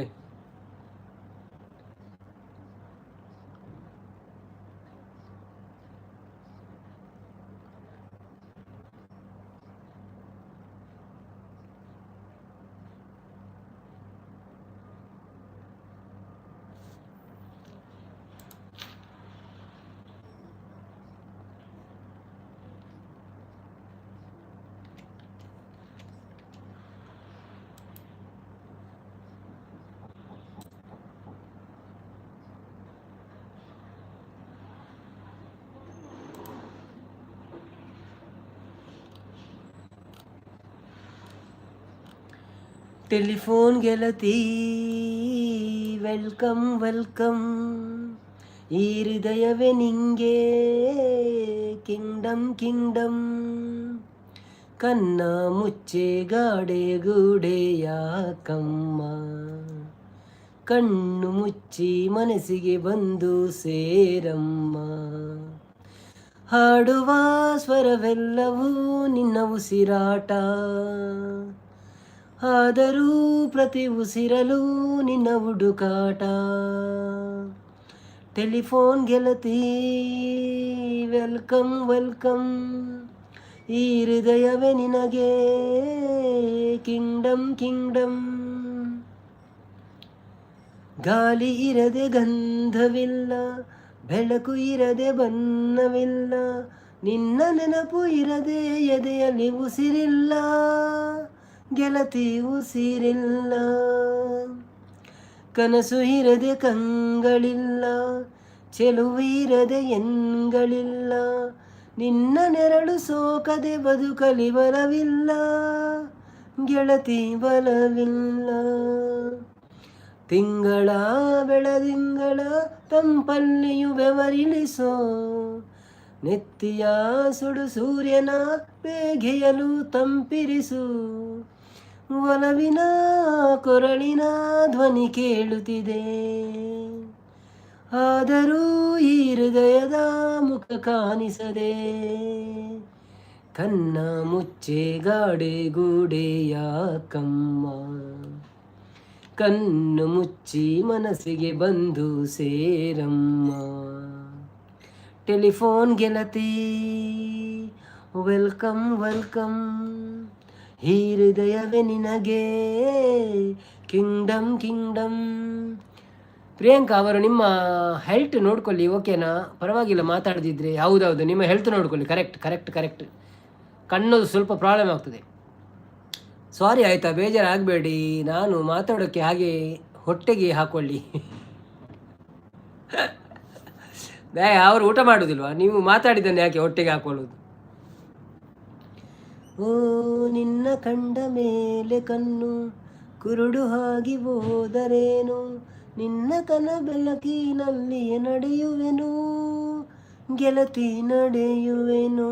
ಟೆಲಿಫೋನ್ ಗೆಳತಿ, welcome welcome. ಈ ಹೃದಯವೇ ನಿಂಗೆ ಕಿಂಗ್ಡಮ್ ಕಿಂಗ್ಡಮ್. ಕನ್ನ ಮುಚ್ಚೆ ಗಾಡೆ ಗೂಡೆ ಯಾಕಮ್ಮ? ಕಣ್ಣು ಮುಚ್ಚಿ ಮನಸ್ಸಿಗೆ ಬಂದು ಸೇರಮ್ಮ. ಹಾಡುವ ಸ್ವರವೆಲ್ಲವೂ ನಿನ್ನ ಉಸಿರಾಟ, ಆದರೂ ಪ್ರತಿ ಉಸಿರಲು ನಿನ್ನ ಹುಡುಕಾಟ. ಟೆಲಿಫೋನ್ ಗೆಳತಿ, welcome welcome. ಈ ಹೃದಯವೇ ನಿನಗೆ ಕಿಂಗ್ಡಮ್ ಕಿಂಗ್ಡಮ್. ಗಾಳಿ ಇರದೆ ಗಂಧವಿಲ್ಲ, ಬೆಳಕು ಇರದೆ ಬಣ್ಣವಿಲ್ಲ, ನಿನ್ನ ನೆನಪು ಇರದೆ ಎದೆಯಲ್ಲಿ ಉಸಿರಿಲ್ಲ ಗೆಳತಿ, ಉಸಿರಿಲ್ಲ. ಕನಸು ಇರದೆ ಕಂಗಳಿಲ್ಲ, ಚೆಲುವು ಇರದೆ ಎಣ್ಗಳಿಲ್ಲ, ನಿನ್ನ ನೆರಳು ಸೋಕದೆ ಬದುಕಲಿ ಬಲವಿಲ್ಲ ಗೆಳತಿ, ಬಲವಿಲ್ಲ. ತಿಂಗಳ ಬೆಳದಿಂಗಳ ತಂಪಲ್ಲಿಯು ಬೆವರಿಳಿಸೋ, ನೆತ್ತಿಯ ಸುಡು ಸೂರ್ಯನ ಬೇಗೆಯಲು ತಂಪಿರಿಸು. ಒಲವಿನ ಕೊರಳಿನ ಧ್ವನಿ ಕೇಳುತ್ತಿದೆ, ಆದರೂ ಈ ಹೃದಯದ ಮುಖ ಕಾಣಿಸದೆ. ಕನ್ನ ಮುಚ್ಚೆ ಗಾಡೆ ಗೂಡೆ ಯಾಕಮ್ಮ? ಕಣ್ಣು ಮುಚ್ಚಿ ಮನಸ್ಸಿಗೆ ಬಂದು ಸೇರಮ್ಮ. ಟೆಲಿಫೋನ್ ಗೆಳತಿ, welcome welcome. ಈ ಹೃದಯವೇ ನಿನಗೆ ಕಿಂಗ್ಡಮ್ ಕಿಂಗ್ಡಮ್. ಪ್ರಿಯಾಂಕಾ ಅವರು, ನಿಮ್ಮ ಹೆಲ್ತ್ ನೋಡ್ಕೊಳ್ಳಿ, ಓಕೆನಾ? ಪರವಾಗಿಲ್ಲ ಮಾತಾಡದಿದ್ರೆ. ಹೌದೌದು, ನಿಮ್ಮ ಹೆಲ್ತ್ ನೋಡ್ಕೊಳ್ಳಿ. Correct correct correct. ಕಣ್ಣು ಸ್ವಲ್ಪ ಪ್ರಾಬ್ಲಮ್ ಆಗ್ತದೆ. ಸಾರಿ, ಆಯಿತಾ? ಬೇಜಾರಾಗಬೇಡಿ. ನಾನು ಮಾತಾಡೋಕ್ಕೆ ಹಾಗೆ ಹೊಟ್ಟೆಗೆ ಹಾಕೊಳ್ಳಿ. ಅವರು ಊಟ ಮಾಡೋದಿಲ್ವಾ? ನೀವು ಮಾತಾಡಿದ್ದನ್ನು ಯಾಕೆ ಹೊಟ್ಟೆಗೆ ಹಾಕೊಳ್ಳೋದು? ಓ, ನಿನ್ನ ಕಂಡ ಮೇಲೆ ಕಣ್ಣು ಕುರುಡು ಆಗಿ ಹೋದರೇನು, ನಿನ್ನ ಕನ ಬೆಳಕಿನಲ್ಲಿ ನಡೆಯುವೆನು ಗೆಳತಿ, ನಡೆಯುವೆನು.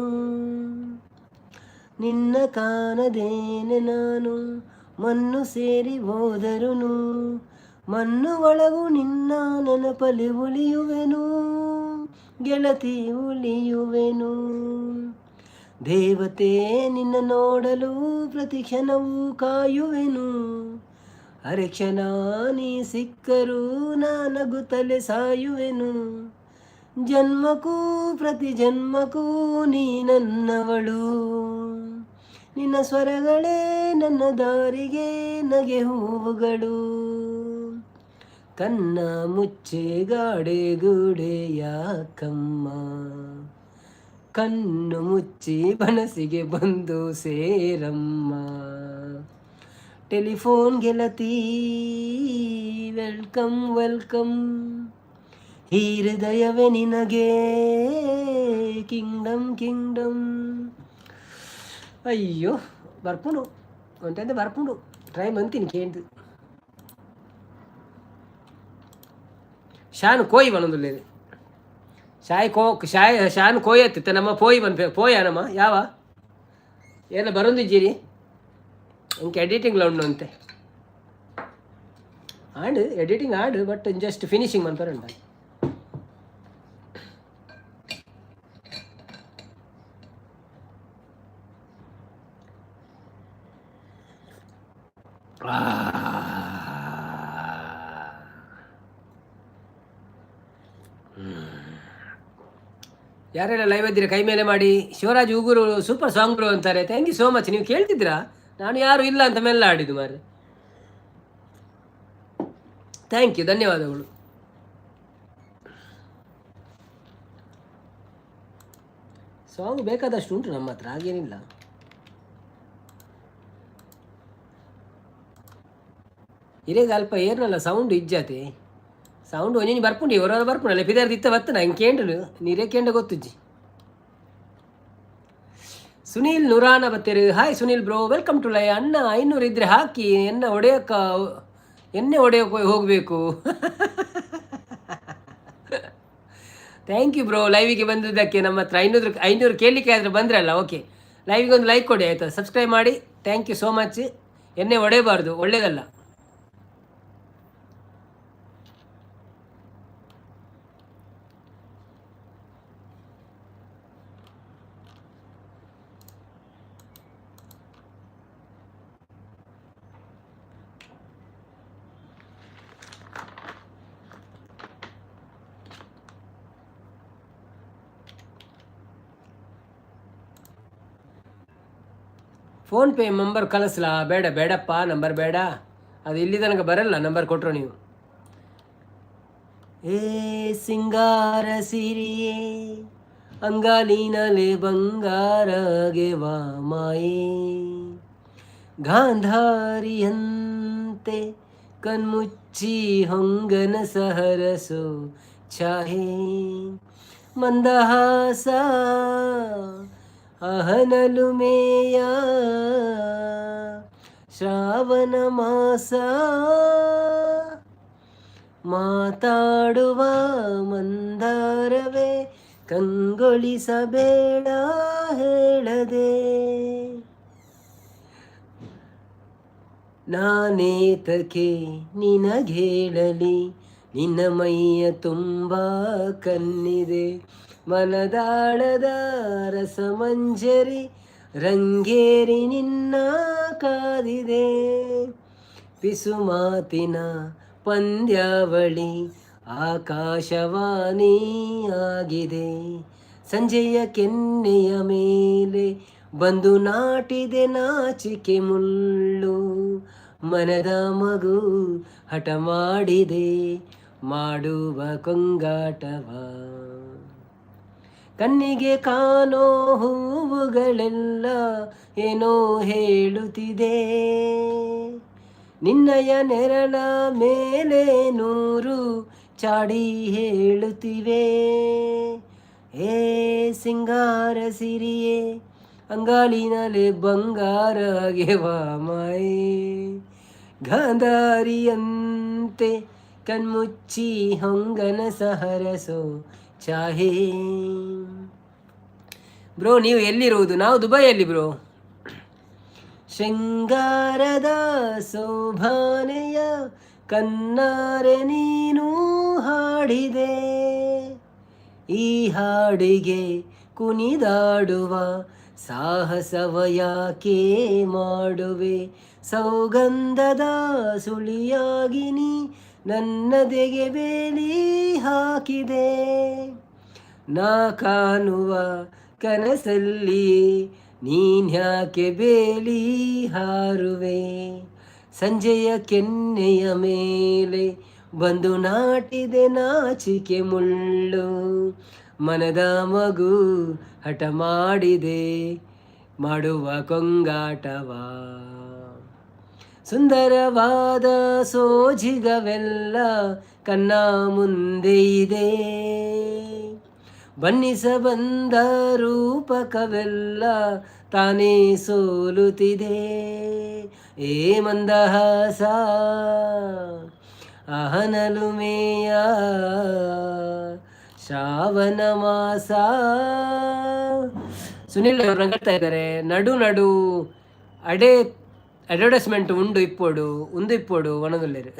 ನಿನ್ನ ಕಾಣದೇನೆ ನಾನು ಮಣ್ಣು ಸೇರಿ ಹೋದರುನು, ಮಣ್ಣು ಒಳಗು ನಿನ್ನ ನೆನಪಲಿ ಉಳಿಯುವೆನು ಗೆಳತಿ, ಉಳಿಯುವೆನು. ದೇವತೆ ನಿನ್ನ ನೋಡಲು ಪ್ರತಿ ಕ್ಷಣವೂ ಕಾಯುವೆನು. ಅರೆ ಕ್ಷಣ ನೀ ಸಿಕ್ಕರೂ ನಗುತ್ತಲೆ ಸಾಯುವೆನು. ಜನ್ಮಕ್ಕೂ ಪ್ರತಿ ಜನ್ಮಕ್ಕೂ ನೀ ನನ್ನವಳು, ನಿನ್ನ ಸ್ವರಗಳೇ ನನ್ನ ದಾರಿಗೆ ನಗೆ ಹೂವುಗಳು. ಕನ್ನ ಮುಚ್ಚೆ ಗಾಡೆ ಗೂಡೆ ಯಾಕಮ್ಮ? ಕಣ್ಣು ಮುಚ್ಚಿ ಮನಸ್ಸಿಗೆ ಬಂದು ಸೇರಮ್ಮ. ಟೆಲಿಫೋನ್ ಗೆಳತಿ, welcome welcome. ಈ ಹೃದಯವೇ ನಿನಗೆ ಕಿಂಗ್ಡಮ್ ಕಿಂಗ್ಡಮ್. ಅಯ್ಯೋ, ಬರ್ಪುಂಡು ಒಂತೆಂತ ಬರ್ಪುಂಡು. ಟ್ರೈ ಮಂತೀನಿ ಕೇಂದು. ಶಾನು ಕೋಯಿ ಬನೊಂದುಲ್ಲೇದು ಶಾಯ್ ಕೋ ಶಾಯ್ ಶಾನ್ ಕೋಯ್ ಅತ್ತಿತ್ತ ನಮ್ಮ ಪೋಯಿ ಬನ್ಪೆ ಪೋಯ ನಮ್ಮ ಯಾವ ಏನ ಬರೊಂದಿಜ್ಜಿರಿ. ಇಂಕ ಎಡಿಟಿಂಗ್ಲ ಉಂಡು ಅಂತೆ. ಆಂಡ್ ಎಡಿಟಿಂಗ್ ಆಡು, ಬಟ್ ಜಸ್ಟ್ ಫಿನಿಶಿಂಗ್ ಮನ್ಪರೆ ಉಂಡು. ಯಾರೆಲ್ಲ ಲೈವ್ ಇದ್ದೀರಾ, ಕೈ ಮೇಲೆ ಮಾಡಿ. ಶಿವರಾಜ್ ಉಗುರು ಸೂಪರ್ ಸಾಂಗ್ ಬ್ರೋ ಅಂತಾರೆ. Thank you so much. ನೀವು ಕೇಳ್ತಿದ್ದೀರಾ? ನಾನು ಯಾರು ಇಲ್ಲ ಅಂತ ಮೆಲ್ಲ ಆಡಿದ್ದು ಮಾರ್ರೆ. Thank you, ಧನ್ಯವಾದಗಳು. ಸಾಂಗ್ ಬೇಕಾದಷ್ಟು ಉಂಟು ನಮ್ಮ ಹತ್ರ, ಹಾಗೇನಿಲ್ಲ. ಇರೇಗ ಅಲ್ಪ ಏರ್ನಲ್ಲ ಸೌಂಡ್ ಇಜ್ಜಾತೆ. ಸೌಂಡ್ ಒಂಜೊಂಜಿ ಬರ್ಪುಂಡು, ಇವರ ಬರ್ಪುಂಡಲ್ಲ. ಪಿದಾರ್ದು ಇತ್ತ ಬತ್ತನ ಹಿಂಗೆ ಕೇಂಡ್ರು ನೀರೇ ಕೇಂದ್ರ ಗೊತ್ತುಜ್ಜಿ. Sunil ನುರಾನ ಬತ್ತೀರಿ. Hi Sunil bro, welcome to live. ಅಣ್ಣ 500 ಇದ್ದರೆ ಹಾಕಿ, ಎನ್ನ ಒಡೆಯಕ್ಕ ಎಣ್ಣೆ ಒಡೆಯೋಕೆ ಹೋಗಬೇಕು. Thank you bro, ಲೈವಿಗೆ ಬಂದಿದ್ದಕ್ಕೆ. ನಮ್ಮ ಹತ್ರ 500 500 ಕೇಳಲಿಕ್ಕೆ ಆದರೆ ಬಂದ್ರಲ್ಲ, ಓಕೆ. ಲೈವಿಗೆ ಒಂದು ಲೈಕ್ ಕೊಡಿ, ಆಯಿತಾ? ಸಬ್ಸ್ಕ್ರೈಬ್ ಮಾಡಿ. Thank you so much. ಎಣ್ಣೆ ಒಡೆಯಬಾರ್ದು, ಒಳ್ಳೇದಲ್ಲ. ಫೋನ್ಪೇ ನಂಬರ್ ಕಳಿಸ್ಲಾ? ಬೇಡ ಬೇಡಪ್ಪ, ನಂಬರ್ ಬೇಡ. ಅದು ಇಲ್ಲಿ ತನಕ ಬರಲ್ಲ ನಂಬರ್ ಕೊಟ್ಟರು ನೀವು. ಏ ಸಿಂಗಾರ ಸಿರಿಯೇ, ಅಂಗಾಲಿನಲೆ ಬಂಗಾರಗೆ ಮಾಯೇ, ಗಾಂಧಾರಿಯಂತೆ ಕಣ್ಮುಚ್ಚಿ ಹೊಂಗನ ಸಹರಸು ಛಾಯೆ, ಮಂದಹಾಸ ಅಹನಲುಮೇಯ, ಶ್ರಾವಣ ಮಾಸ ಮಾತಾಡುವ ಮಂದಾರವೇ, ಕಂಗೊಳಿಸಬೇಡ ಹೇಳದೆ, ನಾನೇತಕೆ ನಿನಗೇಳಲಿ, ನಿನ್ನ ಮೈಯ ತುಂಬ ಕಣ್ಣಿದೆ, ಮನದಾಳದ ರಸಮಂಜರಿ ರಂಗೇರಿ ನಿನ್ನ ಕಾದಿದೆ, ಪಿಸುಮಾತಿನ ಪಂದ್ಯಾವಳಿ ಆಕಾಶವಾಣಿ ಆಗಿದೆ, ಸಂಜೆಯ ಕೆನ್ನೆಯ ಮೇಲೆ ಬಂದು ನಾಟಿದೆ ನಾಚಿಕೆ ಮುಳ್ಳು, ಮನದ ಮಗು ಹಠ ಮಾಡಿದೆ ಮಾಡುವ ಕೊಂಗಾಟವ, ಕಣ್ಣಿಗೆ ಕಾಣೋ ಹೂವುಗಳೆಲ್ಲ ಏನೋ ಹೇಳುತ್ತಿದೆ, ನಿನ್ನಯ ನೆರಳ ಮೇಲೆ ನೂರು ಚಾಡಿ ಹೇಳುತ್ತಿವೆ, ಏ ಸಿಂಗಾರ ಸಿರಿಯೇ, ಅಂಗಾಲಿನಲೆ ಬಂಗಾರಗೆ ಮಾಯೆ, ಗಾಂಧಾರಿಯಂತೆ ಕಣ್ಮುಚ್ಚಿ ಹೊಂಗನ ಸಹರಸೋ ಚಾಹೇ. ಬ್ರೋ, ನೀವು ಎಲ್ಲಿರುವುದು? ನಾವು ದುಬೈಯಲ್ಲಿ ಬ್ರೋ. ಶೃಂಗಾರದ ಸೋಭಾನೆಯ ಕನ್ನಾರೆ ನೀನು ಹಾಡಿದೆ, ಈ ಹಾಡಿಗೆ ಕುಣಿದಾಡುವ ಸಾಹಸವ ಯಾಕೆ ಮಾಡುವೆ, ಸೌಗಂಧದ ಸುಳಿಯಾಗಿ ನೀ ನನ್ನದೆಗೆ ಬೇಲಿ ಹಾಕಿದೆ, ನಾ ಕಾಣುವ ಕನಸಲ್ಲಿ ನೀನ್ಯಾಕೆ ಬೇಲಿ ಹಾರುವೆ, ಸಂಜೆಯ ಕೆನ್ನೆಯ ಮೇಲೆ ಬಂದು ನಾಟಿದೆ ನಾಚಿಕೆ ಮುಳ್ಳು, ಮನದ ಮಗು ಹಠ ಮಾಡಿದೆ ಮಾಡುವ ಕೊಂಗಾಟವ, ಸುಂದರವಾದ ಸೋಜಿಗವೆಲ್ಲ ಕನ್ನ ಮುಂದೆ ಇದೆ, ಬನ್ನಿಸ ಬಂದ ರೂಪಕವೆಲ್ಲ ತಾನೇ ಸೋಲುತ್ತಿದೆ, ಏ ಮಂದಹಾಸ ಅಹನಲುಮೇಯ ಶ್ರಾವಣ ಮಾಸ. ಸುನಿಲ್ ಅವರು ನಗಡ್ತಾ ಇದ್ದಾರೆ. ನಡು ನಡು ಅಡೆ ಅಡ್ವರ್ಟೈಸ್ಮೆಂಟ್ ಉಂಡು ಇಪ್ಪೋಡು ಉಂದು ಇಪ್ಪೋಡು ಒಣದುಲ್ಲೇರು.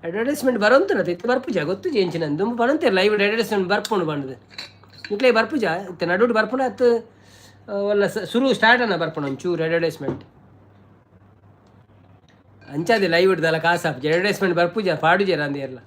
ಅಡ್ವರ್ಟೈಸ್ಮೆಂಟ್ ಬರೋಂತ ಇತ್ತೆ ಬರ್ಪುಜ ಗೊತ್ತು ಎಂಚಿನ ದುಂಬು ಪಣಂತೆ ಲೈವ್ ಅಡ್ವರ್ಟೈಸ್ಮೆಂಟ್ ಬರ್ಪುಂಡು ಬಂಡದು ನಿಕ್ಲೆ ಬರ್ಪುಜ ಇತ್ತೆ ನಡುಡು ಬರ್ಪುಂಡು ಅತ್ತು ಒಲ್ಲ ಸುರು ಸ್ಟಾರ್ಟ್ ಅನ್ನ ಬರ್ಪುಂಡು ಒಂಚೂರು ಅಡ್ವರ್ಟೈಸ್ಮೆಂಟ್ ಅಂಚಾದೆ ಲೈವ್ ಇಡ್ದಲ್ಲ ಕಾಸಾಪುಜ ಅಡ್ವರ್ಟೈಸ್ಮೆಂಟ್ ಬರ್ಪುಜ ಪಾಡುಜ ಅಂದೇರ್ಲ.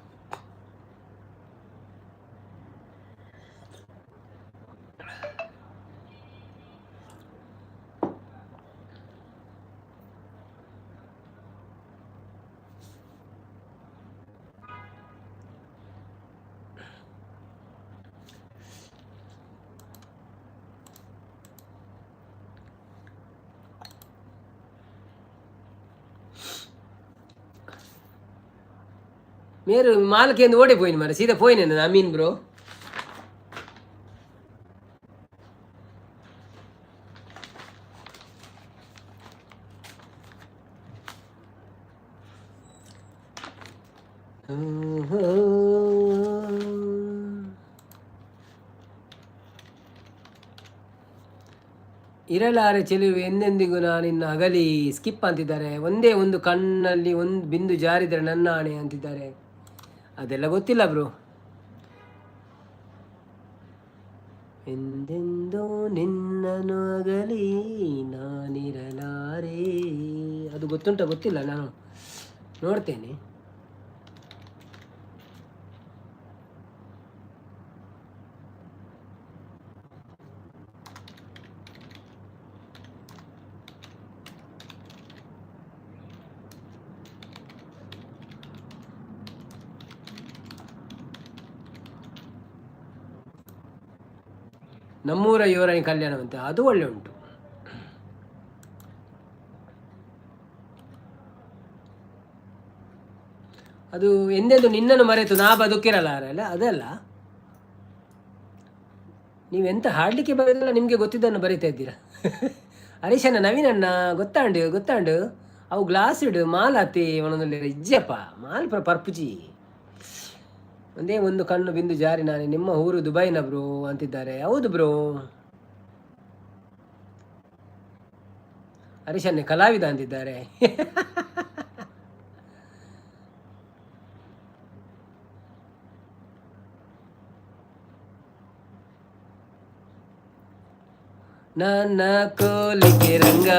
మీరు మాలకేంది ఓడిపోయింది మరి సీదా పోయినాను అమీన్ బ్రో. ಇರಲಾರೆ ಚೆಲುವೆ ಎಂದೆಂದಿಗೂ ನಿನ್ನ ಅಗಲಿ ಸ್ಕಿಪ್ ಅಂತಿದ್ದಾರೆ. ಒಂದೇ ಒಂದು ಕಣ್ಣಲ್ಲಿ ಒಂದು ಬಿಂದು ಜಾರಿದರೆ ನನ್ನ ಆಣೆ ಅಂತಿದ್ದಾರೆ. ಅದೆಲ್ಲ ಗೊತ್ತಿಲ್ಲ ಬ್ರೋ. ಎಂದೆಂದೋ ನಿನ್ನನು ಅಗಲಿ ನಾನಿರಲಾರೆ, ಅದು ಗೊತ್ತುಂಟ? ಗೊತ್ತಿಲ್ಲ, ನಾನು ನೋಡ್ತೇನೆ. ನಮ್ಮೂರ ಯುವರಾಣಿ ಕಲ್ಯಾಣವಂತೆ, ಅದು ಒಳ್ಳೆ ಉಂಟು. ಅದು ಎಂದೆಂದು ನಿನ್ನನ್ನು ಮರೆತು ನಾ ಬದುಕಿರಲಾರಲ್ಲ, ಅದಲ್ಲ. ನೀವೆಂತ ಹಾಡಲಿಕ್ಕೆ ಬರೋದಿಲ್ಲ, ನಿಮಗೆ ಗೊತ್ತಿದ್ದನ್ನು ಬರೀತಾ ಇದ್ದೀರಾ. ಹರೀಶಣ್ಣ, ನವೀನಣ್ಣ, ಗೊತ್ತಾಂಡು ಗೊತ್ತಾಂಡು. ಅವು ಗ್ಲಾಸ್ ಇಡು ಮಾಲಾತಿ ಒಂದೊಂದು ಇಜ್ಜಪ್ಪ ಮಾಲ್ ಪರ್ಪುಜಿ. ಒಂದೇ ಒಂದು ಕಣ್ಣು ಬಿಂದು ಜಾರಿ ನಾನು. ನಿಮ್ಮ ಊರು ದುಬೈನ ಬ್ರೋ ಅಂತಿದ್ದಾರೆ. ಹೌದು ಬ್ರೋ. ಹರೀಶನ್ನೇ ಕಲಾವಿದ ಅಂತಿದ್ದಾರೆ. ನನ್ನ ಕೋಲಿಕೆ ರಂಗ.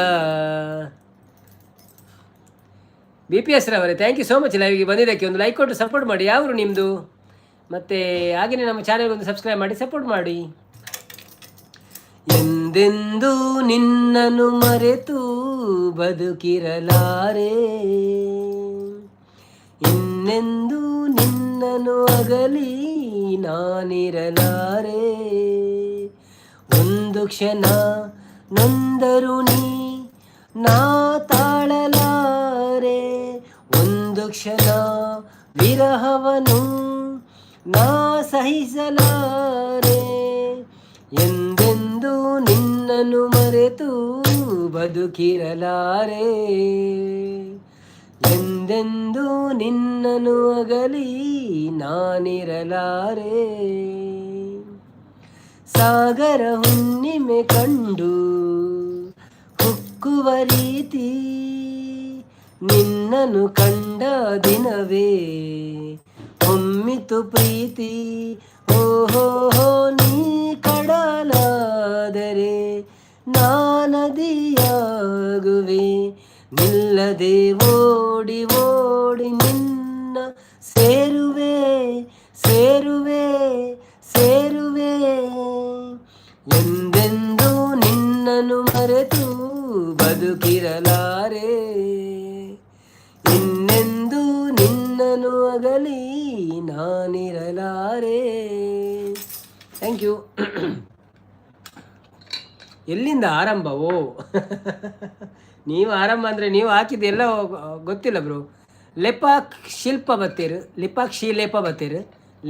ಬಿ ಪಿ ಎಸ್ ರವರೇ, thank you so much ಲೈವ್ಗೆ ಬಂದಿದ್ದಕ್ಕೆ. ಒಂದು ಲೈಕ್ ಕೊಟ್ಟು ಸಪೋರ್ಟ್ ಮಾಡಿ. ಯಾವರು ನಿಮ್ಮದು? ಮತ್ತು ಹಾಗೆಯೇ ನಮ್ಮ ಚಾನೆಲ್ ಒಂದು ಸಬ್ಸ್ಕ್ರೈಬ್ ಮಾಡಿ ಸಪೋರ್ಟ್ ಮಾಡಿ. ಎಂದೆಂದೂ ನಿನ್ನನ್ನು ಮರೆತು ಬದುಕಿರಲಾರೆ, ಇನ್ನೆಂದೂ ನಿನ್ನನ್ನು ಅಗಲಿ ನಾನಿರಲಾರೆ. ಒಂದು ಕ್ಷಣ ನೊಂದರು ನೀ ನಾ ತಾಳಲಾರೆ, ಒಂದು ಕ್ಷಣ ವಿರಹವನು ನಾ ಸಹಿಸಲಾರೆ. ಎಂದೆಂದೂ ನಿನ್ನನ್ನು ಮರೆತು ಬದುಕಿರಲಾರೆ, ಎಂದೆಂದೂ ನಿನ್ನನ್ನು ಅಗಲಿ ನಾನಿರಲಾರೆ. ಸಾಗರ ಹುಣ್ಣಿಮೆ ಕಂಡು ಹುಕ್ಕುವ ರೀತಿ ನಿನ್ನನು ಕಂಡ ದಿನವೇ ಹೊಮ್ಮಿತು ಪ್ರೀತಿ. ಓಹೋ ಹೋ, ನೀ ಕಡಲಾದರೆ ನದಿಯಾಗುವೆ, ನಿಲ್ಲದೆ ಓಡಿ ಓಡಿ ನಿನ್ನ ಸೇರುವೆ ಸೇರುವೆ ಸೇರುವೆ. ಎಂದೆಂದೂ ನಿನ್ನನು ಮರೆತು ಬದುಕಿರಲಾರೆ, ಇನ್ನೆಂದೂ ನಿನ್ನನು ಅಗಲಿ ನಾನಿರಲಾರೆ. Thank you. ಎಲ್ಲಿಂದ ಆರಂಭವೋ? ನೀವು ಆರಂಭ ಅಂದರೆ ನೀವು ಹಾಕಿದ್ದೆಲ್ಲ ಗೊತ್ತಿಲ್ಲ ಬ್ರೋ. ಲೆಪಾಕ್ ಶಿಲ್ಪ ಬತ್ತೀರು, ಲಿಪಾಕ್ ಲೇಪ ಬತ್ತೀರು,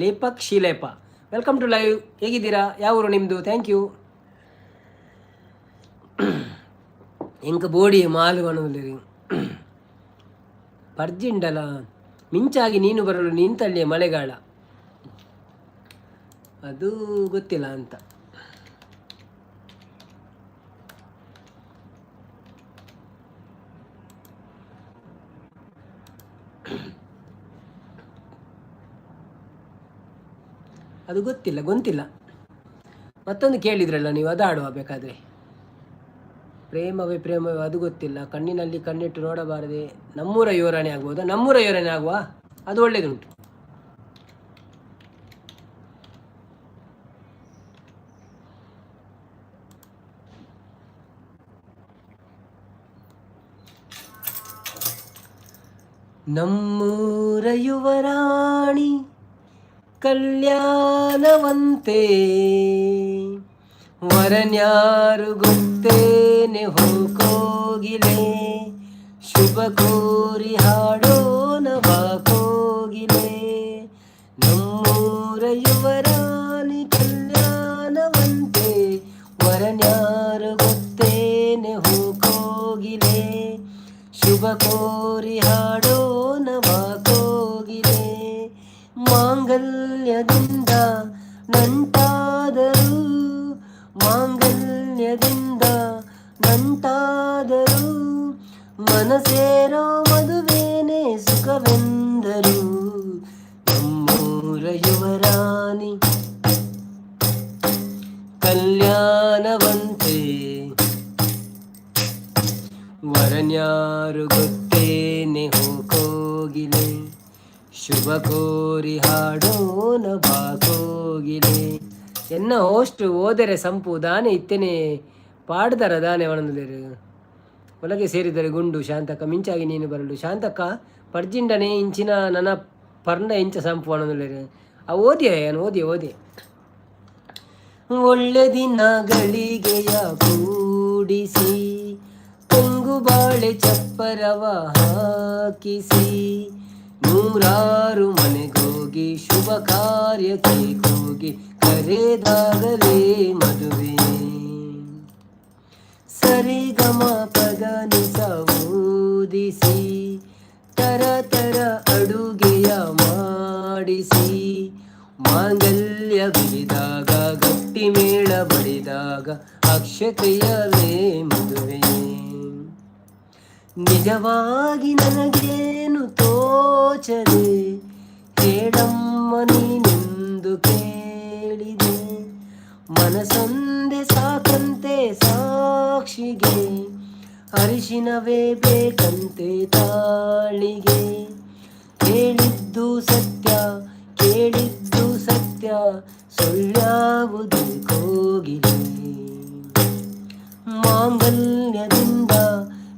ಲೇಪಕ್ ಶಿಲೇಪ. Welcome to live. ಹೇಗಿದ್ದೀರಾ? ಯಾವ ಊರು ನಿಮ್ಮದು? Thank you. ಎಂಕ ಬೋಡಿ ಮಾಲು ಅನ್ನೋದಿಲ್ಲ ಪರ್ಜಿಂಡಲ. ಮಿಂಚಾಗಿ ನೀನು ಬರಲು ನಿಂತಲ್ಲಿಯೇ ಮಳೆಗಾಲ, ಅದು ಗೊತ್ತಿಲ್ಲ ಅಂತ. ಅದು ಗೊತ್ತಿಲ್ಲ, ಗೊತ್ತಿಲ್ಲ. ಮತ್ತೊಂದು ಕೇಳಿದ್ರಲ್ಲ ನೀವು, ಅದು ಆಡುವ ಬೇಕಾದರೆ. ಪ್ರೇಮವೇ ಪ್ರೇಮವೇ, ಅದು ಗೊತ್ತಿಲ್ಲ. ಕಣ್ಣಿನಲ್ಲಿ ಕಣ್ಣಿಟ್ಟು ನೋಡಬಾರದೆ. ನಮ್ಮೂರ ಯುವರಾಣಿ ಆಗ್ಬೋದಾ? ನಮ್ಮೂರ ಯುವರಾಣಿ ಆಗುವ, ಅದು ಒಳ್ಳೆಯದುಂಟು. ನಮ್ಮೂರ ಯುವರಾಣಿ ಕಲ್ಯಾಣವಂತೆ, ವರನ್ಯಾರು ಗೊತ್ತೇನೆ ಹೋಗೋಗಿಲೆ, ಶುಭ ಕೋರಿ ಹಾಡೋಣ ಬಾ ಕೋಗಿಲೆ. ನಮ್ಮೂರ ಯುವರಾಣಿ ಕಲ್ಯಾಣವಂತೆ, ವರನ್ಯಾರು ಗೊತ್ತೇನೆ ಹೋಗೋಗಿಲೆ, ಶುಭ ಕೋರಿ ಹಾಡೋಣ ಬಾ ಕೋಗಿಲೆ. ಮಾಂಗಲ್ಯದಿಂದ ನಂಟಾದರು, ಮಾಂಗಲ್ಯದಿಂದ ನಂಟಾದರು, ಮನಸೇರೋ ಮದುವೇನೆ ಸುಖವೆಂದರು. ನಮ್ಮೂರ ಯುವರಾಣಿ ಕಲ್ಯಾಣವಂತೆ, ವರನ್ಯಾರು ಗೊತ್ತೇನೆ ಹೋ ಕೋಗಿಲೆ, ಶುಭ ಕೋರಿ ಹಾಡೋಣ ಬಾ ಕೋಗಿಲೆ. ಎನ್ನ ಹೋಸ್ಟ್ ಓದರೆ ಸಂಪು ದಾನೆ ಇತ್ತೇನೆ ಪಾಡ್ದರ ದಾನೆ ಒಣಂದಲೇರು. ಒಳಗೆ ಸೇರಿದರೆ ಗುಂಡು. ಶಾಂತಕ್ಕ ಮಿಂಚಾಗಿ ನೀನು ಬರಲು. ಶಾಂತಕ್ಕ ಪರ್ಜಿಂಡನೆ ಇಂಚಿನ ನನ ಪರ್ಂಡ ಇಂಚ ಸಂಪು ಒಣಂದಲೇರು. ಆ ಓದಿಯ ಏನು ಓದಿ ಓದಿ. ಒಳ್ಳೆ ದಿನ ಗಳಿಗೆಯ ಕೂಡಿಸಿ, ತೆಂಗು ಬಾಳೆ ಚಪ್ಪರವ ಹಾಕಿಸಿ, ನೂರಾರು ಮನೆಗೋಗಿ ಶುಭ ಕಾರ್ಯಕ್ಕೆ ಕೂಗಿ ಕರೆದಾಗಲೇ ಮದುವೆ. ಸರಿಗಮ ಪದ ನಿಸ ಓದಿಸಿ, ತರ ತರ ಅಡುಗೆಯ ಮಾಡಿಸಿ, ಮಾಂಗಲ್ಯ ಬಿಡಿದಾಗ ಗಟ್ಟಿ ಮೇಳ ಬಡಿದಾಗ ಅಕ್ಷತೆಯವೇ ಮದುವೆ. ನಿಜವಾಗಿ ನನಗೇನು ತೋಚದೆ, ಹೇಳಮ್ಮ ನೀನೆಂದು ಕೇಳಿದೆ. ಮನಸೊಂದೆ ಸಾಕಂತೆ ಸಾಕ್ಷಿಗೆ, ಅರಿಶಿನವೇ ಬೇಕಂತೆ ತಾಳಿಗೆ. ಹೇಳಿದ್ದು ಸತ್ಯ, ಕೇಳಿದ್ದು ಸತ್ಯ, ಸುಳ್ಯಾವುದು ಕೋಗಿಲೆ. ಮಾಂಗಲ್ಯದಿಂದ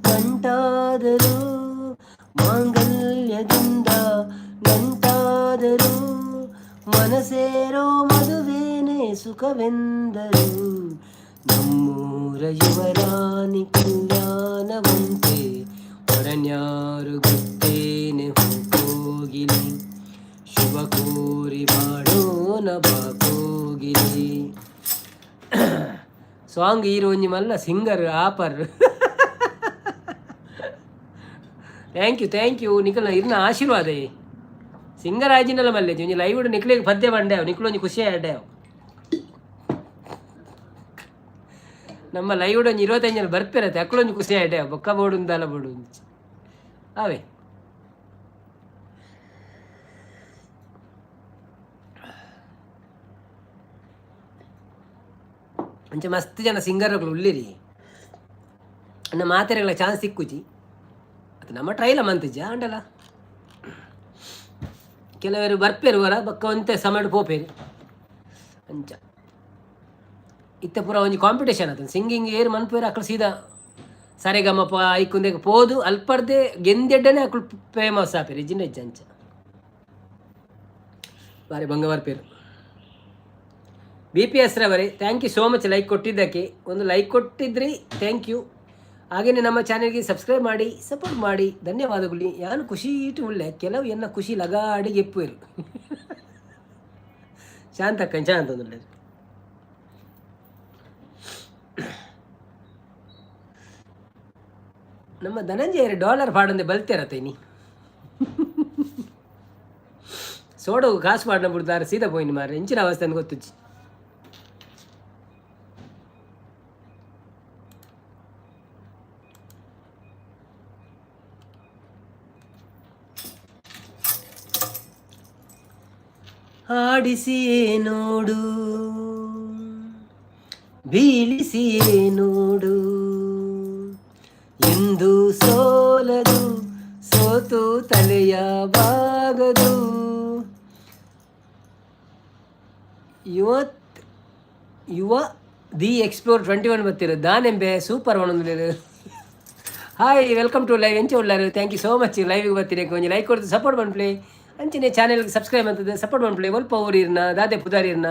ನಂಟಾದರು, ಮಾಂಗಲ್ಯದಿಂದ ನಂಟಾದರು, ಮನಸೇರೋ ಮದುವೇನೆ ಸುಖವೆಂದರು. ನಮ್ಮೂರ ಯುವರಾಣಿ ಕಲ್ಯಾಣವಂತೆ, ವರನ್ಯಾರು ಗೊತ್ತೇನೆ ಕೋಗಿಲೆ, ಶುಭ ಕೋರಿ ಮಾಡೋಣ ಬಾ ಕೋಗಿಲೆ. ಸಾಂಗ್ ಈರು ಒಂಜಿ ಮಲ್ಲ singer offer. Thank you, thank you. ನಿಕಲ್ನ ಇರ್ನ ಆಶೀರ್ವಾದ. ಸಿಂಗರ್ ಆಜಿನಲ್ಲ ಮಲ್ಲೆ ಒಂಜಿ ಲೈವ್ ನಿಕ್ಲೆಗ್ ಪದ್ಯ ಬಂಡೆ ನಿಕ್ಲು ಒಂಜಿ ಖುಷಿ ಆಡ್ಡೆ. ನಮ್ಮ ಲೈವ್ ಒಂಜಿ 25 ಜನ ಬರ್ಪಿರತ್ತೆ, ಅಕ್ಲೊಂಜಿ ಖುಷಿ ಆಡ್ಡೆ. ಬೊಕ್ಕ ಬೋಡು ಉಂದಲ್ಲ ಬೋಡು ಅವೇ. ಅಂಚ ಮಸ್ತ್ ಜನ ಸಿಂಗರ್ಗಳು ಉಳ್ಳಿರಿ, ನಮ್ಮ ಮಾತೆರೆಗಳ ಚಾನ್ಸ್ ಸಿಕ್ಕುಜಿ. ಅದು ನಮ್ಮ ಟ್ರೈಲ ಮಂತಿಜ್ಜ ಅಂಡಲ. ಕೆಲವರು ಬರ್ಪೇರು ವರ ಬೊಕ್ಕ ಒಂತೆ ಸಮಯ ಪೋಪೇರು. ಅಂಚ ಇತ್ತೆ ಪೂರ ಒಂಜಿ ಕಾಂಪಿಟೇಷನ್ ಆತನ ಸಿಂಗಿಂಗ್. ಏರು ಮನ್ಪೇರು ಅಕ್ಲು ಸೀದಾ ಸರಿಗಮಪ ಐಕುಂದೆಗ್ ಪೋದು ಅಲ್ಪರ್ದೆ ಗೆಂದೆಡ್ಡನೆ ಅಕ್ಲು ಫೇಮಸ್ ಆಪೇರು. ಇಜ್ಜಿಂಡ ಇಜ್ಜ. ಅಂಚ ಬಾರಿ ಬಂಗ ಬರ್ಪೇರು. ಬಿ ಪಿ ಎಸ್ ರವರೇ, thank you so much like ಕೊಟ್ಟಿದ್ದಕ್ಕೆ. ಒಂದು ಲೈಕ್ ಕೊಟ್ಟಿದ್ರಿ, thank you. ಹಾಗೆಯೇ ನಮ್ಮ ಚಾನೆಲ್ಗೆ ಸಬ್ಸ್ಕ್ರೈಬ್ ಮಾಡಿ ಸಪೋರ್ಟ್ ಮಾಡಿ, ಧನ್ಯವಾದಗಳು. ಯಾನು ಖುಷಿ ಇಟ್ಟು ಉಳ್ಳೆ ಕೆಲವು ಎನ್ನ ಖುಷಿ ಲಗಾಡಿಗೆ ಎಪ್ಪುವರು. ಶಾಂತಕ್ಕ ಶಾಂತ ಅಂದ್ರೆ ನಮ್ಮ ಧನಂಜಯ ಡಾಲರ್ ಪಾಡಂದೆ ಬಲ್ತೇರತ್ತೆ. ಸೋಡೋ ಕಾಸು ಪಾಡ್ನ ಬಿಡ್ತಾರೆ ಸೀದಾ ಪೋಯಿನ ಮಾರ್ರೆ. ಇಂಚಿನ ಅವಸ್ಥೆ ಅಂತ ಗೊತ್ತುಜ್ಜಿ. ಆಡಿಸಿಯೇ ನೋಡು, ಬೀಳಿಸಿಯೇ ನೋಡು, ಎಂದು ಸೋಲದು, ಸೋತು ತಲೆಯ ಬಾಗದು. ಯುವತ್ ಯುವ the explore 21 ಬರ್ತಿರೋ ದಾನೆಂಬೆ ಸೂಪರ್ ಒಣಂದು. Hi, welcome to live. ಎಂಚ ಉಳ್ಳಾರು? Thank you so much. ಲೈವ್ಗೆ ಬರ್ತೀನಿ, ಒಂಜಿ ಲೈಕ್ ಕೊಡ್ತು ಸಪೋರ್ಟ್ ಮನ್ಪ್ಲೆ. ಅಂಚನೆ ಚಾನೆಲ್ಗೆ ಸಬ್ಸ್ಕ್ರೈಬ್ ಅಂತದೆ ಸಪೋರ್ಟ್ ಮನ್ಪ್ಲೆ. ಒಲ್ಪ ಊರಿರ್ನ ದಾದೆ ಪುದಾರಿರ್ನ?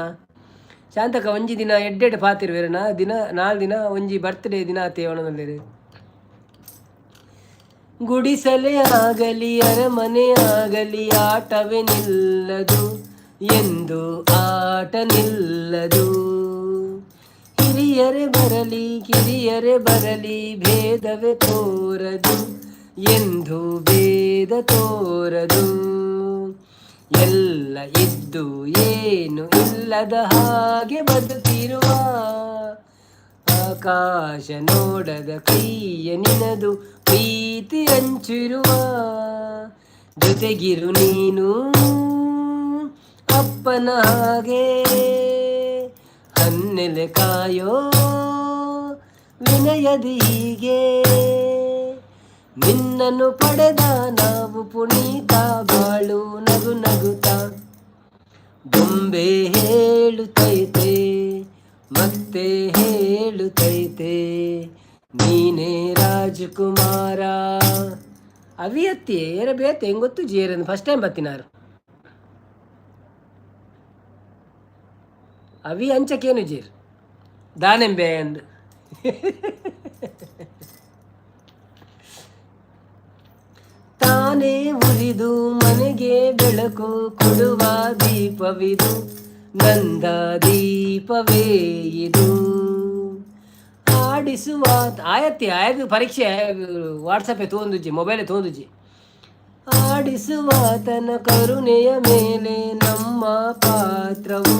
ಶಾಂತಕ ಒಂಜಿ ದಿನ ಎಡ್ಡೆಡ್ ಪಾತಿರ್ವೇರ್ನ ದಿನ ನಾಲ್ ದಿನ ಒಂಜಿ ಬರ್ತ್ಡೇ ದಿನ ಆತೆ ಒಣಂದಲ್ಲೇರು. ಗುಡಿಸಲೇ ಆಗಲಿ ಅರಮನೆ ಆಗಲಿ ಆಟವೇ ನಿಲ್ಲದು, ಎಂದು ಆಟ ನಿಲ್ಲದು. ಹಿರಿಯರೇ ಬರಲಿ ಕಿರಿಯರೇ ಬರಲಿ ಭೇದವೇ ತೋರದು, ಎಂದು ಭೇದ ತೋರದು. ಎಲ್ಲ ಇದ್ದು ಏನು ಇಲ್ಲದ ಹಾಗೆ ಬದುಕಿರುವ. ಆಕಾಶ ನೋಡದ ಕೈಯ ನಿನದು ಪ್ರೀತಿ ಹಂಚಿರುವ. ಜೊತೆಗಿರು ನೀನು ಅಪ್ಪನ ಹಾಗೆ, ಹನ್ನೆಲೆ ಕಾಯೋ ವಿನಯದಿ ಹೀಗೆ. ನಿನ್ನನ್ನು ಪಡೆದ ನಾವು ಪುನೀತ, ಬಾಳು ನಗು ನಗುತ್ತ. ಬೊಂಬೆ ಹೇಳುತ್ತೈತೆ, ಮತ್ತೆ ಹೇಳುತ್ತೈತೆ, ನೀನೇ ರಾಜಕುಮಾರ. ಅವಿಯತ್ತಿ ಏರ ಬೇತೆ ಹೆಂಗ್ ಗೊತ್ತು ಜೇರನ್ ಫಸ್ಟ್ ಟೈಮ್ ಬತ್ತಿನಾರು. ಅವಿ ಅಂಚಕೇನು ಜೀರ್ ದಾನೆಂಬೆ ಅಂದ್. ತಾನೇ ಉರಿದು ಮನೆಗೆ ಬೆಳಕು ಕೊಡುವ ದೀಪವಿದು, ನಂದ ದೀಪವೇ ಇದು. ಆಡಿಸುವ ಆಯತ್ತಿ ಆಯದು ಪರೀಕ್ಷೆ ವಾಟ್ಸಪ್ ತೋಂದುಜ್ಜಿ, ಮೊಬೈಲ್ ತೋಂದುಜ್ಜಿ. ಆಡಿಸುವಾತನ ಕರುಣೆಯ ಮೇಲೆ ನಮ್ಮ ಪಾತ್ರವು,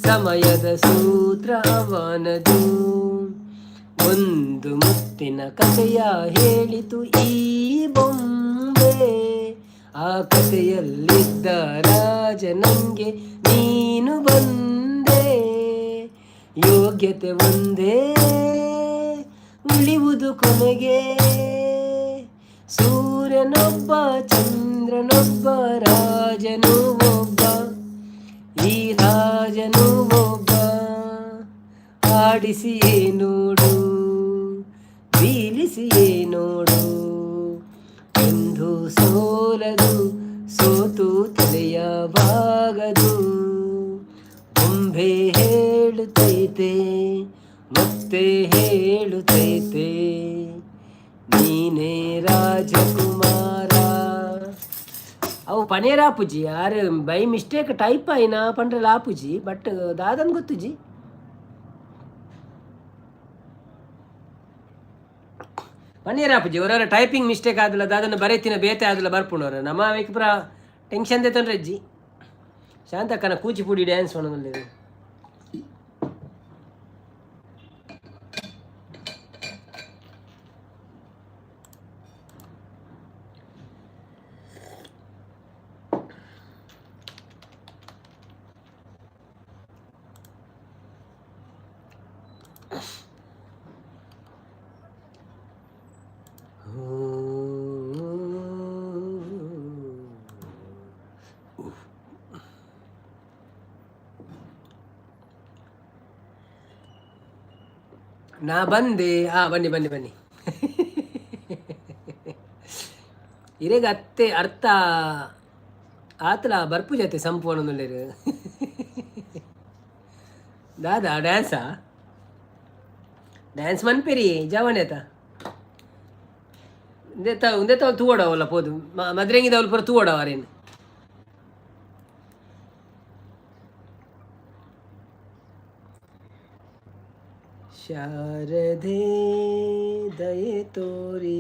ಸಮಯದ ಸೂತ್ರ ಅವನದು. ಒಂದು ಮುತ್ತಿನ ಕಥೆಯ ಹೇಳಿತು ಈ ಬೊಂಬೆ, ಆ ಕಥೆಯಲ್ಲಿದ್ದ ರಾಜನಂಗೆ ನೀನು ಬಂದೆ. ಯೋಗ್ಯತೆ ಒಂದೇ ಉಳಿವುದು ಕೊನೆಗೆ, ಸೂರ್ಯನೊಬ್ಬ ಚಂದ್ರನೊಬ್ಬ ರಾಜನು ಒಬ್ಬ, ಈ ರಾಜನು ಒಬ್ಬ. ಆಡಿಸಿಯೇ ನೋಡು, ಬೀಳಿಸಿಯೇ ನೋಡು, ಎಂದು ಸೋಲದು, ಸೋತು ತಲೆಯ ಬಾಗದು. ಬೊಂಬೆ ಹೇಳುತ್ತೈತೆ, ಮತ್ತೆ ಹೇಳುತ್ತೈತೆ, ನೀನೇ ರಾಜಕುಮಾರ. ಅವು ಪನೇರ್ ಆಪುಜಿ ಆರು ಬೈ ಮಿಸ್ಟೇಕ್ ಟೈಪ್ ಆಯಿನ ಪಂಡ್ರೆಲ ಆಪುಜಿ, ಬಟ್ ದಾದನ್ ಗೊತ್ತುಜಿ. ಪನ್ನೀರ್ ಆಪುಜಿ ಅವರವರ ಟೈಪಿಂಗ್ ಮಿಸ್ಟೇಕ್ ಆದಲ್ಲ, ದಾದನ ಬರೆತಿನ ಬೇತೆ ಆದಲ್ಲ ಬರ್ಪುಣವ್ರ. ನಮ್ಮ ಅವೆಕ್ ಪೂರ ಟೆನ್ಷನ್ ದೆತ್ತೊಂಡ್ರೆ ಅಜ್ಜಿ. ಶಾಂತಕ್ಕನ ಕೂಚಿಪುಡಿ ಡ್ಯಾನ್ಸ್ ಮಾಡೋದಿಲ್ಲ. ನಾ ಬಂದೆ. ಬನ್ನಿ ಬನ್ನಿ ಬನ್ನಿ. ಇರೆಗ್ ಅತ್ತೆ ಅರ್ಥ ಆತಲ ಬರ್ಪುಜತೆ ಸಂಪೂರ್ಣ. ದಾದಾ ಡ್ಯಾನ್ಸಾ? ಡ್ಯಾನ್ಸ್ ಮನ್ಪೆರಿ ಜವನೇತ ಉಂದೆತ ಉಂದೆತ ತೂವಡವಲ್ಲ ಪೋದು ಮದ್ರೆಂಗಿದವಲ್ ಪೂರ ತೂವಡವರೇನು. ಶಾರದೆ ದಯೆ ತೋರಿ.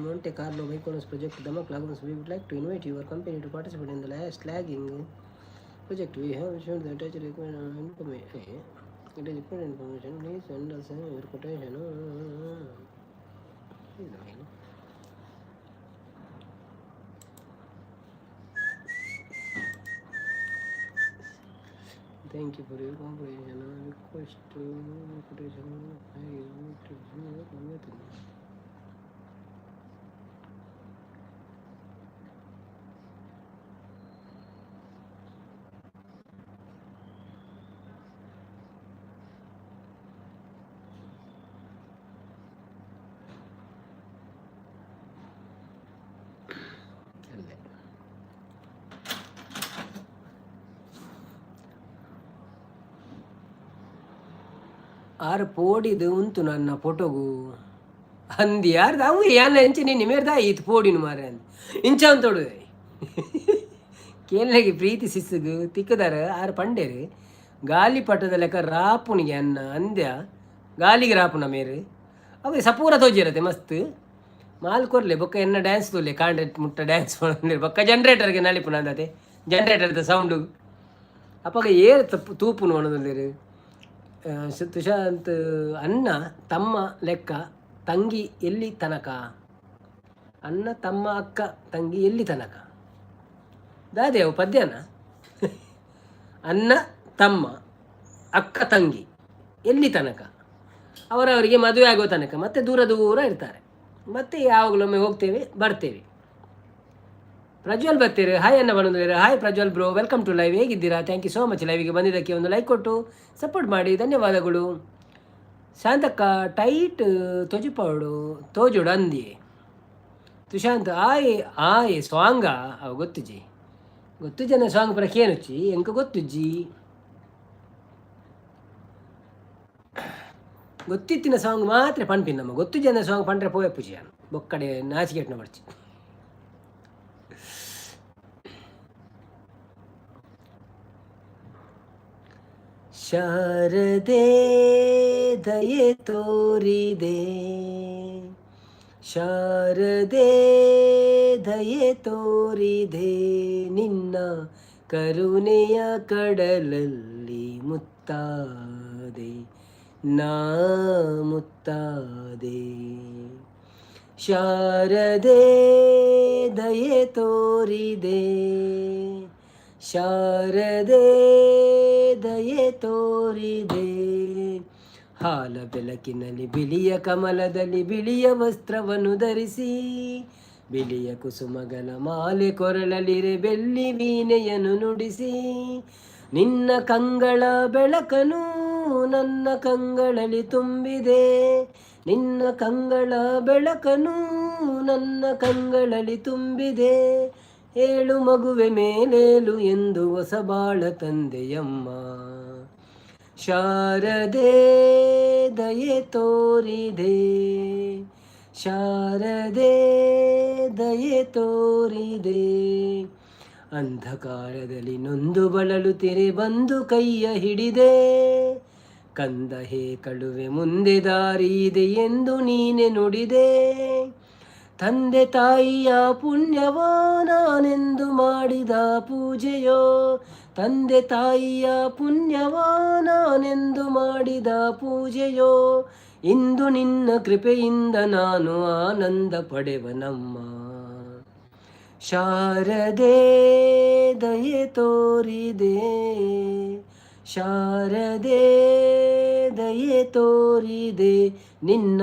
Monte Carlo Mykonos project Damak Lagoons. We would like to invite your company to participate in the last lagging project. We have shown the attached requirement information. It is important information. Please send us your quotation. Thank you for your cooperation. I request to quotation. ಅಲ್ಲೇ ಆರು ಪೋಡಿದು ಉಂತು ನನ್ನ ಫೋಟೋಗು ಅಂದು ಯಾರ್ದು ಅವು ಯಾನ ಎಂಚ ನಿನ್ನೆ ಮೇರ್ದ ಈತ್ ಪೋಡಿನು ಮಾರೆ ಅಂದ್ ಇಂಚ ಅಂತೋಡು. ಕೇನ್ಲೆಗೆ ಪ್ರೀತಿ ಸಿಸ್ಸುಗು ತಿಕ್ಕದಾರ ಆರು ಪಂಡೇರು ಗಾಲಿ ಪಟ್ಟದ ಲೆಕ್ಕ ರಾಪುನಿಗೆ ಅನ್ನ ಅಂದ್ಯ ಗಾಲಿಗೆ ರಾಪುನ ಮೇರು ಅವು ಸಪೂರ ತೋಜಿರತ್ತೆ ಮಸ್ತ್ ಮಾಲ್ ಕೊರ್ಲೆ. ಬೊಕ್ಕ ಎನ್ನ ಡ್ಯಾನ್ಸ್ ತೋಲೆ ಕಾಂಡೆ ಮುಟ್ಟ ಡ್ಯಾನ್ಸ್ ಬೊಕ್ಕ ಜನರೇಟರ್ಗೆ ನಲಿಪುನ ಅಂದತೆ. ಜನರೇಟರ್ದ ಸೌಂಡು ಅಪಗ ಏರ್ ತಪ್ಪು ತೂಪುನು ಪನೊಂದುಲ್ಲೆರ್. ತುಷಾಂತ್ ಅಣ್ಣ ತಮ್ಮ ಲೆಕ್ಕ ತಂಗಿ ಎಲ್ಲಿ ತನಕ? ಅಣ್ಣ ತಮ್ಮ ಅಕ್ಕ ತಂಗಿ ಎಲ್ಲಿ ತನಕ? ದಾದೆ ಅವು ಪದ್ಯನ? ಅಣ್ಣ ತಮ್ಮ ಅಕ್ಕ ತಂಗಿ ಎಲ್ಲಿ ತನಕ? ಅವರವರಿಗೆ ಮದುವೆ ಆಗೋ ತನಕ. ಮತ್ತೆ ದೂರ ದೂರ ಇರ್ತಾರೆ. ಮತ್ತೆ ಯಾವಾಗಲೊಮ್ಮೆ ಹೋಗ್ತೇವೆ, ಬರ್ತೇವೆ. ಪ್ರಜ್ವಲ್ ಬರ್ತೀರಿ, ಹಾಯ್ ಅನ್ನ ಬಂದಿದ್ದೀರಿ. Hi Prajwal bro, welcome to live. ಹೇಗಿದ್ದೀರಾ? Thank you so much. ಲೈವಿಗೆ ಬಂದಿದ್ದಕ್ಕೆ ಒಂದು ಲೈಕ್ ಕೊಟ್ಟು ಸಪೋರ್ಟ್ ಮಾಡಿ, ಧನ್ಯವಾದಗಳು. ಶಾಂತಕ್ಕ ಟೈಟ್ ತೊಜಿಪಾಡು ತೋಜುಡು ಅಂದಿ. ತುಶಾಂತ್ ಆಯ್ ಆಯ್ ಸಾಂಗ ಅವು ಗೊತ್ತುಜಿ, ಗೊತ್ತು ಜನ ಸಾಂಗ್ ಪರ ಕೇನುಚ್ಚಿ ಎಂಕ ಗೊತ್ತುಜ್ಜಿ. ಗೊತ್ತಿತ್ತಿನ ಸಾಂಗ್ ಮಾತ್ರ ಪನ್ಪಿನ ನಮ್ಮ ಗೊತ್ತು ಜನ ಸಾಂಗ್ ಪಂಡ್ರೆ ಪೋಯೆ ಪೂಜೆ ಬೊಕ್ಕಡೆ ನಾಚಿಕೆಟ್ನ ಬರ್ಚಿ. ಶಾರದೆ ದಯೆ ತೋರಿದೆ, ಶಾರದೆ ದಯೆ ತೋರಿದೆ, ನಿನ್ನ ಕರುಣೆಯ ಕಡಲಲ್ಲಿ ಮುತ್ತಾದೆ ನಾ ಮುತ್ತಾದೆ. ಶಾರದೆ ದಯೆ ತೋರಿದೆ, ಶಾರದೆ ದಯೆ ತೋರಿದೆ. ಹಾಲ ಬೆಳಕಿನಲ್ಲಿ ಬಿಳಿಯ ಕಮಲದಲ್ಲಿ ಬಿಳಿಯ ವಸ್ತ್ರವನ್ನು ಧರಿಸಿ, ಬಿಳಿಯ ಕುಸುಮಗಳ ಮಾಲೆ ಕೊರಳಲಿರೆ ಬೆಳ್ಳಿ ವೀಣೆಯನ್ನು ನುಡಿಸಿ, ನಿನ್ನ ಕಂಗಳ ಬೆಳಕನು ನನ್ನ ಕಂಗಳಲ್ಲಿ ತುಂಬಿದೆ, ನಿನ್ನ ಕಂಗಳ ಬೆಳಕನು ನನ್ನ ಕಂಗಳಲ್ಲಿ ತುಂಬಿದೆ. ಏಳು ಮಗುವೆ ಮೇಲೇಳು ಎಂದು ಹೊಸಬಾಳ ತಂದೆಯಮ್ಮ. ಶಾರದೆ ದಯೆ ತೋರಿದೆ, ಶಾರದೆ ದಯೆ ತೋರಿದೆ. ಅಂಧಕಾರದಲ್ಲಿ ನೊಂದು ಬಳಲುತ್ತಿರೆ ಬಂದು ಕೈಯ ಹಿಡಿದೆ, ಕಂದ ಹೇ ಕಳುವೆ ಮುಂದೆ ದಾರಿ ಇದೆ ಎಂದು ನೀನೆ ನುಡಿದೆ. ತಂದೆ ತಾಯಿಯ ಪುಣ್ಯವೋ ನಾನೆಂದು ಮಾಡಿದ ಪೂಜೆಯೋ, ತಂದೆ ತಾಯಿಯ ಪುಣ್ಯವೋ ನಾನೆಂದು ಮಾಡಿದ ಪೂಜೆಯೋ, ಇಂದು ನಿನ್ನ ಕೃಪೆಯಿಂದ ನಾನು ಆನಂದ ಪಡೆವನಮ್ಮ. ಶಾರದೆ ದಯೆ ತೋರಿದೆ, ಶಾರದೆ ದಯೆ ತೋರಿದೆ, ನಿನ್ನ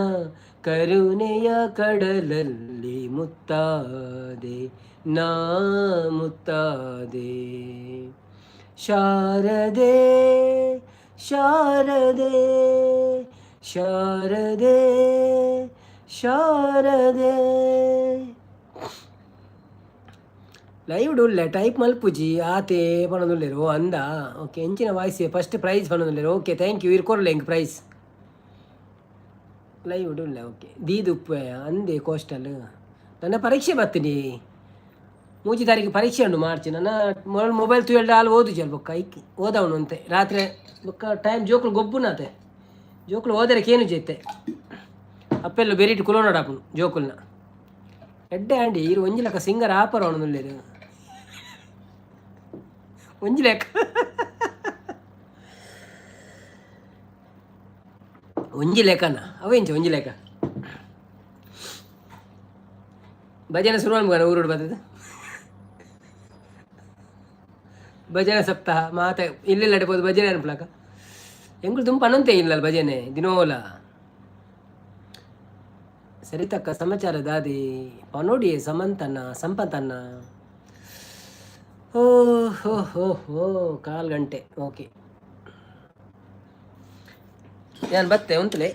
ಕರುಣೆಯ ಕಡಲಲ್ಲಿ ಮುತ್ತಾದೆ ನಾ ಮುತ್ತಾದೆ. ಶಾರದೆ ಶಾರದೆ ಶಾರದೆ ಶಾರದೆ. ಲೈವ್ ಉಲ್ಲೆ ಟೈಪ್ ಮಲ್ಪುಜಿ ಆತೆ ಪನೊಂದುಲ್ಲೆರ್. ಓ ಅಂದ ಓಕೆ. ಎಂಚಿನ ವಾಯ್ಸ್ ಫಸ್ಟ್ ಪ್ರೈಸ್ ಪನೊಂದುಲ್ಲೆರ್. Okay thank you. ಇರ್ ಕೊರ್ಲೆ ಎಂಕ್ ಪ್ರೈಸ್. ಲೈವ್ ಉಲ್ಲೆ ಓಕೆ. ದೀದುಪ್ಪೆ ಅಂದೆ ಕೋಸ್ಟಲ್. ನನ್ನ ಪರೀಕ್ಷೆ ಬರ್ತೀನಿ 3 ತಾರೀಕು ಪರೀಕ್ಷೆ ಉಂಟು ಮಾರ್ಚ್. ನನ್ನ ಮೊಬೈಲ್ ತುಯಲ್ಡ ಹಾಲು ಓದುಜಿ ಬೊಕ್ಕ ಐಕ್ ಓದವನು ಅಂತೆ ರಾತ್ರಿ ಬೊಕ್ಕ ಟೈಮ್ ಜೋಕುಲು ಗೊಬ್ಬುನಾತೆ ಜೋಕುಲು ಓದರೆ ಕೇನು ಜೈತೆ ಅಪ್ಪೆಲ್ಲು ಬೆರಿಟ್ ಕುಲೋನಡಾಪುನು ಜೋಕುಲ್ನ ಎಡ್ಡೆ ಆಂಡಿ. ಇರು ಒಂಜಿ ಲೆಕ್ಕ ಸಿಂಗರ್ ಆಪರ ಅವನುಲ್ಲೇರು ಒಂಜಿ ಲೆಕ್ಕ ಒಂಜಿ ಲೆಕ್ಕನ ಅವೆಂಚ ಒಂಜಿ ಲೆಕ್ಕ ಭಜನೆ ಶುರು ಅನ್ಬಾರ ಊರುಡು ಬರ್ತದೆ ಭಜನೆ ಸಪ್ತಾಹ ಮಾತೆ ಇಲ್ಲೆಲ್ಲ ನಡಿಬೋದು ಭಜನೆ ಅನ್ಪ್ಲಕ ಎಂಗುಳು ತುಂಬ ಪನಂತೆ ಇಲ್ಲ ಭಜನೆ ದಿನೋಲ. ಸರಿತಕ್ಕ ಸಮಾಚಾರ ದಾದಿ ಪನೋಡಿ ಸಮಂತನ ಸಂಪತನ್ನ. ಓ ಹೋ ಹೋ ಹೋ ಕಾಲು ಗಂಟೆ ಓಕೆ. ನಾನು ಬತ್ತೆ ಉಂತಲೇ.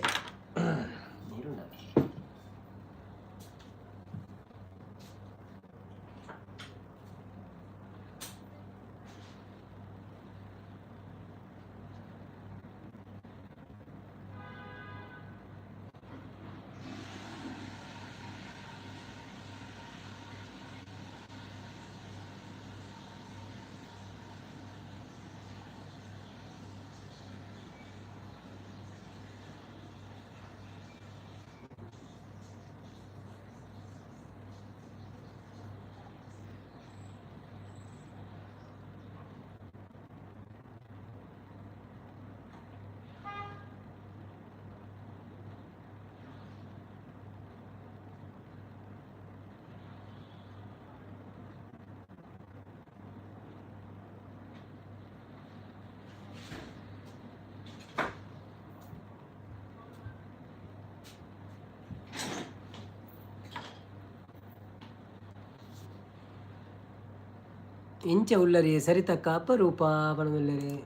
ಇಂಚ ಉಲ್ಲರಿ ಸರಿತಕ್ಕ ಅಪರೂಪ ಪನೊಂದುಲ್ಲೆರ್.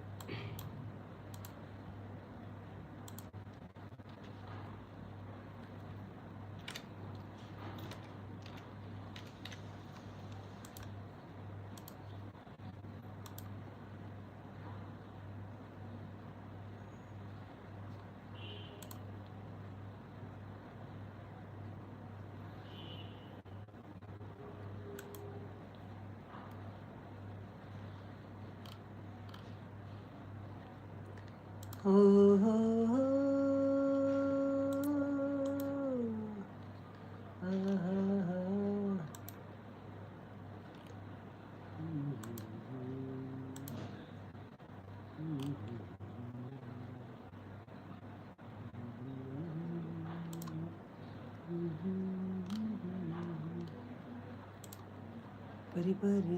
ಪರಿ ಪರಿ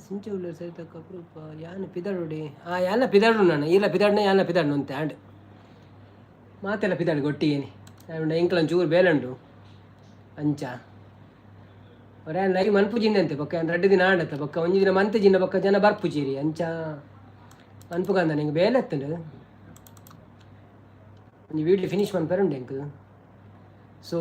ಸಿಂಚ ಉಲ್ಲೆರ್ ಸರಿತಕ್ಕ ಅಪರೂಪ ಯಾನ್ ಪಿದಡುಡೆ ಆ ಯಾನ್ಲ ಪಿದಡು ನಾನು ಈಲ ಪಿದಡ್ನ ಯಾನ್ಲ ಪಿದಡ್ನ ಒಂತೆ ಆಂಡ್ ಮಾತೆಲ್ಲ ಪಿದಡು ಒಟ್ಟಿಗೇನೆ ಉಂಡ ಎಂಕ್ಲ ಒಂಚೂರು ಬೇಲೆ ಉಂಡು ಅಂಚ ಒರ ಲೈವ್ ಮನ್ಪುಜಿಂದಂತೆ ಬೊಕ್ಕ ಯಾನ್ ರಡ್ಡ್ ದಿನ ಆಂಡತ್ತ ಬೊಕ್ಕ ಒಂಜಿ ದಿನ ಮಂತಿಜಿಂಡ ಬೊಕ್ಕ ಜನ ಬರ್ಪುಜಿರಿ ಅಂಚ ಮನ್ಪುಗಂದ ನಿಂಗೆ ಬೇಲೆ ಎತ್ತುಂಡು ಒಂಜಿ ವೀಡಿಯೋ ಫಿನಿಶ್ ಮನ್ಪೆರೆ ಉಂಡು ಎಂಕ್. ಸೊ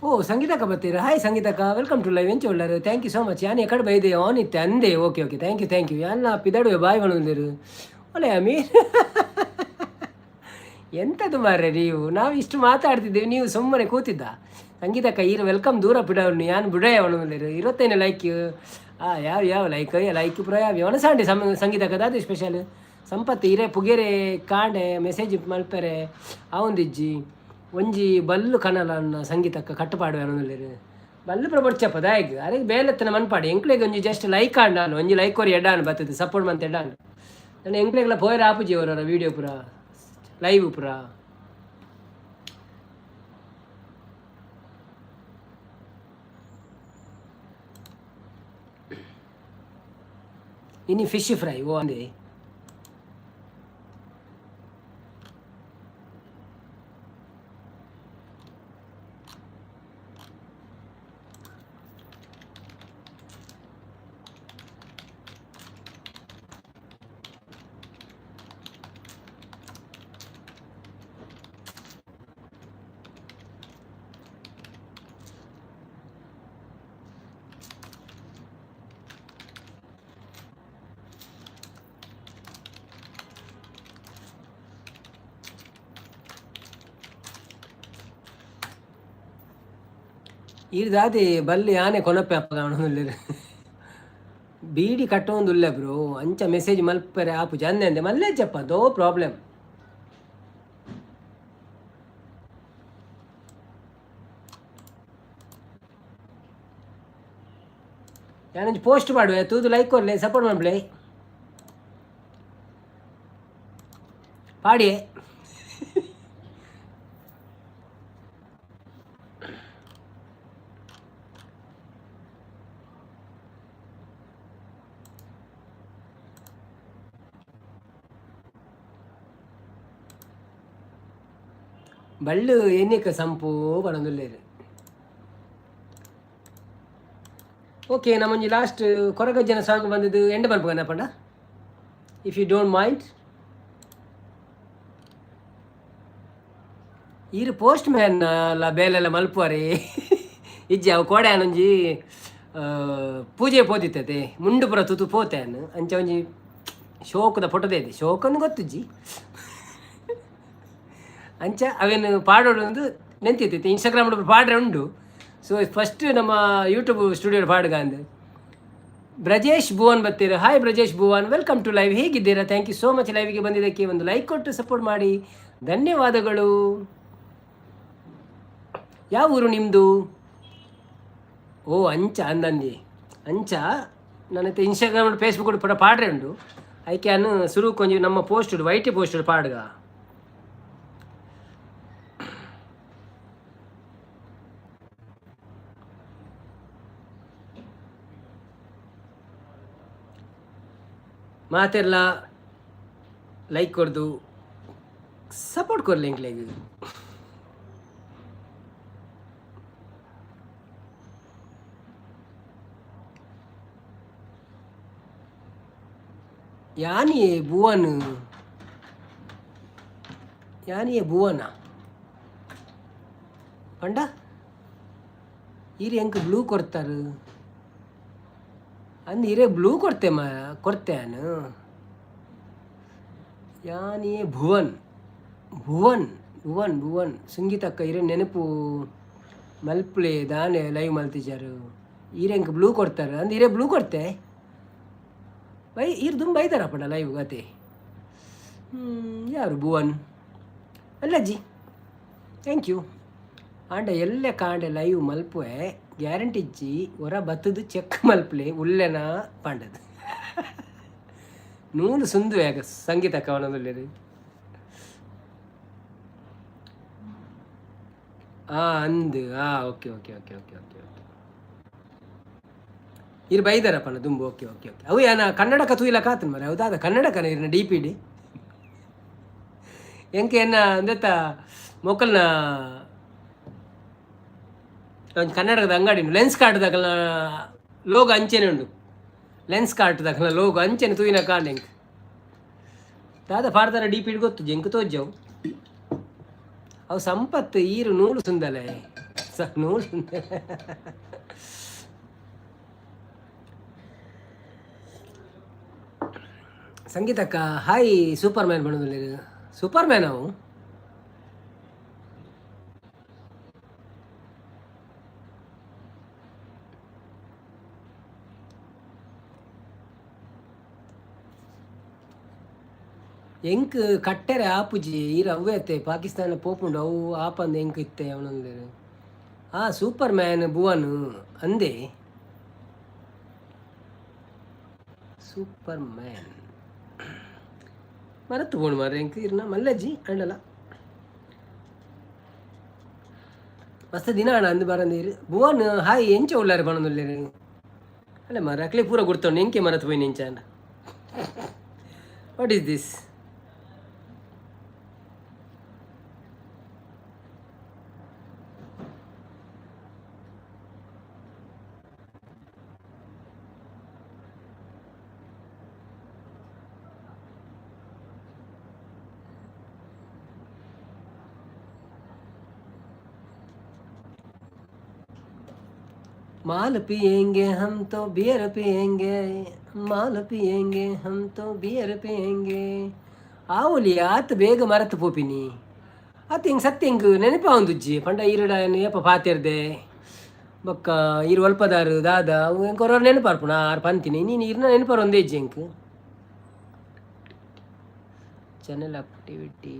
ಓ ಸಂಗೀತಕ್ಕ ಬರ್ತೀರಾ? ಹಾಯ್ ಸಂಗೀತಕ್ಕ, welcome to live. ಎಂಚ ಉಳ್ಳಾರು? Thank you so much. ಯಾನ್ ಎಕಡೆ ಬೈದೆ ಆನ್ ಇತ್ತೆ ಅಂದೆ. Okay okay, thank you thank you. ಯಾನ್ ಪಿದಡುವೆ ಬಾಯ್ ಪನೊಂದುಲ್ಲೆರ್. ಒಲೆ ಅಮೀರ್ ಎಂಥದ್ದು ಮಾರ್ರೆ ನೀವು, ನಾವು ಇಷ್ಟು ಮಾತಾಡ್ತಿದ್ದೇವೆ, ನೀವು ಸುಮ್ಮನೆ ಕೂತಿದ್ದ. ಸಂಗೀತಕ್ಕ ಈರು welcome ದೂರ ಬಿಡವನು ಯಾನ್ ಬಿಡಯ ಪನೊಂದುಲ್ಲೆರ್. 25 ಲೈಕ್. ಆ ಯಾವ ಯಾವ ಲೈಕ್ ಲೈಕ್ ಪೂರ ಯಾವ ಒಣಸಾಂಡೆ ಸಮ ಸಂಗೀತಕ್ಕ ದಾದ ಸ್ಪೆಷಲ್ ಸಂಪತ್ತು ಇರೆ ಪುಗೆರೆ ಕಾಂಡೆ ಮೆಸೇಜ್ ಮಲ್ಪೆರೆ ಆವೊಂದಿಜ್ಜಿ. ಒಂಜಿ ಬಲ್ಲು ಕನಲನ್ನ ಸಂಗೀತಕ್ಕ ಕಟ್ಟುಪಾಡುವೆ ಅನ್ನೊಂದುಲ್ಲೆರ್. ಬಲ್ಲು ಪೂರ ಬೊಡ್ಚಪ್ಪ ದಾಯೆಗ್ ಅರೆಗ್ ಬೇಲೆತ್ತನ ಮನ್ಪಾಡಿ ಎಂಕ್ಲೆಗ್ ಒಂಜಿ ಜಸ್ಟ್ ಲೈಕ್ ಆಂಡ ಒಂಜಿ ಲೈಕ್ ಕೊರಿ ಎಡ್ಡಾನ್ ಬತ್ತದ ಸಪೋರ್ಟ್ ಮಂತ್ ಎಡ್ಡಾನ್ ನನ್ನ ಎಂಕ್ಲೆಗ್ಲ ಪೋಯೆರೆ ಆಪುಜಿ ಅವರ ವೀಡಿಯೋ ಪೂರ ಲೈವ್ ಪೂರ. ಇನಿ ಫಿಶ್ ಫ್ರೈ ಓ ಅಂದೆ. ಈರ್ ದಾದೆ ಬಲ್ಲೆ ಯಾನೆ ಕೊನಪ್ಪೆ ಅಪ್ಪಗ ಅವನೊಂದುಲ್ಲೆರ್. ಬೀಡಿ ಕಟ್ಟೊಂದುಲ್ಲೆ ಬ್ರೋ, ಅಂಚ ಮೆಸೇಜ್ ಮಲ್ಪೆರೆ ಆಪುಜಿ ಅಂದೆ ಅಂದೆ ಮಲ್ಲೆಜ್ಜಪ್ಪ ದೋ ಪ್ರಾಬ್ಲಮ್. ಯಾನೊಂಜಿ ಪೋಸ್ಟ್ ಮಾಡುವೆ ತೂದು ಲೈಕ್ ಕೊರ್ಲೆ ಸಪೋರ್ಟ್ ಮಲ್ಪುಲೆ ಪಾಡಿಯೆ. ಬಳ್ಳು ಎನ್ನಿಕ ಸಂಪು ಪನೊಂದುಲ್ಲೆರ್. ಓಕೆ, ನಮ್ಮೊಂಜಿ ಲಾಸ್ಟ್ ಕೊರಗಜ್ಜನ ಸಾಂಗ್ ಬಂದಿದ್ದು ಎಂಡ್ ಪನ್ಪುಗನ ಪಂಡ, if you don't mind. ಈರ್ ಪೋಸ್ಟ್ ಮ್ಯಾನ್ ಅಲ್ಲ ಬೇಲೆಲ್ಲ ಮಲ್ಪುವರೆ ಇಜ್ಜಿ ಅವು ಕೋಡೆ ಆನೊಂಜಿ ಪೂಜೆ ಪೋದಿತ್ತತೆ ಮುಂಡು ಪೂರ ತುತು ಪೋತೆ ಅಂಚ ಒಂಜಿ ಶೋಕದ ಫೋಟೋ ಇದೆ. ಶೋಕಂದು ಗೊತ್ತುಜ್ಜಿ. ಅಂಚ ಅವೇನು ಪಾಡೋಡು ಒಂದು ನೆಂತಿತ್ತು. ಇನ್ಸ್ಟಾಗ್ರಾಮ್ ಪಾಡ್ರೆ ಉಂಡು. ಸೊ ಫಸ್ಟ್ ನಮ್ಮ ಯೂಟ್ಯೂಬ್ ಸ್ಟುಡಿಯೋ ಪಾಡ್ಗ ಅಂದು. ಬ್ರಜೇಶ್ ಭುವನ್ ಬರ್ತೀರ. Hi Brajesh Bhuvan, welcome to live. ಹೇಗಿದ್ದೀರಾ? Thank you so much ಲೈವ್ಗೆ ಬಂದಿದ್ದಕ್ಕೆ. ಒಂದು ಲೈಕ್ ಕೊಟ್ಟು ಸಪೋರ್ಟ್ ಮಾಡಿ, ಧನ್ಯವಾದಗಳು. ಯಾವ ಊರು ನಿಮ್ಮದು? ಓ, ಅಂಚ ಅಂದಂದಿ ಅಂಚ. ನನ್ನ ಇನ್ಸ್ಟಾಗ್ರಾಮ್, ಫೇಸ್ಬುಕ್ ಪೂರ ಪಾಡ್ರೆ ಉಂಡು. ಐಕೆ ಅನ್ನು ಸುರು ಕೊಂಚ ನಮ್ಮ ಪೋಸ್ಟ್ ವೈಟ್ ಪೋಸ್ಟ್ ಪಾಡ್ಗ. ಮಾತೆಲ್ಲ ಲೈಕ್ ಕೊಡ್ದು ಸಪೋರ್ಟ್ ಕೊರ್ಲಿ ಎಂಕ್ಲೆಗ್. ಯಾನಿಯೇ ಭುವನ್, ಯಾನಿಯೇ ಭುವನ ಪಂಡ ಈರ್ ಎಂಕ್ ಬ್ಲೂ ಕೊರ್ತಾರು ಅಂದ್. ಇರೆ ಬ್ಲೂ ಕೊರ್ತೆ ಮ ಕೊರ್ತೆ ಅನು. ಯಾನಿಯೇ ಭುವನ್, ಭುವನ್, ಭುವನ್, ಭುವನ್. ಸಂಗೀತಕ್ಕ ಇರೆ ನೆನಪು ಮಲ್ಪುಲೆ. ದಾನೆ ಲೈವ್ ಮಲ್ತಿಜಾರು? ಈರೆಂಕ್ ಬ್ಲೂ ಕೊಡ್ತಾರೆ ಅಂದ್. ಇರೆ ಬ್ಲೂ ಕೊಡ್ತೆ ಬೈ. ಈರ್ ದುಂಬ ಐತಾರಪ್ಪಣ ಲೈವ್ ಗತೆ. ಯಾರು ಭುವನ್ ಅಲ್ಲಜ್ಜಿ? Thank you. ಆಂಡ ಎಲ್ಲೆ ಕಾಂಡೆ ಲೈವ್ ಮಲ್ಪುವೆ, ಗ್ಯಾರಂಟಿ ಇಜ್ಜಿ. ಹೊರ ಬತ್ತದು ಚೆಕ್ ಮಲ್ಪಲೆ ಉಲ್ಲೆನ ಪಾಂಡದು ನೂಲು ಸುಂದುವೆ ಸಂಗೀತ ಕವನದಲ್ಲಿ. ಆ ಅಂದು ಆ okay okay okay okay okay okay. ಇರು ಬೈದಾರಪ್ಪನ ದುಂಬು. Okay okay okay. ಅವು ಏನ ಕನ್ನಡಕ ತೂಯಿಲ ಕಾತನ್ ಮರೆ. ಹೌದಾದ ಕನ್ನಡಕನ ಇರ್ನ ಡಿ ಪಿ ಡಿ ಎಂಕೆ ಎನ್ನ ಅಂದೆತ್ತ ಮೊಕಲ್ನ ಒಂಜಿ ಕನ್ನಡಕದ ಅಂಗಡಿ ಉಂಡು. ಲೆನ್ಸ್ ಕಾರ್ಟ್ ದಕಲ್ನ ಲೋಗೋ ಅಂಚೆನೆ ಉಂಡು. ಲೆನ್ಸ್ ಕಾರ್ಟ್ ದಕಲ್ನ ಲೋಗೋ ಅಂಚೆನೆ ತೂಯಿನ ಕಾಂಡ್ ಎಂಕ್. ದಾದ ಪಾಡ್ದಾರ ಡಿ ಪಿ ಗೊತ್ತು ಎಂಕ್ ತೋಜವು. ಅವು ಸಂಪತ್ತು ಈರು ನೂಲು ಸುಂದಲೆ ಸ ನೂಲು ಸುಂದಲೆ. ಸಂಗೀತಕ್ಕ ಹಾಯ್. ಸೂಪರ್ ಮ್ಯಾನ್ ಬಣ್ಣದಲ್ಲಿ ಸೂಪರ್ ಮ್ಯಾನ್ ಅವು. ಎಂಕ್ ಕಟ್ಟೆರೆ ಆಪುಜಿ. ಈರ್ ಅವ್ವೆ ಅತ್ತೆ ಪಾಕಿಸ್ತಾನ ಪೋಪುಂಡು. ಅವು ಆಪಂದ ಎಂಕ್ ಇತ್ತೆ ಅವನಂದೇರು. ಆ ಸೂಪರ್ ಮ್ಯಾನ್ ಭುವನ್ ಅಂದೆ. ಸೂಪರ್ ಮ್ಯಾನ್ ಮರತ್ತು ಬೋಣು ಮಾರ್ರೆ ಎಂಕ್. ಇರ್ನ ಮಲ್ಲಜ್ಜಿ ಅಂಡಲ ಮಸ್ತ್ ದಿನ ಅಣ್ಣ ಅಂದು ಬರಂದೀರು. ಭುವನ್ ಹಾಯ್. ಎಂಚ ಉಳ್ಳಾರೆ ಬಣದುಲ್ಲೇರು ಅಲ್ಲ ಮಾರ್ರೆ. ಅಕ್ಲೆ ಪೂರ ಗುರ್ತೊಂಡು ಎಂಕೆ ಮರತ್ ಪೋಯಿನ ಎಂಚ ಅಂಡ. What is this? माल पिएंगे हम तो बियर पिएंगे, माल पिएंगे हम तो बियर पिएंगे. ಆವೊಲಿ ಆತ್ ಬೇಗ ಮರತ್ ಪೋಪಿನಿ ಆತ್. ಹಿಂಗೆ ಸತ್ಯ ಹಿಂಗೆ ನೆನಪಾವೊಂದುಜ್ಜಿ. ಪಂಡ ಈರುಡ ಏಪ ಪಾತೆರ್ದೆ ಬೊಕ್ಕ ಈರು ಒಲ್ಪದಾರು ದಾದ ಅವು ಎಂಕ್ ಹೊರ ನೆನಪಾರ್ಪುಣ. ಆರ್ ಪಂತಿನಿ ನೀನು ಇರ್ನ ನೆನಪಾರ ಒಂದೇ ಇಜ್ಜಿ ಎಂಕ್. Channel activity.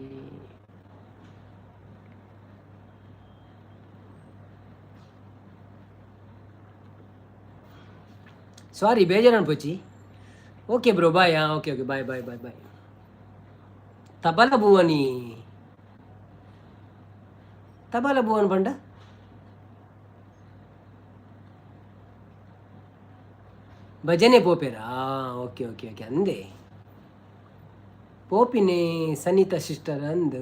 ಸಾರಿ, ಬೇಜಾರು ಅನ್ಪೊಚ್ಚಿ. Okay bro, bye. ಹಾಂ, okay okay, bye bye bye bye. Tabla Bhuvani, tabla Bhuvan ಪಂಡ ಭಜನೆ ಪೋಪೇರಾ? ಓಕೆ ಓಕೆ ಓಕೆ ಅಂದೆ ಪೋಪಿನೆ ಸನಿತಾ ಸಿಸ್ಟರ್ ಅಂದ್.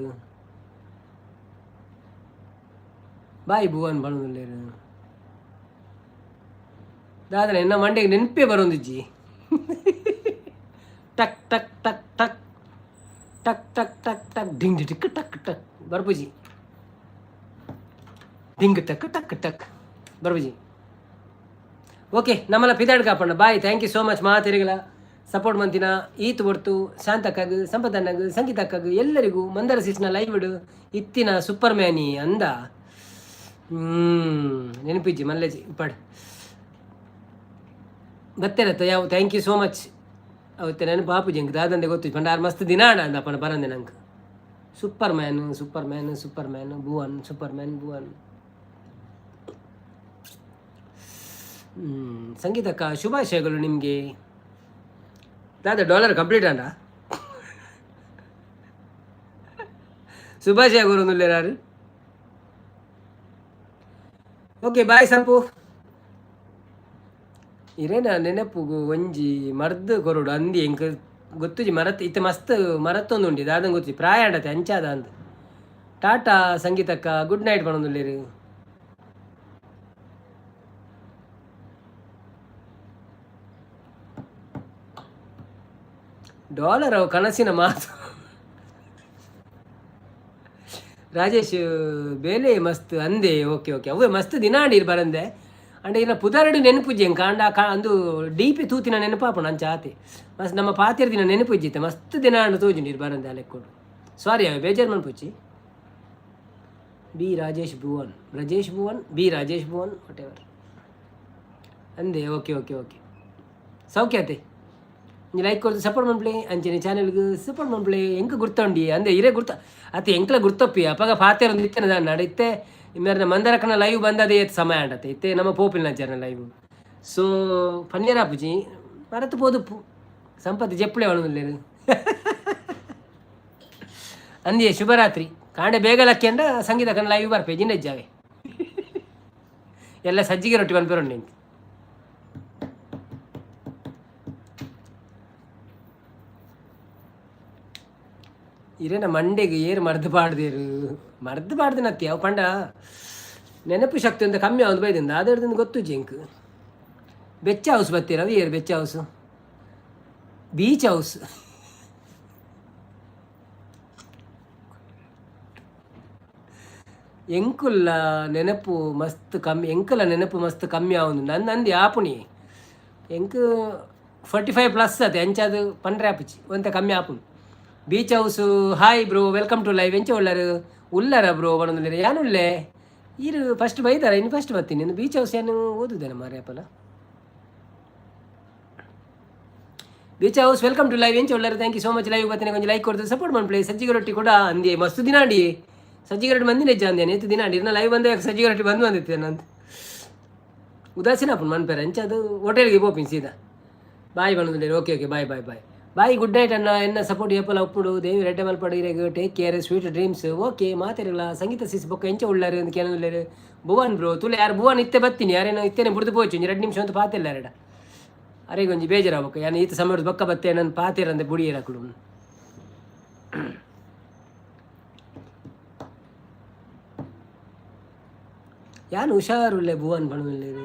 ಬಾಯ್ ಭುವನ್ ಬಣದುಲ್ಲೇರು. ದಾದನ ಎನ್ನ ಮಂಡೆಗೆ ನೆನಪೇ ಬರೋಂದಿಜ್ಜಿ. ಟಕ್ ಟಕ್ ಟಕ್ ಟಕ್ ಟಕ್ ಟಕ್ ಟಕ್ ಟಕ್ ಡಿಂಗ್ ಟಿಕ್ ಟಕ್ ಟಕ್ ಬರ್ಪುಜಿ. ಡಿಂಗ್ ಟಕ್ ಟಕ್ ಟಕ್ ಬರ್ಪುಜಿ. ಓಕೆ, ನಮ್ಮಲ್ಲ ಪಿದಾಡ್ ಕಾಪಣ್ಣ. Bye, thank you so much. ಮಾತೆರಿಗಳ ಸಪೋರ್ಟ್ ಮಂತಿನ ಈತ್ ಹೊರ್ತು ಶಾಂತಕ್ಕಾಗ, ಸಂಪದಣ್ಣಗ್, ಸಂಗೀತಕ್ಕಾಗ, ಎಲ್ಲರಿಗೂ. ಮಂದರ ಸಿಸ್ನ ಲೈವ್ ಇಡು ಇತ್ತಿನ ಸೂಪರ್ ಮ್ಯಾನಿ ಅಂದ. ನೆನಪಿಜ್ಜಿ ಮಲ್ಲೇಜಿ ಪಡ್ ಬತ್ತೇನತ್ತ ಯಾವ. Thank you so much. ಅವತ್ತೆ ನೆನಪು ಬಾಪುಜಿ ಎಂಕ್ ದಾದಂದೆ ಗೊತ್ತು ಪಂಡ ಆರು ಮಸ್ತ್ ದಿನ ಆಡ ಅಂದ ಪಂಡ ಬರಂದೆ ನಂಗೆ. Super man, super man, super man Bhuvan, super man Bhuvan. ಸಂಗೀತಕ್ಕ ಶುಭಾಶಯಗಳು ನಿಮಗೆ. ದಾದಾ ಡಾಲರ್ ಕಂಪ್ಲೀಟ್ ಅಂಡ ಶುಭಾಶಯ ಗುರು ಯಾರು. ಓಕೆ, ಬಾಯ್ ಸಂಪು. ಇರೇನ ನೆನಪುಗು ಒಂಜಿ ಮರ್ದ್ ಕೊರೊಡು ಅಂದಿ. ಎಂಕ್ ಗೊತ್ತುಜಿ, ಮರತ್ ಇತ್ತೆ ಮಸ್ತ್ ಮರತ್ತೊಂದು ಉಂಡಿ ದಾದಂಗ್ ಗೊತ್ತುಜಿ, ಪ್ರಾಯ ಅಂಡತೆ ಅಂಚಾದ ಅಂದ್. ಟಾಟಾ ಸಂಗೀತಕ್ಕ, ಗುಡ್ ನೈಟ್ ಪನೊಂದುಲ್ಲೆರ್. ಡಾಲರ್ ಅವು ಕನಸಿನ ಮಾತು. ರಾಜೇಶ್ ಬೇಲೆ ಮಸ್ತ್ ಅಂದೆ. ಓಕೆ ಓಕೆ, ಅವೇ ಮಸ್ತ್ ದಿನ ಆಂಡೀರ್ ಬರಂದೆ ಅಂಡ ಇನ್ನ ಪುದರಡು ನೆನಪುಜ್ಜಿ ಎಂಕ್. ಅಂಡ ಅಂದು ಡಿ ಪಿ ತೂತಿನ ನೆನಪಾಪುಂಡು ಅಂಚ ಆತೆ. ಮಸ್ತ್ ನಮ್ಮ ಪಾತೆರ್ ದಿನ ನೆನಪುಜ್ಜಿತ್ತೆ. ಮಸ್ತ್ ದಿನ ಆಂಡ ತೋಜುಂಡು ಇರ್ ಬರಂದೆ ಅಲೆಕ್ಕೊಡು. ಸಾರಿ, ಅವೆ ಬೇಜಾರು ಮನ್ಪುಚ್ಚಿ. B Rajesh Bhuvan, Brajesh Bhuvan, B Rajesh Bhuvan, what ever ಅಂದೆ. ಓಕೆ ಓಕೆ ಓಕೆ, ಸೌಖ್ಯತೆ. ಒಂಜಿ ಲೈಕ್ ಕೊರ್ದು ಸಪೋರ್ಟ್ ಮನ್ಪುಲೆ. ಅಂಚನೆ ಚಾನೆಲ್ಗ್ ಸಪೋರ್ಟ್ ಮನ್ಪುಲೆ. ಎಂಕ್ ಗುರ್ತುಂಡಿ ಅಂದೆ ಇರೆ ಗುರ್ತ ಅತ್ತೆ ಎಂಕ್ಲ ಗುರ್ತಪ್ಪಿ. ಅಪಗ ಪಾತೆರೊಂದು ಇತ್ತೆನ ದಾನ್ನ ಇತ್ತೆ ಮೇರ್ನ ಮಂದರಕ್ಕನ ಲೈವ್ ಬಂದದೇ ಏತ್ ಸಮಯ ಆಂಡತೆ. ಇತ್ತೆ ನಮ್ಮ ಪೋಪಿಲ್ನ ಜನ ಲೈವ್ ಸೊ ಪನ್ಯರ್ ಆಪುಜಿ, ಮರತ್ ಪೋದುಪ್ಪು. ಸಂಪತ್ತು ಜೆಪ್ಪುಳೆ ಒಣಗುಲ್ಲೇರು ಅಂದಿಯೇ. ಶುಭರಾತ್ರಿ. ಕಾಂಡೆ ಬೇಗ ಲಕ್ಕಿಂಡ ಸಂಗೀತ ಕಣ್ಣ ಲೈವ್ ಬರ್ಪೆ ಜಿಂಡೆಜ್ಜಾವೆ. ಎಲ್ಲ ಸಜ್ಜಿಗೆ ರೊಟ್ಟಿ ಪನ್ಪೆರುಂಡು ಎಂಕ್. ಇರೇನ ಮಂಡೆಗ್ ಏರ್ ಮರ್ದ್ ಪಾಡ್ದೇರು? ಮರ್ದ್ ಪಾಡ್ದಿನತ್ತಿ ಅವು ಪಂಡ ನೆನಪು ಶಕ್ತಿ ಅಂತ ಕಮ್ಮಿ ಆವೊಂದು ಬೈದಿಂದ ಅದರ್ದಿಂದ ಗೊತ್ತುಜ್ಜಿ ಎಂಕ್. ಬೆಚ್ಚ ಹೌಸ್ ಬತ್ತೀರ ಅವು ಏರ್ ಬೆಚ್ಚ ಹೌಸ್, ಬೀಚ್ ಹೌಸ್. ಎಂಕುಲ್ಲ ನೆನಪು ಮಸ್ತ್ ಕಮ್ಮಿ, ಎಂಕುಲ ನೆನಪು ಮಸ್ತ್ ಕಮ್ಮಿ ಆವೊಂದು ನನ್ ಅಂದಿ ಆಪುಣಿ. ಎಂಕ್ 45 ಪ್ಲಸ್ ಅತೆ, ಅಂಚಾದ್ ಪಂಡ್ರೆ ಆಪುಜಿ, ಒಂತೆ ಕಮ್ಮಿ ಆಪುಂಡು. Beach house, hi bro, welcome to live. ಎಂಚ ಉಳ್ಳರು? ಉಲ್ಲರ ಬ್ರೋ ಪನೊಂದುಲ್ಲೆರ್. ಯಾನ್ ಉಲ್ಲೆ. ಈರು ಫಸ್ಟ್ ಬೈದಾರ, ಇನ್ನು ಫಸ್ಟ್ ಬರ್ತೀನಿ. ಇನ್ನು ಬೀಚ್ ಹೌಸ್ ಏನು ಓದುದೇನ ಮಾರ್ರೆ ಅಪಲ. Beach house, welcome to live. ಎಂಚ ಉಳ್ಳರು? Thank you so much. Live ಬತ್ತಿನ ಒಂಜಿ ಲೈಕ್ ಕೊಡ್ದು ಸಪೋರ್ಟ್ ಮನ್ಪುಲೆ. ಸಜ್ಜಿಗೆ ರೊಟ್ಟಿ ಕೂಡ ಅಂದಿ. ಮಸ್ತ್ ದಿನ ಅಂಡಿ ಸಜ್ಜಿಗೆ ರೊಟ್ಟಿ ಮಂದಿನ ಹೆಜ್ಜೆ ಅಂದೇನೆ. ಏತ್ ದಿನ ಅಂಡಿ ಇರ್ನ ಲೈವ್ ಬಂದೆ ಸಜ್ಜಿಗೆ ರೊಟ್ಟಿ ಬಂದು ಬಂದಿತ್ತೆ ನಂತ ಉದಾಸೀನ ಆಪುಂಡು ಮನ್ಪೆರೆ. ಅಂಚ ಅದು ಹೋಟೆಲ್ಗೆ ಪೋಪಿನ ಸೀದಾ. Boy ಪನೊಂದುಲ್ಲೆರ್. Okay okay, bye bye bye bye, good night ಅಣ್ಣ. ಎನ್ನ ಸಪೋರ್ಟ್ ಏಪಲ ಉಪ್ಪುಡು. ದೇವಿ ರೆಡ್ಡೆ ಮಲ್ಪಡು ಇರೆಗ್. Take care, sweet dreams. Okay, ಮಾತೆರ್ಲ. ಸಂಗೀತ ಸಿಸ್ ಬೊಕ್ಕ ಎಂಚ ಉಳ್ಳಾರು ಅಂತ ಕೇಳೊಂದುಲ್ಲೆರ್. ಭುವನ್ ಬ್ರೋ ತುಲೆ ಯಾರು ಭುವನ್ ಇತ್ತೆ ಬತ್ತೀನಿ. ಯಾರೇನೋ ಇತ್ತೇನೆ ಬುಡ್ದು ಪೋಚು. ಒಂಜಿ 2 ನಿಮಿಷ ಅಂತ ಪಾತೆಲ್ಲ ಎರಡ ಅರೆಗ್ ಒಂಜಿ ಬೇಜಾರಾವಕ. ಯಾನ್ ಈತ ಸಮಯಡ್ ಬೊಕ್ಕ ಬತ್ತೆ, ನನ್ ಪಾತೆರಂದೆ ಬುಡಿಯೆರ್ ಅಕುಲು. ಯಾನ್ ಹುಷಾರುಲ್ಲೆ ಭುವನ್ ಪನೊಂದುಲ್ಲೆರ್.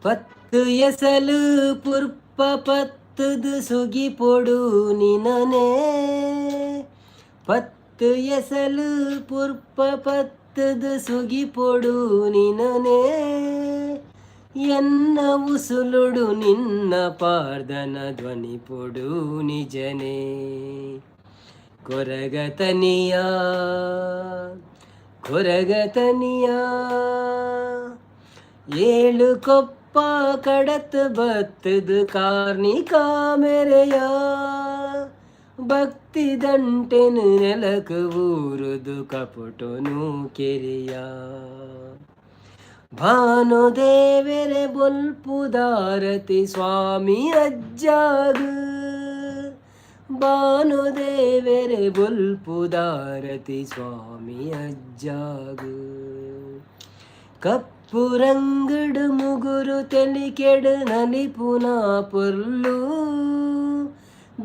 ಪತ್ತು ಎಸಲು ಪುರ್ಪ ಪತ್ತುದು ಸುಗಿ ಪೊಡು ನಿನನೆ, ಪತ್ತು ಎಸಲು ಪುರ್ಪ ಪತ್ತುದು ಸುಗಿ ಪೊಡು ನಿನನೆ, ಎನ್ನ ಉಸುಲುಡು ನಿನ್ನ ಪಾರ್ದನ ಧ್ವನಿ ಪೊಡು ನಿಜನೇ. ಕೊರಗತನಿಯ ಕೊರಗತನಿಯ ಏಳು ಕೊಪ್ಪ ಕಡತ್ ಬತ್ತದು ಕಾರ್ಣಿಕ ಮೆರೆಯ, ಭಕ್ತಿ ದಂಟೆನು ನೆಲಕು ಊರುದು ಕಪಟನು ಕೆರೆಯ, ಭಾನುದೇವೆರೆ ಬೊಲ್ಪುದಾರತಿ ಸ್ವಾಮಿ ಅಜ್ಜಾಗ, ಭಾನುದೇವೆರೆ ಬೊಲ್ಪುದಾರತಿ ಸ್ವಾಮಿ ಅಜ್ಜಾಗ, ಕಪ್ಪು ರಂಗಡು ಮುಗುರು ತೆಲಿಕೆಡು ನಲಿಪುನ ಪೊರ್ಲು,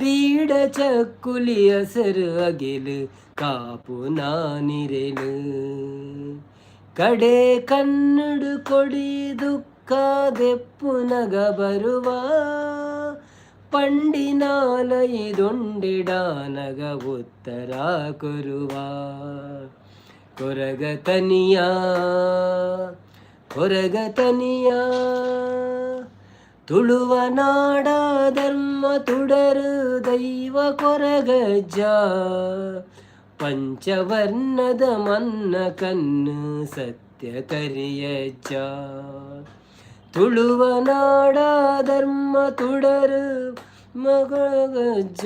ಬೀಡ ಚಕ್ಕುಲಿ ಹಸರು ಅಗಿಲು ಕಾಪು ನಿರೆಲು, ಕಡೆ ಕನ್ನಡು ಕೊಡಿ ದುಃಖ ದೆಪ್ಪುನಗ ಬರುವ, ಪಂಡಿನಾಲೈದೊಂಡೆಡಾನಗ ಉತ್ತರ ಕೊರುವ, ಕೊರಗತನಿಯ ಕೊರಗತನಿಯ ತುಳುವ ನಾಡ ಧರ್ಮ ತುಡರು ದೈವ ಕೊರಗಜ್ಜ ಪಂಚವರ್ಣದ ಮನ್ನ ಕಣ್ಣು ಸತ್ಯ ಕರಿಯಜ್ಜ ತುಳುವ ನಾಡ ಧರ್ಮ ತುಡರು ಮಗಜ್ಜ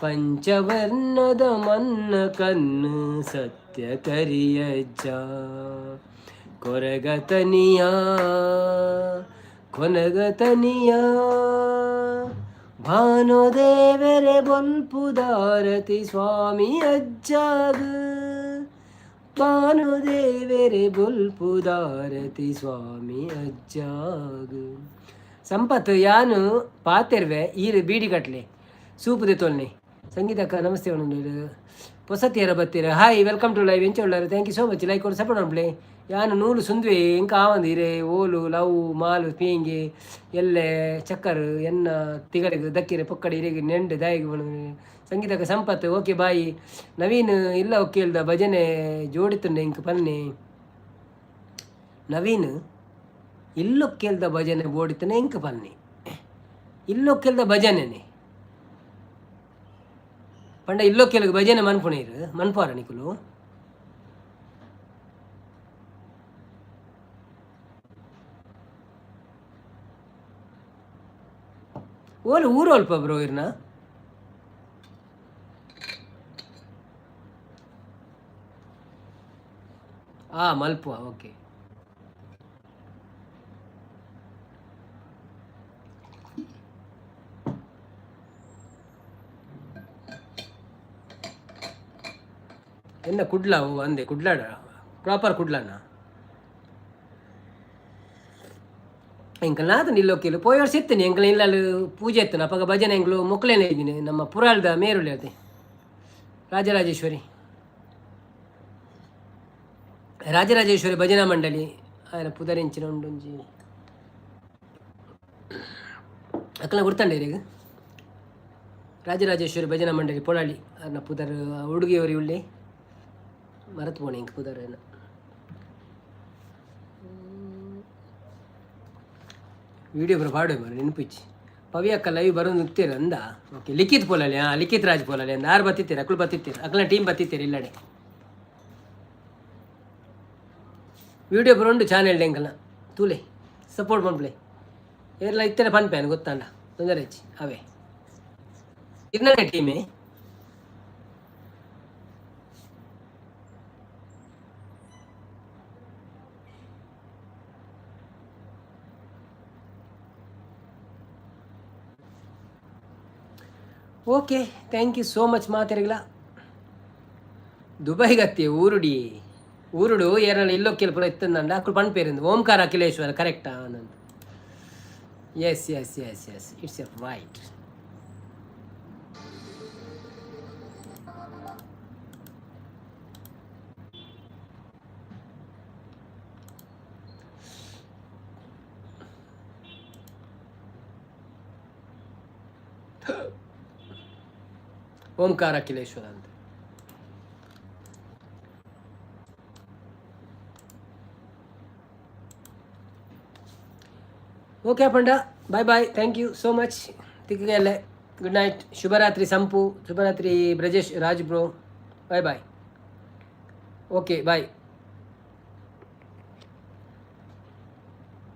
ಪಂಚವರ್ಣದ ಮನ್ನ ಕಣ್ಣು ಸತ್ಯ ಕರಿಯಜ್ಜ ಕೊರಗತನಿಯ ಕೊನಗತನಿಯ ಭಾನುದೇವರೆ ಬೊಲ್ಪುದಾರತಿ ಸ್ವಾಮಿ ಅಜ್ಜಾಗ ಭಾನುದೇವರೆ ಬೊಲ್ಪುದಾರತಿ ಸ್ವಾಮಿ ಅಜ್ಜಾಗ. ಸಂಪತ್ ಯಾನು ಪಾತೆರ್ವೆ ಈರು ಬೀಡಿ ಕಟ್ಲೆ ಸೂಪು ದೆತೊಲ್ನೆ. ಸಂಗೀತಕ್ಕ ನಮಸ್ತೆ ಉಂಡು. ಪೊಸತಿಯರ ಬತ್ತೀರ. Hi, welcome to live. ಎಂಚ ಉಳ್ಳಾರ? Thank you so much. Like ಕೊಡು, ಸಪೋರ್ಟ್ ಮಾಡ್ಲೆ. ಯಾನು ನೂಲು ಸುಂದ್ವೆ ಎಂಕ ಆವಂದು ಇರೆ ಓಲು ಲವ್ ಮಾಲು ಪೀಂಗೆ ಎಲ್ಲೆ ಚಕ್ಕರ್ ಎನ್ನ ತಿಗಡೆಗೆ ದಕ್ಕಿರೆ ಪೊಕ್ಕಡಿ ಇರೆಗೆ ನೆಂಡು ದಾಯಿಗೆ. ಸಂಗೀತಕ್ಕ ಸಂಪತ್ ಓಕೆ ಬಾಯ್. ನವೀನ್ ಇಲ್ಲ ಒಕ್ಕೇಳ್ದ ಭಜನೆ ಜೋಡಿತುಂಡೆ ಇಂಕ್ ಪನ್ನೆ. ನವೀನ್ ಇಲ್ಲೊಕ್ಕೇಲ್ದ ಭಜನೆ ಬೋಡಿತನೆ ಇಂಕ್ ಪನ್ನೆ. ಇಲ್ಲೊಕ್ಕೇಲ್ದ ಭಜನೆನೆ ಪಂಡ ಇಲ್ಲೊಕ್ಕೇಲ್ಗ್ ಭಜನೆ ಮನ್ಪುನೀರು ಮನ್ಪಾರ ನಿಕುಲು. ಓಲು ಊರು ಅಲ್ಪ ಬ್ರೋ ಇರ್ನ? ಆ ಮಲ್ಪುವ ಓಕೆ. ಎನ್ನ ಕುಡ್ಲ ಅಂದೆ ಕುಡ್ಲಾಡ ಪ್ರಾಪರ್ ಕುಡ್ಲನ ಎಂಕಲ್ ನಾತ ನಿಲ್ಲೋಕಿಲ್ಲ. ಪೋಯಿ ವರ್ಷ ಇತ್ತೇನೆ ಎಂಕಲ್ ಇಲ್ಲಲ್ಲಿ ಪೂಜೆ ಇತ್ತು. ಅಪಗ ಭಜನೆ ಎಂಕ್ಲು ಮೊಕ್ಲೇನೆ ಇದ್ದೀನಿ. ನಮ್ಮ ಪುರಾಲ್ದ ಮೇರುಳ್ಳಿ ಅದೇ ರಾಜರಾಜೇಶ್ವರಿ ರಾಜರಾಜೇಶ್ವರಿ ಭಜನಾ ಮಂಡಳಿ. ఆయన ಪುದರಿಂಚಿನ ಉಂಡೊಂಜಿ ಅಕ್ಕನ ಗುರ್ತಂಡೆ ಈಗ ರಾಜರಾಜೇಶ್ವರಿ ಭಜನಾ ಮಂಡಳಿ ಪೊಳಾಳಿ ಅನ್ನ ಪುದರ್ ಹುಡುಗಿಯವರಿ ಉಳ್ಳಿ ಮರತ್ ಪೋಣೆ ಇಂಕ್ ಪುದರ್ ಏನ ವಿಡಿಯೋ ಬರ ಪಾಡುವೆ ಮರ ನೆನಪಿಚ್ಚಿ. ಪವಿ ಅಕ್ಕ ಲೈವ್ ಬರೋದು ನಿಂತೀರ ಅಂದ. ಓಕೆ, ಲಿಖಿತ್ ಪೋಲಲ್ಲಿ. ಹಾಂ, ಲಿಖಿತ್ ರಾಜ್ ಪೋಲಲ್ಲಿ ಅಂದ. ಆರು ಬತ್ತಿತ್ತೀರ ಅಕ್ಳು ಬತ್ತಿತ್ತೀರ ಅಕ್ಲ ಟೀಮ್ ಬತ್ತಿತ್ತೀರ ಇಲ್ಲಡೆ. ವಿಡಿಯೋ ಬರೋಂಡು ಚಾನೆಲ್ ಎಂಕಲ್ನ ತೂಲೆ, ಸಪೋರ್ಟ್ ಮನ್ಪುಲೆ. ಏರ್ಲ ಇತ್ತನೆ ಪನ್ಪೇನು ಗೊತ್ತಾಂಡ ತೊಂದರೆ ಹೆಚ್ಚಿ ಅವೇ ಇರ್ನ ಟೀಮೇ. Okay, thank you so much ಮಾತೆರೆಗ್ಲ. ದುಬೈಗತ್ತಿ ಊರುಡಿ ಊರುಡು ಏರಲ್ಲ ಇಲ್ಲೋ ಕೆಲಪುರ ಇತ್ತಂದಂಡ ಅಕ್ಕಳು ಪನ್ಪೇರಿಂದು. ಓಂಕಾರ ಅಖಿಲೇಶ್ವರ ಕರೆಕ್ಟಾ ಅಂದಂತ. Yes, it's a right. Omkara Akhileshwara ಅಂತ. ಓಕೆ ಪಂಡ, bye bye, thank you so much. ತಿಕ್ಕಲೆ good night, ಶುಭರಾತ್ರಿ ಸಂಪು, ಶುಭರಾತ್ರಿ Brajesh Raj bro, bye bye, okay bye.